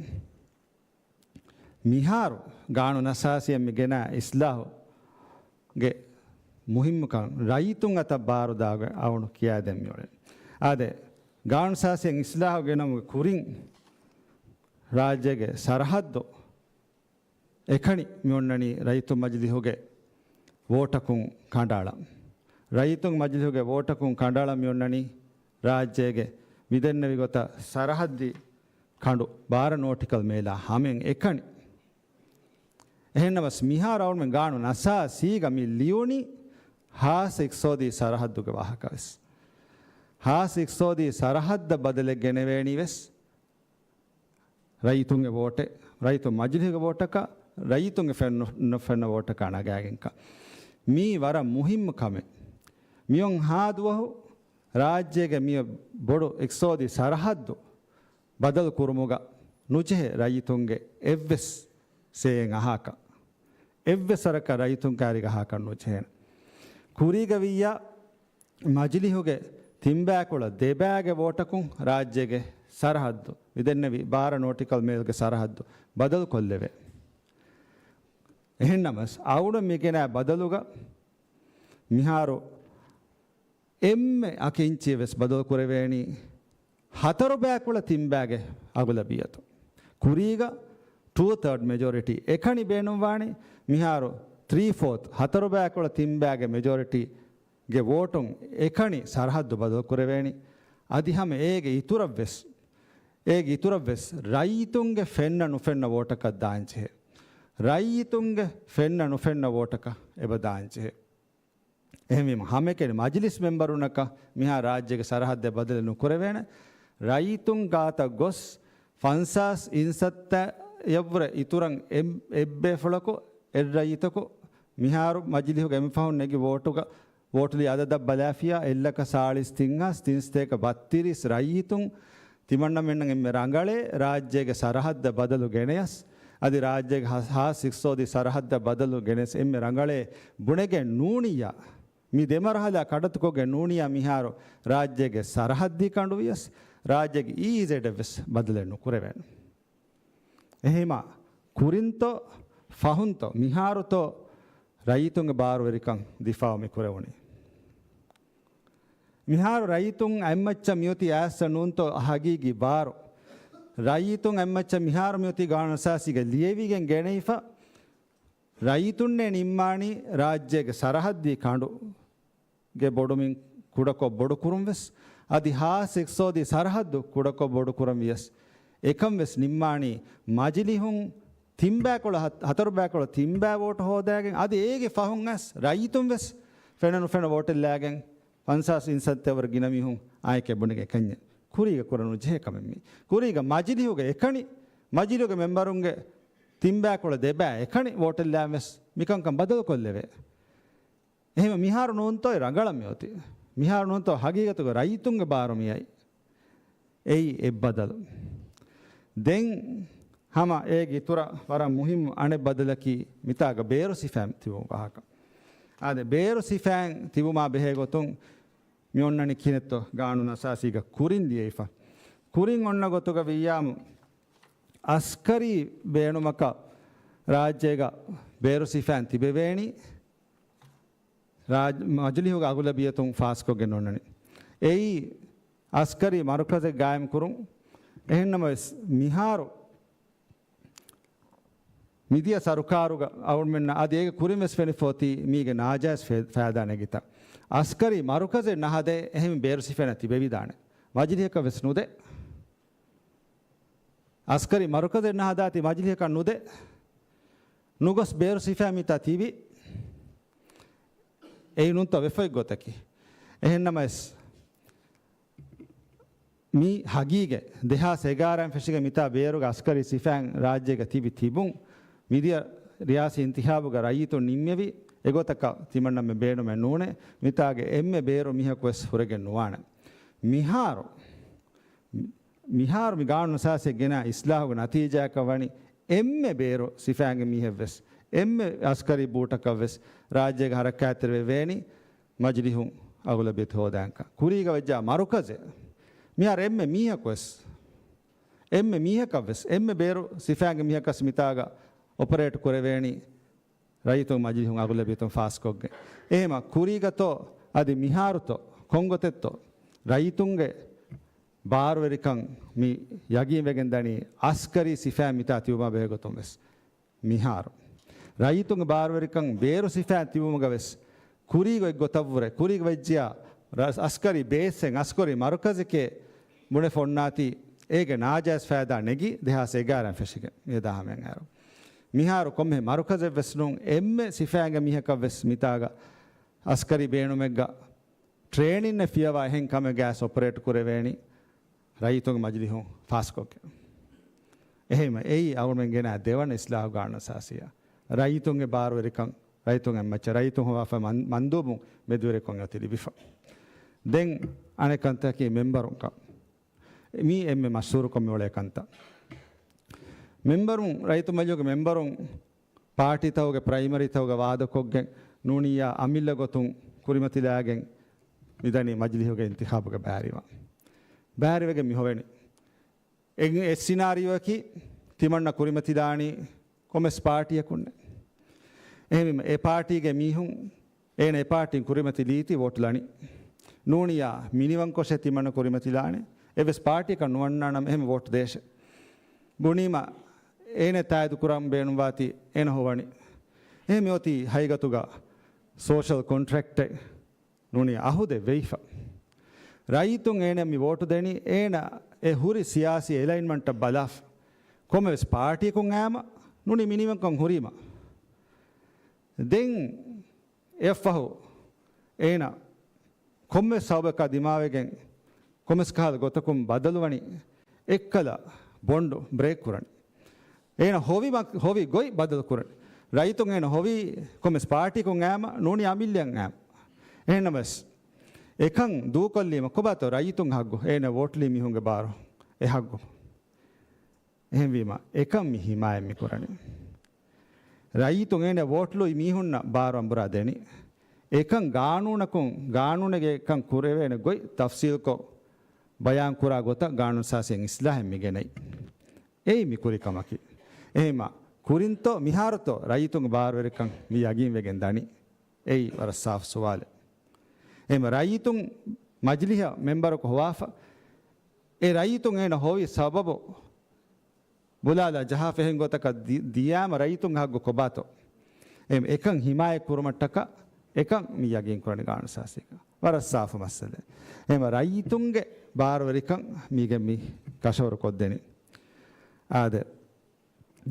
މިހާރު ގާނޫނު އަސާސީއަށް މި ގެނާ އިސްލާހުގެ މުހިއްމުކަން ރައްޔިތުން އަތަށް ބާރުދާގޮތް އަޅުގަނޑު ކިޔާދޭން މިއުޅެނީ. އާދެ، ގާނޫނު އަސާސީއަށް އިސްލާހު ގެނައުމުގެ ކުރިން ރާއްޖޭގެ ސަރަހައްދު އެކަނި މި އޮންނަނީ ރައްޔިތުން މަޖިލީހުގެ ވޯޓަކުން ކަނޑައަޅަން. ރައްޔިތުން މަޖިލީހުގެ ވޯޓަކުން ކަނޑައަޅަން މި އޮންނަނީ ރާއްޖޭގެ މިދެންނެވި ގޮތަށް ސަރަހައްދީ ކަނޑު ބާރަ ނޯޓިކަލް މޭލާ ހަމައިން އެކަނި. އެހެންނަމަވެސް މިހާރު އަޅުގަނޑުމެން ގާނޫނު އަސާސީގަ މި ލިޔުނީ ހާއްސަ އިޤްތިޞާދީ ސަރަހައްދުގެ ވާހަކަވެސް. ހާއްސަ އިޤްތިޞާދީ ސަރަހައްދަށް ބަދަލެއް ގެނެވޭނީވެސް ރައްޔިތުންގެ ވޯޓެއް، ރައްޔިތުން މަޖިލީހުގެ ވޯޓަކަށް، ރައްޔިތުންގެ ފެން-، ނުފެންނަ ވޯޓަކަށް ނަގާގެންކަން. މީ ވަރަށް މުހިއްމު ކަމެއް. މިއޮން ހާ ދުވަހު ރާއްޖޭގެ މި ބޮޑު އިޤްތިޞާދީ ސަރަހައްދު ބަދަލު ކުރުމުގަ ނުޖެހޭ ރައްޔިތުންގެ އެއްވެސް ސޭއެއް އަހާކަށް، އެއްވެސް ވަރަކަށް ރައްޔިތުން ކައިރިގަ އަހާކަށް ނުޖެހޭނެ. ކުރީގަ ވިއްޔާ މަޖިލީހުގެ ތިންބައިކުޅަ ދެބައިގެ ވޯޓަކުން ރާއްޖޭގެ ސަރަހައްދު، މިދެންނެވި ބާރަ ނޯޓިކަލް މޭލްގެ ސަރަހައްދު ބަދަލު ކޮށްލެވޭ. އެހެންނަމަވެސް އަޅުގަނޑު މި ގެނައި ބަދަލުގަ މިހާރު އެންމެ އަކި އިންޗިއެއް ވެސް ބަދަލު ކުރެވޭނީ ހަތަރު ބައިކުޅަ ތިންބައިގެ އަޣުލަބިއްޔަތު. ކުރީގަ ޓޫ ތާޑް މެޖޯރިޓީ އެކަނި ބޭނުންވާނީ، މިހާރު ތްރީ ފޯތް، ހަތަރު ބައިކުޅަ ތިންބައިގެ މެޖޯރިޓީގެ ވޯޓުން އެކަނި ސަރަހައްދު ބަދަލު ކުރެވޭނީ. އަދި ހަމަ އޭގެ އިތުރަށްވެސް، އޭގެ އިތުރަށްވެސް ރައްޔިތުންގެ ފެންނަ ނުފެންނަ ވޯޓަކަށް ދާންޖެހޭ. ރައްޔިތުންގެ ފެންނަ ނުފެންނަ ވޯޓަކަށް އެބަ ދާންޖެހޭ. އެހެންވީމަ، ހަމައެކަނި މަޖިލިސް މެމްބަރުންނަކަށް މިހާ ރާއްޖޭގެ ސަރަހައްދެއް ބަދަލެއް ނުކުރެވޭނެ. ރައްޔިތުން ގާތަށް ގޮސް، ފަންސާސް އިންސައްތައަށްވުރެ އިތުރަށް އެއް-، އެއްބޭފުޅަކު، އެއްރައްޔިތަކު މިހާރު މަޖިލިހުގަ އެންމެ ފަހުން ނެގި ވޯޓުގަ، ވޯޓުލީ އަދަދަށް ބަލާފިޔާ، އެއްލަކަ ސާޅީސް ތިން ހާސް ތިން ސަތޭކަ ބައްތިރީސް ރައްޔިތުން ތިމަންނަމެންނަށް އެންމެ ރަނގަޅޭ ރާއްޖޭގެ ސަރަހައްދަށް ބަދަލު ގެނެޔަސް، އަދި ރާއްޖޭގެ ހާ-، ހާއްސަ އިޤްތިޞާދީ ސަރަހައްދަށް ބަދަލު ގެނެސް އެންމެ ރަނގަޅޭ ބުނެގެން ނޫނިއްޔާ، މި ދެމަރުހަލާ ކަޑައްތުކޮށްގެން ނޫނިއްޔާ މިހާރު ރާއްޖޭގެ ސަރަހައްދީ ކަނޑު ވިޔަސް، ރާއްޖޭގެ އީއީޒެޑް ވެސް ބަދަލެއް ނުކުރެވޭނެ. އެހީމާ، ކުރިންތޯ، ފަހުންތޯ، މިހާރުތޯ ރައްޔިތުންގެ ބާރުވެރިކަން ދިފާއު މި ކުރެވުނީ؟ މިހާރު ރައްޔިތުން އެއްމައްޗަށް މިއޮތީ އައިސް ނޫންތޯ ހަގީގީ ބާރު؟ ރައްޔިތުން އެއްމައްޗަށް މިހާރު މިއޮތީ ގާނޫނު އަސާސީގަ ލިޔެވިގެން ގެނެވިފަ، ރައްޔިތުންނޭ ނިންމާނީ ރާއްޖޭގެ ސަރަހައްދީ ކަނޑުގެ ބޮޑުމިން ކުޑަކޮށް ބޮޑުކުރުން ވެސް، އަދި ހާއްސަ އިޤްތިޞާދީ ސަރަހައްދު ކުޑަކޮށް ބޮޑުކުރަން ވިޔަސް، އެކަން ވެސް ނިންމާނީ މަޖިލިހުން ތިންބައިކޮޅަށް ހަތް-، ހަތަރު ބައިކޮޅަށް ތިންބައި ވޯޓު ހޯދާގެން، އަދި އޭގެ ފަހުން އައިސް ރައްޔިތުން ވެސް ފެންނަ ނުފެންނަ ވޯޓެއްލާގެން ފަންސާސް އިންސައްތައަށްވުރެ ގިނަ މީހުން އާއެކޭ ބުނެގެން އެކަންޏެއް ކުރީގަ ކުރަން ނުޖެހޭ ކަމެއް މީ. ކުރީގަ މަޖިލިހުގަ އެކަނި، މަޖިލިހުގެ މެމްބަރުންގެ ތިންބައިކޮޅަށް ދެބައި އެކަނި ވޯޓެއްލާން ވެސް މިކަންކަން ބަދަލުކޮށްލެވޭ. އެހެން މިހާރު ނޫންތޯ ރަނގަޅަށް މިއޮތީ. މިހާރު ނޫންތޯ ހަގީގަތުގަ ރައްޔިތުންގެ ބާރު މިއައީ. އެއީ އެއްބަދަލު. ދެން ހަމަ އޭގެ އިތުރަށް ވަރަށް މުހިއްމު އަނެއް ބަދަލަކީ މިތާގަ ބޭރު ސިފައިން ތިބުމުގެ ވާހަކަ. އާދެ، ބޭރު ސިފައިން ތިބުމާ ބެހޭ ގޮތުން މި އޮންނަނީ ކިހިނެއްތޯ ގާނޫނު އަސާސީގަ ކުރިން ލިޔެވިފަ. ކުރިން އޮންނަ ގޮތުގަ ވިއްޔާމު އަސްކަރީ ބޭނުމަކަށް ރާއްޖޭގަ ބޭރު ސިފައިން ތިބެވޭނީ ރާޖް-، މަޖިލީހުގެ އަޣުލަބިއްޔަތުން ފާސްކޮށްގެން ނޫންނަނީ. އެއީ އަސްކަރީ މަރުކަޒެއް ގާއިމް ކުރުން. އެހެންނަމަވެސް މިހާރު މިދިޔަ ސަރުކާރުގަ އަޅުމެންނަށް އަދި އޭގެ ކުރިން ވެސް ފެނިފަ އޮތީ މީގެ ނާޖާއިޒް ފެ-، ފައިދާ ނެގިތަ. އަސްކަރީ މަރުކަޒެއް ނަހަދޭ އެހެން ބޭރު ސިފައިން ތިބެވިދާނެ. މަޖިލީހަކަށް ވެސް ނުދޭ. އަސްކަރީ މަރުކަޒެއް ނަހަދާތީ މަޖިލީހަކަށް ނުދޭ. ނުގޮސް ބޭރު ސިފައިން މިތާ ތިބި. އެއީ ނޫންތޯ ވެފައި ގޮތަކީ. އެހެންނަމަވެސް، މި ހަގީގަތް ދެހާސް އެގާރައިން ފެށިގެން މިތާ ބޭރުގެ އަސްކަރީ ސިފައިން ރާއްޖޭގަ ތިބި ތިބުން، މިދިޔަ ރިޔާސީ އިންތިހާބުގަ ރައްޔިތުން ނިންމެވި އެގޮތަކަށް ތިމަންނަމެ ބޭނުމެއް ނޫނޭ. މިތާގެ އެންމެ ބޭރު މީހަކު ވެސް ހުރެގެން ނުވާނެ. މިހާރު، މިހާރު މި ގާނޫނު އަސާސީ ގެނާ އިސްލާހުގެ ނަތީޖާއަކަށް ވަނީ އެންމެ ބޭރު ސިފައިންގެ މީހެއް ވެސް، އެންމެ އަސްކަރީ ބޫޓަކަށް ވެސް ރާއްޖޭގަ ހަރަކާތްތެރިވެވޭނީ މަޖިލީހުން އަޣުލަބިއްޔަތު ހޯދާންކަން. ކުރީގަ ވެއްޖާ މަރުކަޒެއް، މިހާރު އެންމެ މީހަކު ވެސް، އެންމެ މީހަކަށް ވެސް، އެންމެ ބޭރު ސިފައިންގެ މީހަކަސް މިތާގަ އޮޕަރޭޓް ކުރެވޭނީ ރައްޔިތުން މަޖިލީހުން އަޣުލަބިއްޔަތުން ފާސްކޮށްގެން. އެހެމަ ކުރީގަތޯ އަދި މިހާރުތޯ ކޮންގޮތެއްތޯ ރައްޔިތުންގެ ބާރުވެރިކަން މި ޔަގީންވެގެން ދަނީ އަސްކަރީ ސިފައިން މިތާ ތިބުމާ ބެހޭ ގޮތުން ވެސް. މިހާރު ރައްޔިތުންގެ ބާރުވެރިކަން ބޭރު ސިފައިން ތިބުމުގަ ވެސް ކުރީގޮތް ގޮތަށްވުރެ، ކުރީގަ ވެއްޖިޔާ ރަ-، އަސްކަރީ ބޭސްއެއް، އަސްކަރީ މަރުކަޒެކޭ ބުނެފަ އޮންނާތީ، އޭގެ ނާޖާއިޒް ފައިދާ ނެގި ދެހާސް އެގާރައިން ފެށިގެން މި ދާހަމެއް އައިރު. މިހާރު ކޮންމެ މަރުކަޒެއް ވެސް ނޫން، އެންމެ ސިފައިންގެ މީހަކަށް ވެސް މިތާގަ އަސްކަރީ ބޭނުމެއްގަ ޓްރޭނިންއެއް ފިޔަވާ އެހެން ކަމެއް ގާސް އޮޕަރޭޓް ކުރެވޭނީ ރައްޔިތުންގެ މަޖިލީހުން ފާސްކޮށްގެން. އެހެންވެ، އެއީ އަޅުމެން ގެނައި ދެވަނަ އިސްލާހު ގާނޫނު އަސާސީއަށް. ރައްޔިތުންގެ ބާރުވެރިކަން، ރައްޔިތުން އެއްމައްޗަށް ރައްޔިތުން ހޮވާފަ މަން-، މަންދޫބުން މެދުވެރިކޮށް އޮތީ ލިބިފަ. ދެން އަނެއް ކަންތަކީ މެންބަރުން ކަން. މީ އެންމެ މަޝްހޫރުކޮށް މިއުޅޭ ކަންތައް. މެންބަރުން، ރައްޔިތު މަޖިލީހުގެ މެންބަރުން ޕާޓީތަކުގެ ޕްރައިމަރީތަކުގަ ވާދަކޮށްގެން ނޫނިއްޔާ އަމިއްލަ ގޮތުން ކުރިމަތިލާގެން މިދަނީ މަޖިލީހުގެ އިންތިޚާބުގެ ބައިވެރިވާން. ބައިވެރިވެގެން މި ހޮވެނީ. އެ-، އެއް ސިނާރިއޯއަކީ ތިމަންނަ ކުރިމަތިލާނީ ކޮމެސް ޕާޓީއަކުންނެ. އެހެންވީމަ އެ ޕާޓީގެ މީހުން އޭނަ އެ ޕާޓީން ކުރިމަތިލީތީ ވޯޓު ލަނީ. ނޫނިއްޔާ މިނިވަންކޮށޭ ތިމަންނަ ކުރިމަތިލާނެ. އެއްވެސް ޕާޓީއަކަށް ނުވަންނާނަމަ އެހެން ވޯޓު ދޭށޭ. ބުނީމަ އޭނަ ތާއީދު ކުރަން ބޭނުންވާތީ އޭނަ ހޮވަނީ. އެހެން މިއޮތީ ހަގީގަތުގަ ސޯޝަލް ކޮންޓްރެކްޓެއް ނޫނީ އަހުދެއް ވެއިފަ. ރައްޔިތުން އޭނަ މި ވޯޓު ދެނީ އޭނަ އެ ހުރި ސިޔާސީ އެލައިންމަންޓަށް ބަލާފަ. ކޮންމެވެސް ޕާޓީއަކުން އައިމަ ނޫނީ މިނިވަންކަން ހުރީމަ. ދެން އެއަށްފަހު އޭނަ ކޮންމެ ސަބަބަކާ ދިމާވެގެން ކޮމެސް ކަހަލަ ގޮތަކުން ބަދަލުވަނީ އެއްކަލަ ބޮންޑު ބްރޭކް ކުރަނީ. އޭނަ ހޮވި މަ-، ހޮވި ގޮތް ބަދަލު ކުރަނީ. ރައްޔިތުން އޭނަ ހޮވީ ކޮމެސް ޕާޓީކުން އައިމަ ނޫނީ އަމިއްލައަށް އައިމަ. އެހެންނަމަވެސް އެކަން ދޫކޮށްލީމަ ކޮބާތޯ ރައްޔިތުންގެ ހައްގު؟ އޭނަ ވޯޓުލީ މީހުންގެ ބާރު އެ ހައްގު. އެހެންވީމަ، އެކަން މި ހިމާޔަތް މި ކުރަނީ. ރައްޔިތުން އޭނަ ވޯޓްލުއި މީހުންނަށް ބާރު އަނބުރާ ދެނީ. އެކަން ގާނޫނަކުން، ގާނޫނެއްގެ އެކަން ކުރެވޭނެ ގޮތް ތަފްސީލްކޮށް ބަޔާން ކުރާ ގޮތަށް ގާނޫނު ސާސި އިސްލާހެއް މި ގެނައީ. އެއީ މި ކުރި ކަމަކީ. އެހެންމަ، ކުރިންތޯ މިހާރުތޯ ރައްޔިތުންގެ ބާރުވެރިކަން މި ޔަގީން ވެގެން ދަނީ؟ އެއީ ވަރަށް ސާފު ސުވާލެއް. އެހެންމަ ރައްޔިތުން މަޖިލިހަށް މެންބަރަކު ހޮވާފަ، އެ ރައްޔިތުން އޭނަ ހޮވި ސަބަބު ބުލާލާ ޖަހާފަ އެހެން ގޮތަކަށް ދި-، ދިޔާމަ ރައްޔިތުންގެ ހައްގު ކޮބާތޯ؟ އެ-، އެކަން ހިމާޔަތް ކުރުމަށްޓަކާ އެކަން މި ޔަގީން ކުރަނީ ގާނޫނު ސާސީގަ. ވަރަށް ސާފު މައްސަލައެއް. އެހެންމަ ރައްޔިތުންގެ ބާރުވެރިކަން މީގެ މި ކަށަވަރު ކޮށްދެނީ. އާދެ.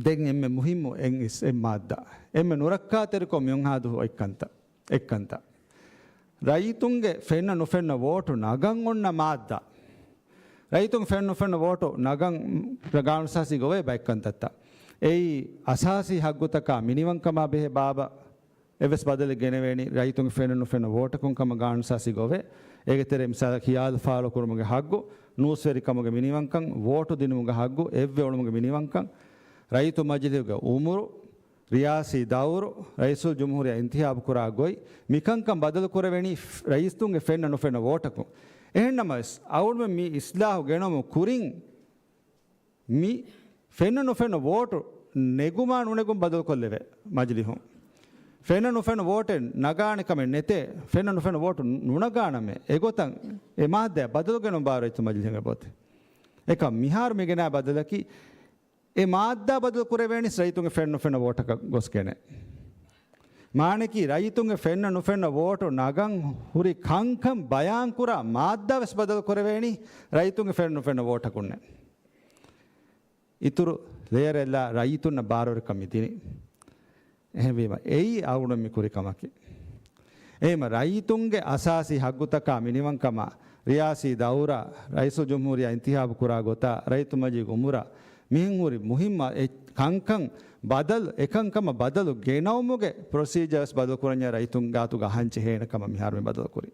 ދެން އެންމެ މުހިއްމު އެއް އިސް-، އެއް މާއްދާ. އެންމެ ނުރައްކާތެރިކޮށް މިއޮންހާދު އޮތްކަންތައް، އެއްކަންތައް. ރައްޔިތުންގެ ފެންނަ ނުފެންނަ ވޯޓު ނަގަން އޮންނަ މާއްދާ. ރައްޔިތުން ފެންނަ ނުފެންނަ ވޯޓު ނަގަން ގާނޫނު ސާސީގަ އޮވޭ ބައެއްކަންތައްތައް. އެއީ އަސާސީ ހައްގުތަކާ މިނިވަންކަމާ ބެހޭ ބާބަ އެއްވެސް ބަދަލެއް ގެނެވޭނީ ރައްޔިތުންގެ ފެންނަ ނުފެންނަ ވޯޓަކުން ކަމަށް ގާނޫނު ސާސީގަ އޮވޭ. އޭގެ ތެރޭ މިސާލަކަށް ހިޔާލު ފާޅުކުރުމުގެ ހައްގު، ނޫސްވެރިކަމުގެ މިނިވަންކަން، ވޯޓު ދިނުމުގެ ހައްގު، އެއްވެ އުޅުމުގެ މިނިވަންކަން، ރައްޔިތު މަޖިލިހުގެ އުމުރު، ރިޔާސީ ދައުރު، ރައީސުލްޖުމްހޫރިއްޔާ އިންތިހާބު ކުރާ ގޮތް، މިކަންކަން ބަދަލު ކުރެވެނީ ރައްޔިތުންގެ ފެންނަ ނުފެންނަ ވޯޓަކުން. އެހެންނަމަވެސް، އަޅުގަނޑުމެން މި އިސްލާހު ގެނައުމުގެ ކުރިން މި ފެންނަ ނުފެންނަ ވޯޓު ނެގުމާ ނުނެގުން ބަދަލުކޮށްލެވޭ މަޖިލީހުން. ފެންނަ ނުފެންނަ ވޯޓެއް ނަގާނެ ކަމެއް ނެތޭ، ފެންނަ ނުފެންނަ ވޯޓު ނުނަގާނަމޭ. އެގޮތަށް އެ މާއްދާ ބަދަލު ގެނުން ބާރު ރައްޔިތު މަޖިލީހަށް އެބައޮތޭ. އެކަމް މިހާރު މި ގެނާ ބަދަލަކީ، އެ މާއްދާ ބަދަލު ކުރެވޭނީސް ރައްޔިތުންގެ ފެންނަ ނުފެންނަ ވޯޓަކަށް ގޮސްގެން. މާނައަކީ ރައްޔިތުންގެ ފެންނަ ނުފެންނަ ވޯޓު ނަގަން ހުރި ކަންކަން ބަޔާންކުރާ މާއްދާ ވެސް ބަދަލު ކުރެވޭނީ ރައްޔިތުންގެ ފެންނަ ނުފެންނަ ވޯޓަކުންނޭ. އިތުރު ލޭޔަރެއްލާ ރައްޔިތުންނަށް ބާރުވެރިކަން މި ދިނީ. އެހެންވީމަ، އެއީ އަޅުގަނޑު މި ކުރި ކަމަކީ. އެހެންވީމަ، ރައްޔިތުންގެ އަސާސީ ހައްގުތަކާ މިނިވަންކަމާ، ރިޔާސީ ދައުރާ، ރައީސުލްޖުމްހޫރިއްޔާ އިންތިހާބު ކުރާ ގޮތާ، ރައްޔިތު މަޖިލީހުގެ އުމުރާ، މިހެން ހުރި މުހިއްމު އެ ކަންކަން ބަދަލު، އެކަންކަމަށް ބަދަލު ގެނައުމުގެ ޕްރޮސީޖާ ވެސް ބަދަލު ކުރަންޏާ ރައްޔިތުން ގާތުގަ އަހަން ޖެހޭނެ ކަމަށް މިހާރު މި ބަދަލު ކުރީ.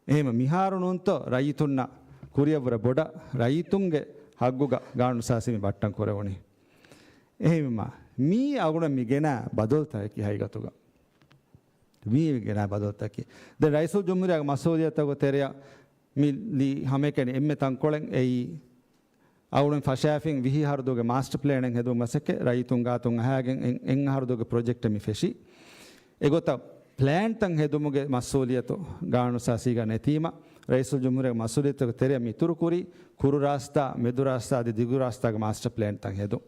އެހެންވީމަ، މިހާރު ނޫންތޯ ރައްޔިތުންނަށް ކުރިއަށްވުރެ ބޮޑަށް ރައްޔިތުންގެ ހައްގުގަ ގާނޫނު އަސާސީ މި ބައްޓަން ކުރެވުނީ. އެހެންވީމަ، މީ އަޅުގަނޑަށް މި ގެނާ ބަދަލުތަކަކީ ހަގީގަތުގަ. މީ ގެނާ ބަދަލުތަކަކީ. ދެން ރައީސުލްޖުމްހޫރިއްޔާގެ މަސްއޫލިއްޔަތުގެ ތެރެއަށް މި ލީ ހަމައެކަނި އެންމެ ތަންކޮޅެއް އެއީ، އަޅުގަނޑު ފަށާފިން ވިހި އަހަރު ދުވަހުގެ މާސްޓަ ޕްލޭނެއް ހެދުން މަސައްކަތް ރައްޔިތުން ގާތުން އަހާގެން އެ-، އެއް އަހަރު ދުވަހުގެ ޕްރޮޖެކްޓެއް މި ފެށީ. އެގޮތަށް ޕްލޭންތައް ހެދުމުގެ މަސްއޫލިއްޔަތު ގާނޫނު އަސާސީގަ ނެތީމަ، ރައީސުލްޖުމްހޫރިއްޔާގެ މަސްއޫލިއްޔަތުގެ ތެރެއަށް މި އިތުރު ކުރީ، ކުރު ރާސްތާ، މެދު ރާސްތާ އަދި ދިގު ރާސްތާގެ މާސްޓަ ޕްލޭންތައް ހެދުން.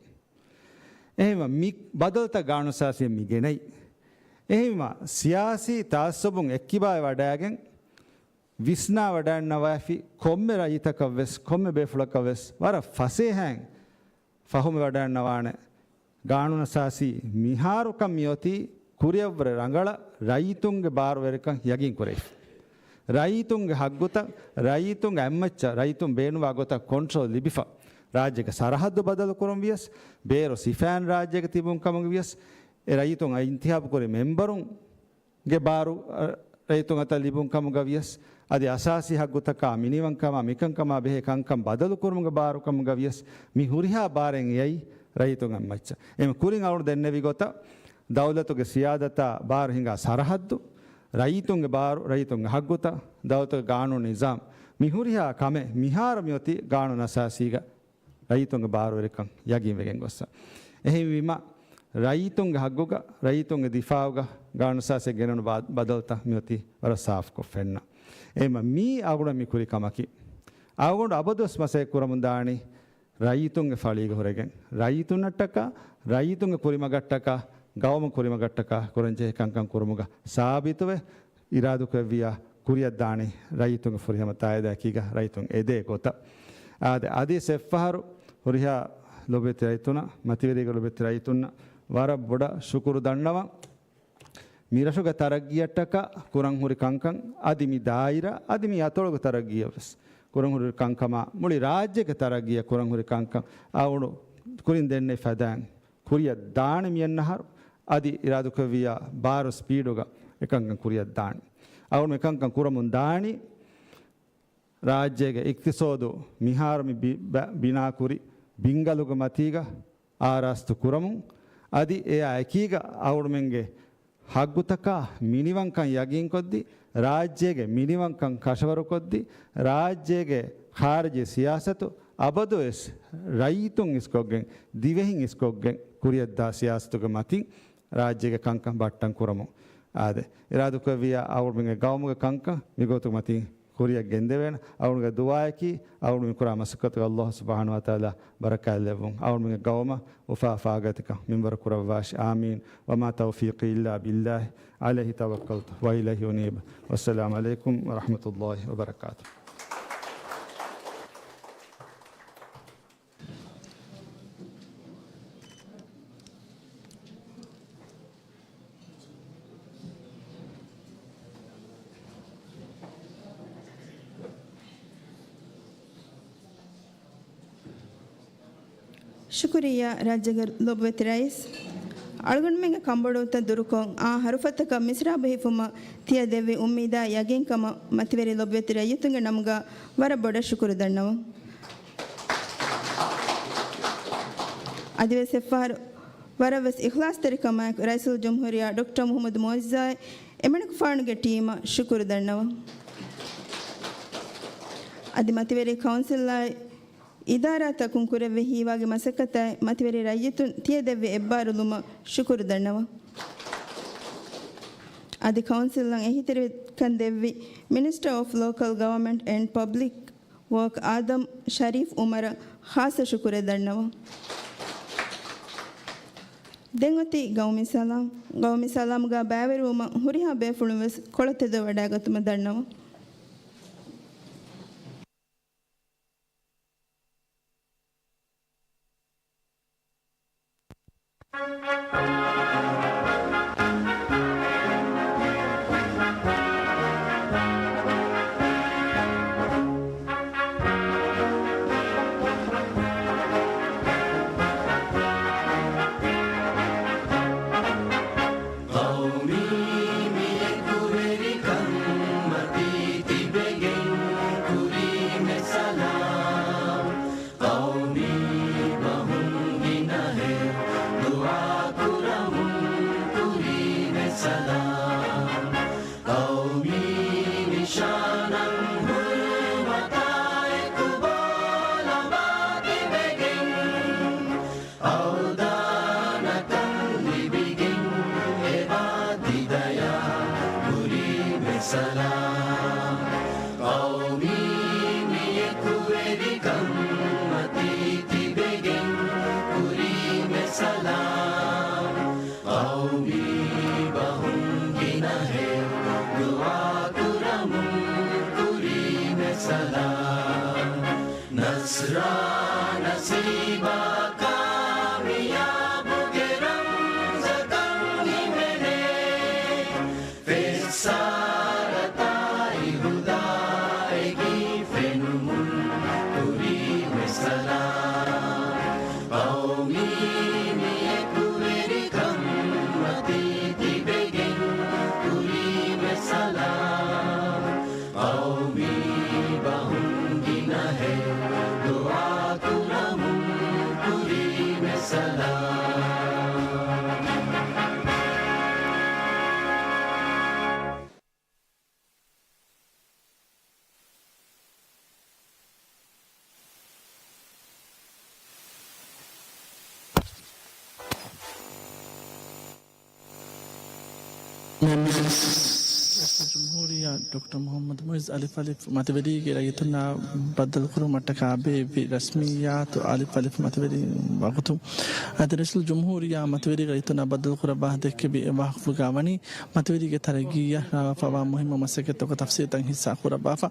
އެހެންވީމަ، މި ބަދަލުތައް ގާނޫނު އަސާސީ މި ގެނައީ. އެހެންވީމަ، ސިޔާސީ ތަޢައްސަބުން އެއްކިބާވެ ވަޑައިގެން، ވިސްނާ ވަޑައިގަންނަވާފި ކޮންމެ ރައްޔިތަކަށްވެސް، ކޮންމެ ބޭފުޅަކަށްވެސް ވަރަށް ފަސޭހައިން ފަހުމެ ވަޑައިގަންނަވާނެ. ގާނޫނު އަސާސީ މިހާރުކަން މިއޮތީ ކުރިއަށްވުރެ ރަނގަޅަށް ރައްޔިތުންގެ ބާރުވެރިކަން ޔަގީން ކުރެވިފަ. ރައްޔިތުންގެ ހައްގުތައް، ރައްޔިތުންގެ އަތްމައްޗަށް ރައްޔިތުން ބޭނުންވާ ގޮތަށް ކޮންޓްރޯލް ލިބިފަ. ރާއްޖޭގެ ސަރަހައްދު ބަދަލުކުރުން ވިޔަސް، ބޭރު ސިފައިން ރާއްޖޭގަ ތިބުން ކަމުގަ ވިޔަސް، އެ ރައްޔިތުން އިންތިހާބުކުރި މެމްބަރުން ގެ ބާރު، އަ، ރައްޔިތުން އަތަށް ލިބުން ކަމުގަ ވިޔަސް، އަދި އަސާސީ ހައްގުތަކާ މިނިވަންކަމާ މިކަންކަމާ ބެހޭ ކަންކަން ބަދަލުކުރުމުގެ ބާރު ކަމުގަ ވިޔަސް، މި ހުރިހާ ބާރެއް އެއީ ރައްޔިތުން އަތްމައްޗަށް. އެހެން ކުރިން އަޅުގަނޑު ދެންނެވި ގޮތަށް، ދައުލަތުގެ ސިޔާދަތާ ބާރު ހިނގާ ސަރަހައްދު، ރައްޔިތުންގެ ބާރު، ރައްޔިތުންގެ ހައްގުތައް، ދައުލަތުގެ ގާނޫނު ނިޒާމް، މި ހުރިހާ ކަމެއް މިހާރު މިއޮތީ ގާނޫނު އަސާސީގަ ރައްޔިތުންގެ ބާރުވެރިކަން ޔަގީންވެގެން ގޮއްސަ. އެހެންވީމަ، ރައްޔިތުންގެ ހައްގުގަ، ރައްޔިތުންގެ ދިފާޢުގަ ގާނޫނު އަސާސީ ގެނެވުނު ބާ-، ބަދަލުތައް މިއޮތީ ވަރަށް ސާފުކޮށް ފެންނަ. އެހެންވީމަ، މީ އަޅުގަނޑަށް މި ކުރި ކަމަކީ، އަޅުގަނޑު އަބަދުވެސް މަސައްކަތް ކުރަމުން ދާނީ ރައްޔިތުންގެ ފަޅީގަ ހުރެގެން، ރައްޔިތުންނަށްޓަކާ، ރައްޔިތުންގެ ކުރިމަގަށްޓަކާ، ގައުމު ކުރިމަގަށްޓަކާ ކުރަންޖެހޭ ކަންކަން ކުރުމުގަ ސާބިތުވެ، އިރާދަކުރެއްވިއްޔާ ކުރިއަށްދާނީ ރައްޔިތުންގެ ފުރިހަމަ ތާއީދާ އެކީގަ ރައްޔިތުން އެދޭ ގޮތަށް. އާދެ، އަދި އެއްފަހަރު ހުރިހާ ލޮބުވެތި ރައްޔިތުންނަށް، މަތިވެރިގެ ލޮބުވެތި ރައްޔިތުންނަށް ވަރަށް ބޮޑަށް ޝުކުރު ދަންނަވަން. މި ރަށުގެ ތަރައްގީއަށްޓަކާ ކުރަން ހުރި ކަންކަން، އަދި މި ދާއިރާ، އަދި މި އަތޮޅުގެ ތަރައްގީއަށް ވެސް ކުރަން ހުރި ކަންކަމާ، މުޅި ރާއްޖޭގެ ތަރައްގީއަށް ކުރަން ހުރި ކަންކަން އަޅުގަނޑު ކުރިން ދެންނެވި ފަދައިން ކުރިއަށް ދާނެ މިއަންނަ އަހަރު، އަދި އިރާދަކުރެއްވިއްޔާ ބާރު ސްޕީޑުގަ އެކަންކަން ކުރިއަށް ދާނެ. އަޅުގަނޑު އެކަންކަން ކުރަމުން ދާނީ، ރާއްޖޭގެ އިޤްތިޞާދު މިހާރު މި ބި-، ބަ-، ބިނާކުރި ބިންގަލުގެ މަތީގަ އާރާސްތު ކުރަމުން، އަދި އެއާ އެކީގަ އަޅުގަނޑުމެންގެ ހައްގުތަކާ މިނިވަންކަން ޔަގީންކޮށްދީ، ރާއްޖޭގެ މިނިވަންކަން ކަށަވަރުކޮށްދީ، ރާއްޖޭގެ ޚާރިޖީ ސިޔާސަތު އަބަދުވެސް ރައްޔިތުން އިސްކޮށްގެން، ދިވެހިން އިސްކޮށްގެން ކުރިއަށްދާ ސިޔާސަތުގެ މަތިން ރާއްޖޭގެ ކަންކަން ބައްޓަން ކުރަމުން. އާދެ، އިރާދަކުރެއްވިއްޔާ އަޅުގަނޑުމެންގެ ގައުމުގެ ކަންކަން މިގޮތުގެ މަތިން ކުރިއަށް ގެންދެވޭނެ. އަޅުގަނޑުގެ ދުޢާއަކީ، އަޅުގަނޑު މި ކުރާ މަސައްކަތުގަ ﷲ ސުބްޙާނަހޫ ވަތަޢާލާ ބަރަކާތްލެއްވުން. އަޅުގަނޑުމެންގެ ގައުމަށް އުފާ ފާގަތިކަން މިންވަރު ކުރައްވާށި. އާމީން. وما توفيقي إلا بالله عليه توكلت وإليه أنيب. والسلام عليكم ورحمة الله وبركاته. ޝުކުރިއްޔާ ރާއްޖޭގެ ލޮބުވެތި ރައީސް. އަޅުގަނޑުމެންގެ ކަންބޮޑުވުންތައް ދުރުކޮށް، އާ ހަރުފަތަކަށް މިސްރާބު ހިފުމަށް ތިޔަ ދެއްވި އުއްމީދާ ޔަގީންކަމަށް މަތިވެރި ލޮބުވެތި ރައްޔިތުންގެ ނަމުގަ ވަރަށް ބޮޑަށް ޝުކުރު ދަންނަވަން. އަދިވެސް އެއްފަހަރު ވަރަށްވެސް އިޚްލާޞްތެރިކަމާއެކު ރައީސުލްޖުމްހޫރިއްޔާ ޑޮކްޓަރ މުޙައްމަދު މުޢައްޒާއި އެމަނިކުފާނުގެ ޓީމަށް ޝުކުރު ދަންނަވަން. އަދި މަތިވެރި ކައުންސިލާއި އިދާރާތަކުން ކުރެއްވި ހީވާގި މަސައްކަތާއި މަތިވެރި ރައްޔިތުން ތިޔަދެއްވި އެއްބާރުލުމަށް ޝުކުރު ދަންނަވަން. އަދި ކައުންސިލަށް އެހީތެރިކަން ދެއްވި މިނިސްޓަރ އޮފް ލޯކަލް ގަވަމެންޓް އެންޑް ޕަބްލިކް ވޯކް އާދަމް ޝަރީފް އުމަރަށް ޚާއްޞަ ޝުކުރެއް ދަންނަވަން. ދެން އޮތީ ގައުމީ ސަލާމް. ގައުމީ ސަލާމްގަ ބައިވެރިވުމަށް ހުރިހާ ބޭފުޅުން ވެސް ކޮޅަށް ތެދުވެވަޑައިގަތުމަށް ދަންނަވަން. ޤައުމީ މި އެކުވެރިކަން މަތީ ތިބެގެން ކުރީމެ ސަލާމް. ޤައުމީ ބަހުން ގިނަހެއް ދުޢާ ކުރަމުން ކުރީމެ ސަލާމް. ޤައުމީ ނިޝާނަށް ހުރުމަތާ އެކު ބޯލަމާ ތިބެގެން އަޅުދާނަކަން ލިބިގެން އެބާ ތި ދަޔާ ކުރީމެ ސަލާމް. ޤައުމީ މި އެކުވެރިކަން މަތީ ތިބެގެން ކުރީމެ ސަލާމް. ޤައުމީ ބަހުން ގިނަހެއް ދުޢާ ކުރަމުން ކުރީމެ ސަލާމް. ނަޞްރާ ނަސީބާ ކާމިޔާބުގެ ރަމްޒަކަށް ހިމެނޭ. ފެއްސާރަތާއި ހުދާއެކީ ފެނުމުން ކުރީމެ ސަލާމް. ޤައުމީ މި އެކުވެރިކަން މަތީ ތިބެގެން ކުރީމެ ސަލާމް. ޤައުމީ ބަހުން ގިނަހެއް ދުޢާ ކުރަމުން ކުރީމެ ސަލާމް. މި މި ރައީސުލް ޖުމްހޫރިއްޔާ ޑޮކްޓަރ މުޙައްމަދު މުޢިއްޒު އަލިފް އަލިފް މަތިވެރީގެ ރައްޔިތުންނާ ބައްދަލުކުރުމަށްޓަކާ ބޭއްވި ރަސްމިއްޔާތު އަލިފް އަލިފް މަތިވެރި ވަގުތު. އަދި ރައީސުލް ޖުމްހޫރިއްޔާ މަތިވެރީގެ ރައްޔިތުންނާ ބައްދަލުކުރައްވާ ދެއްކެވި ވާހަކަފުޅުގަ ވަނީ، މަތިވެރީގެ ތަރައްގީއަށް ރާވާފައިވާ މުހިއްމު މަސައްކަތްތަކުގެ ތަފްސީލްތައް ހިއްސާ ކުރައްވާފަ.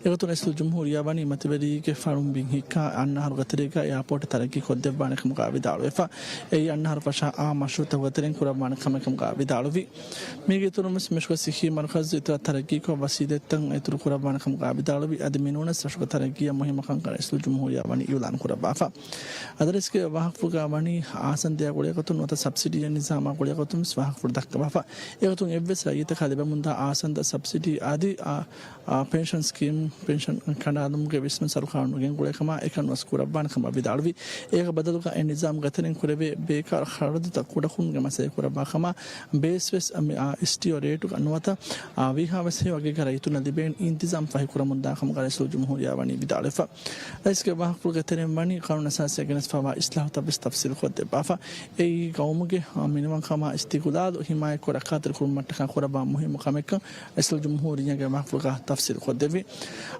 އެގޮތުން ރައީސުލް ޖުމްހޫރިއްޔާ ވަނީ މަތިވެރީގެ ފަޅުން ބިން ހިއްކާ އަންނަ އަހަރުގެ ތެރޭގަ އެއާޕޯޓް ތަރައްގީ ކޮށްދެއްވާނެ ކަމުގަ ވިދާޅުވެފަ. އެއީ އަންނަ އަހަރު ފަށާ އާ މަޝްރޫއުތަކުގެ ތެރެއިން ކުރައްވާނެ ކަމެއް ކަމުގަ ވިދާޅުވި. މީގެ އިތުރުން ވެސް މިޝްކޮށް ސިއްހީ މަރުކަޒު އިތުރަށް ތަރައްގީކޮށް ވަސީލަތްތައް އިތުރު ކުރައްވާނެ ކަމުގަ ވިދާޅުވި. އަދި މިނޫނަސް ރަށުގެ ތަރައްގީއަށް މުހިއްމު ކަންކަން ރައީސުލް ޖުމްހޫރިއްޔާ ވަނީ އިއުލާން ކުރައްވާފަ. އަދި ރައީސްގެ ވާހަކަފުޅުގަ ވަނީ އާސަން ދިޔަ ގުޅޭގޮތުން ނުވަތަ ސަބްސިޑީއެއް ނިޒާމާ ގުޅޭގޮތުން ވެސް ވާހަކަފުޅު ދައްކަވާފަ. އެގޮތުން އެއްވެސް ރައްޔިތަކަށް ލިބެމުންދާ އާސަންދަ ސަބްސިޑީ އަދި އާ، އާ، ޕެންޝަން ސްކީމް، ޕެންޝަން ކަނޑާލުމުގެ ވިސްނުން ސަރުކާރުން ނުގެންގުޅޭ ކަމަށް އެކަން ވެސް ކުރައްވާނެ ކަމަށް ވިދާޅުވި. އޭގެ ބަދަލުގަ އެ ނިޒާމުގެ ތެރެއިން ކުރެވޭ ބޭކާރު ޚަރަދުތައް ކުޑަކުރުމުގެ މަސައްކަތް ކުރައްވާ ކަމަށް ބޭސް ވެސް އެސްޓީއޯ ރޭޓުގަ ނުވަތަ، އާ، ވީހާވެސް ހެޔޮ އަގެއްގަ ރައްޔިތުންނަށް ލިބޭން އިންތިޒާމް ފަހިކުރަމުންދާ ކަމުގަ ރައީސުލް ޖުމްހޫރިއްޔާ ވަނީ ވިދާޅުވެފަ. ރައީސްގެ ވާހަކަފުޅުގެ ތެރެއިން ވަނީ ޤާނޫނު އަސާސީއަށް ގެނެސްފައިވާ އިސްލާހުތައް ވެސް ތަފްސީލު ކޮށްދެއްވާފަ. އެއީ ޤައުމުގެ، އާ، މިނިވަންކަމާ އިސްތިގުލާލު ހިމާޔަތްކޮށް ރައްކާތެރިކުރުމަށްޓަކާ ކުރައްވާ މުހިއްމު ކަމެއްކަން ރައީސުލް ޖުމްހޫރިއްޔާގެ ވާހަކަފުޅުގަ ތަފްސީލު ކޮށްދެއްވި.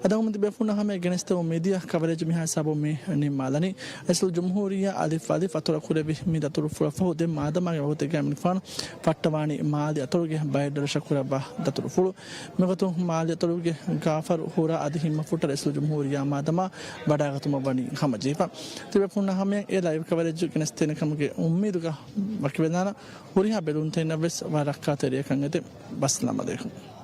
އަދި އަޅުގަނޑު ބޭފުޅުންނާ ހަމަޔަށް ގެނެސްދެމުން މިދިޔަ ކަވަރޭޖު މިހާ ހިސާބުން މި ނިންމާލަނީ. ރައީސުލް ޖުމްހޫރިއްޔާ އަލިފް އަލިފް އަތޮޅަށް ކުރެއްވި މި ދަތުރުފުޅަށް ފަހު ދެން މާދަމާގެ ވަގުތެއްގައި މިނިފާނު ފައްޓަވާނީ މާލެ އަތޮޅުގެ ބައެއް ރަށަށް ކުރައްވާ ދަތުރުފުޅު. މިގޮތުން މާލެ އަތޮޅުގެ ގާފަރު ހުރާ އަދި ހިންމަފުއްޓާ ރައީސުލް ޖުމްހޫރިއްޔާ މާދަމާ ވަޑައިގަތުމަށް ވަނީ ހަމަޖެހިފަ. ތިބޭފުޅުންނާ ހަމަޔަށް އެ ލައިވް ކަވަރޭޖު ގެނެސްދޭނެ ކަމުގެ އުއްމީދުގަ ވަކިވެލާނަން. ހުރިހާ ބެލުންތެރިންނަށް ވެސް ވަރަށް ރައްކާތެރިއަކަށް އެދެން. ވައްސަލާމް އަލައިކުމް.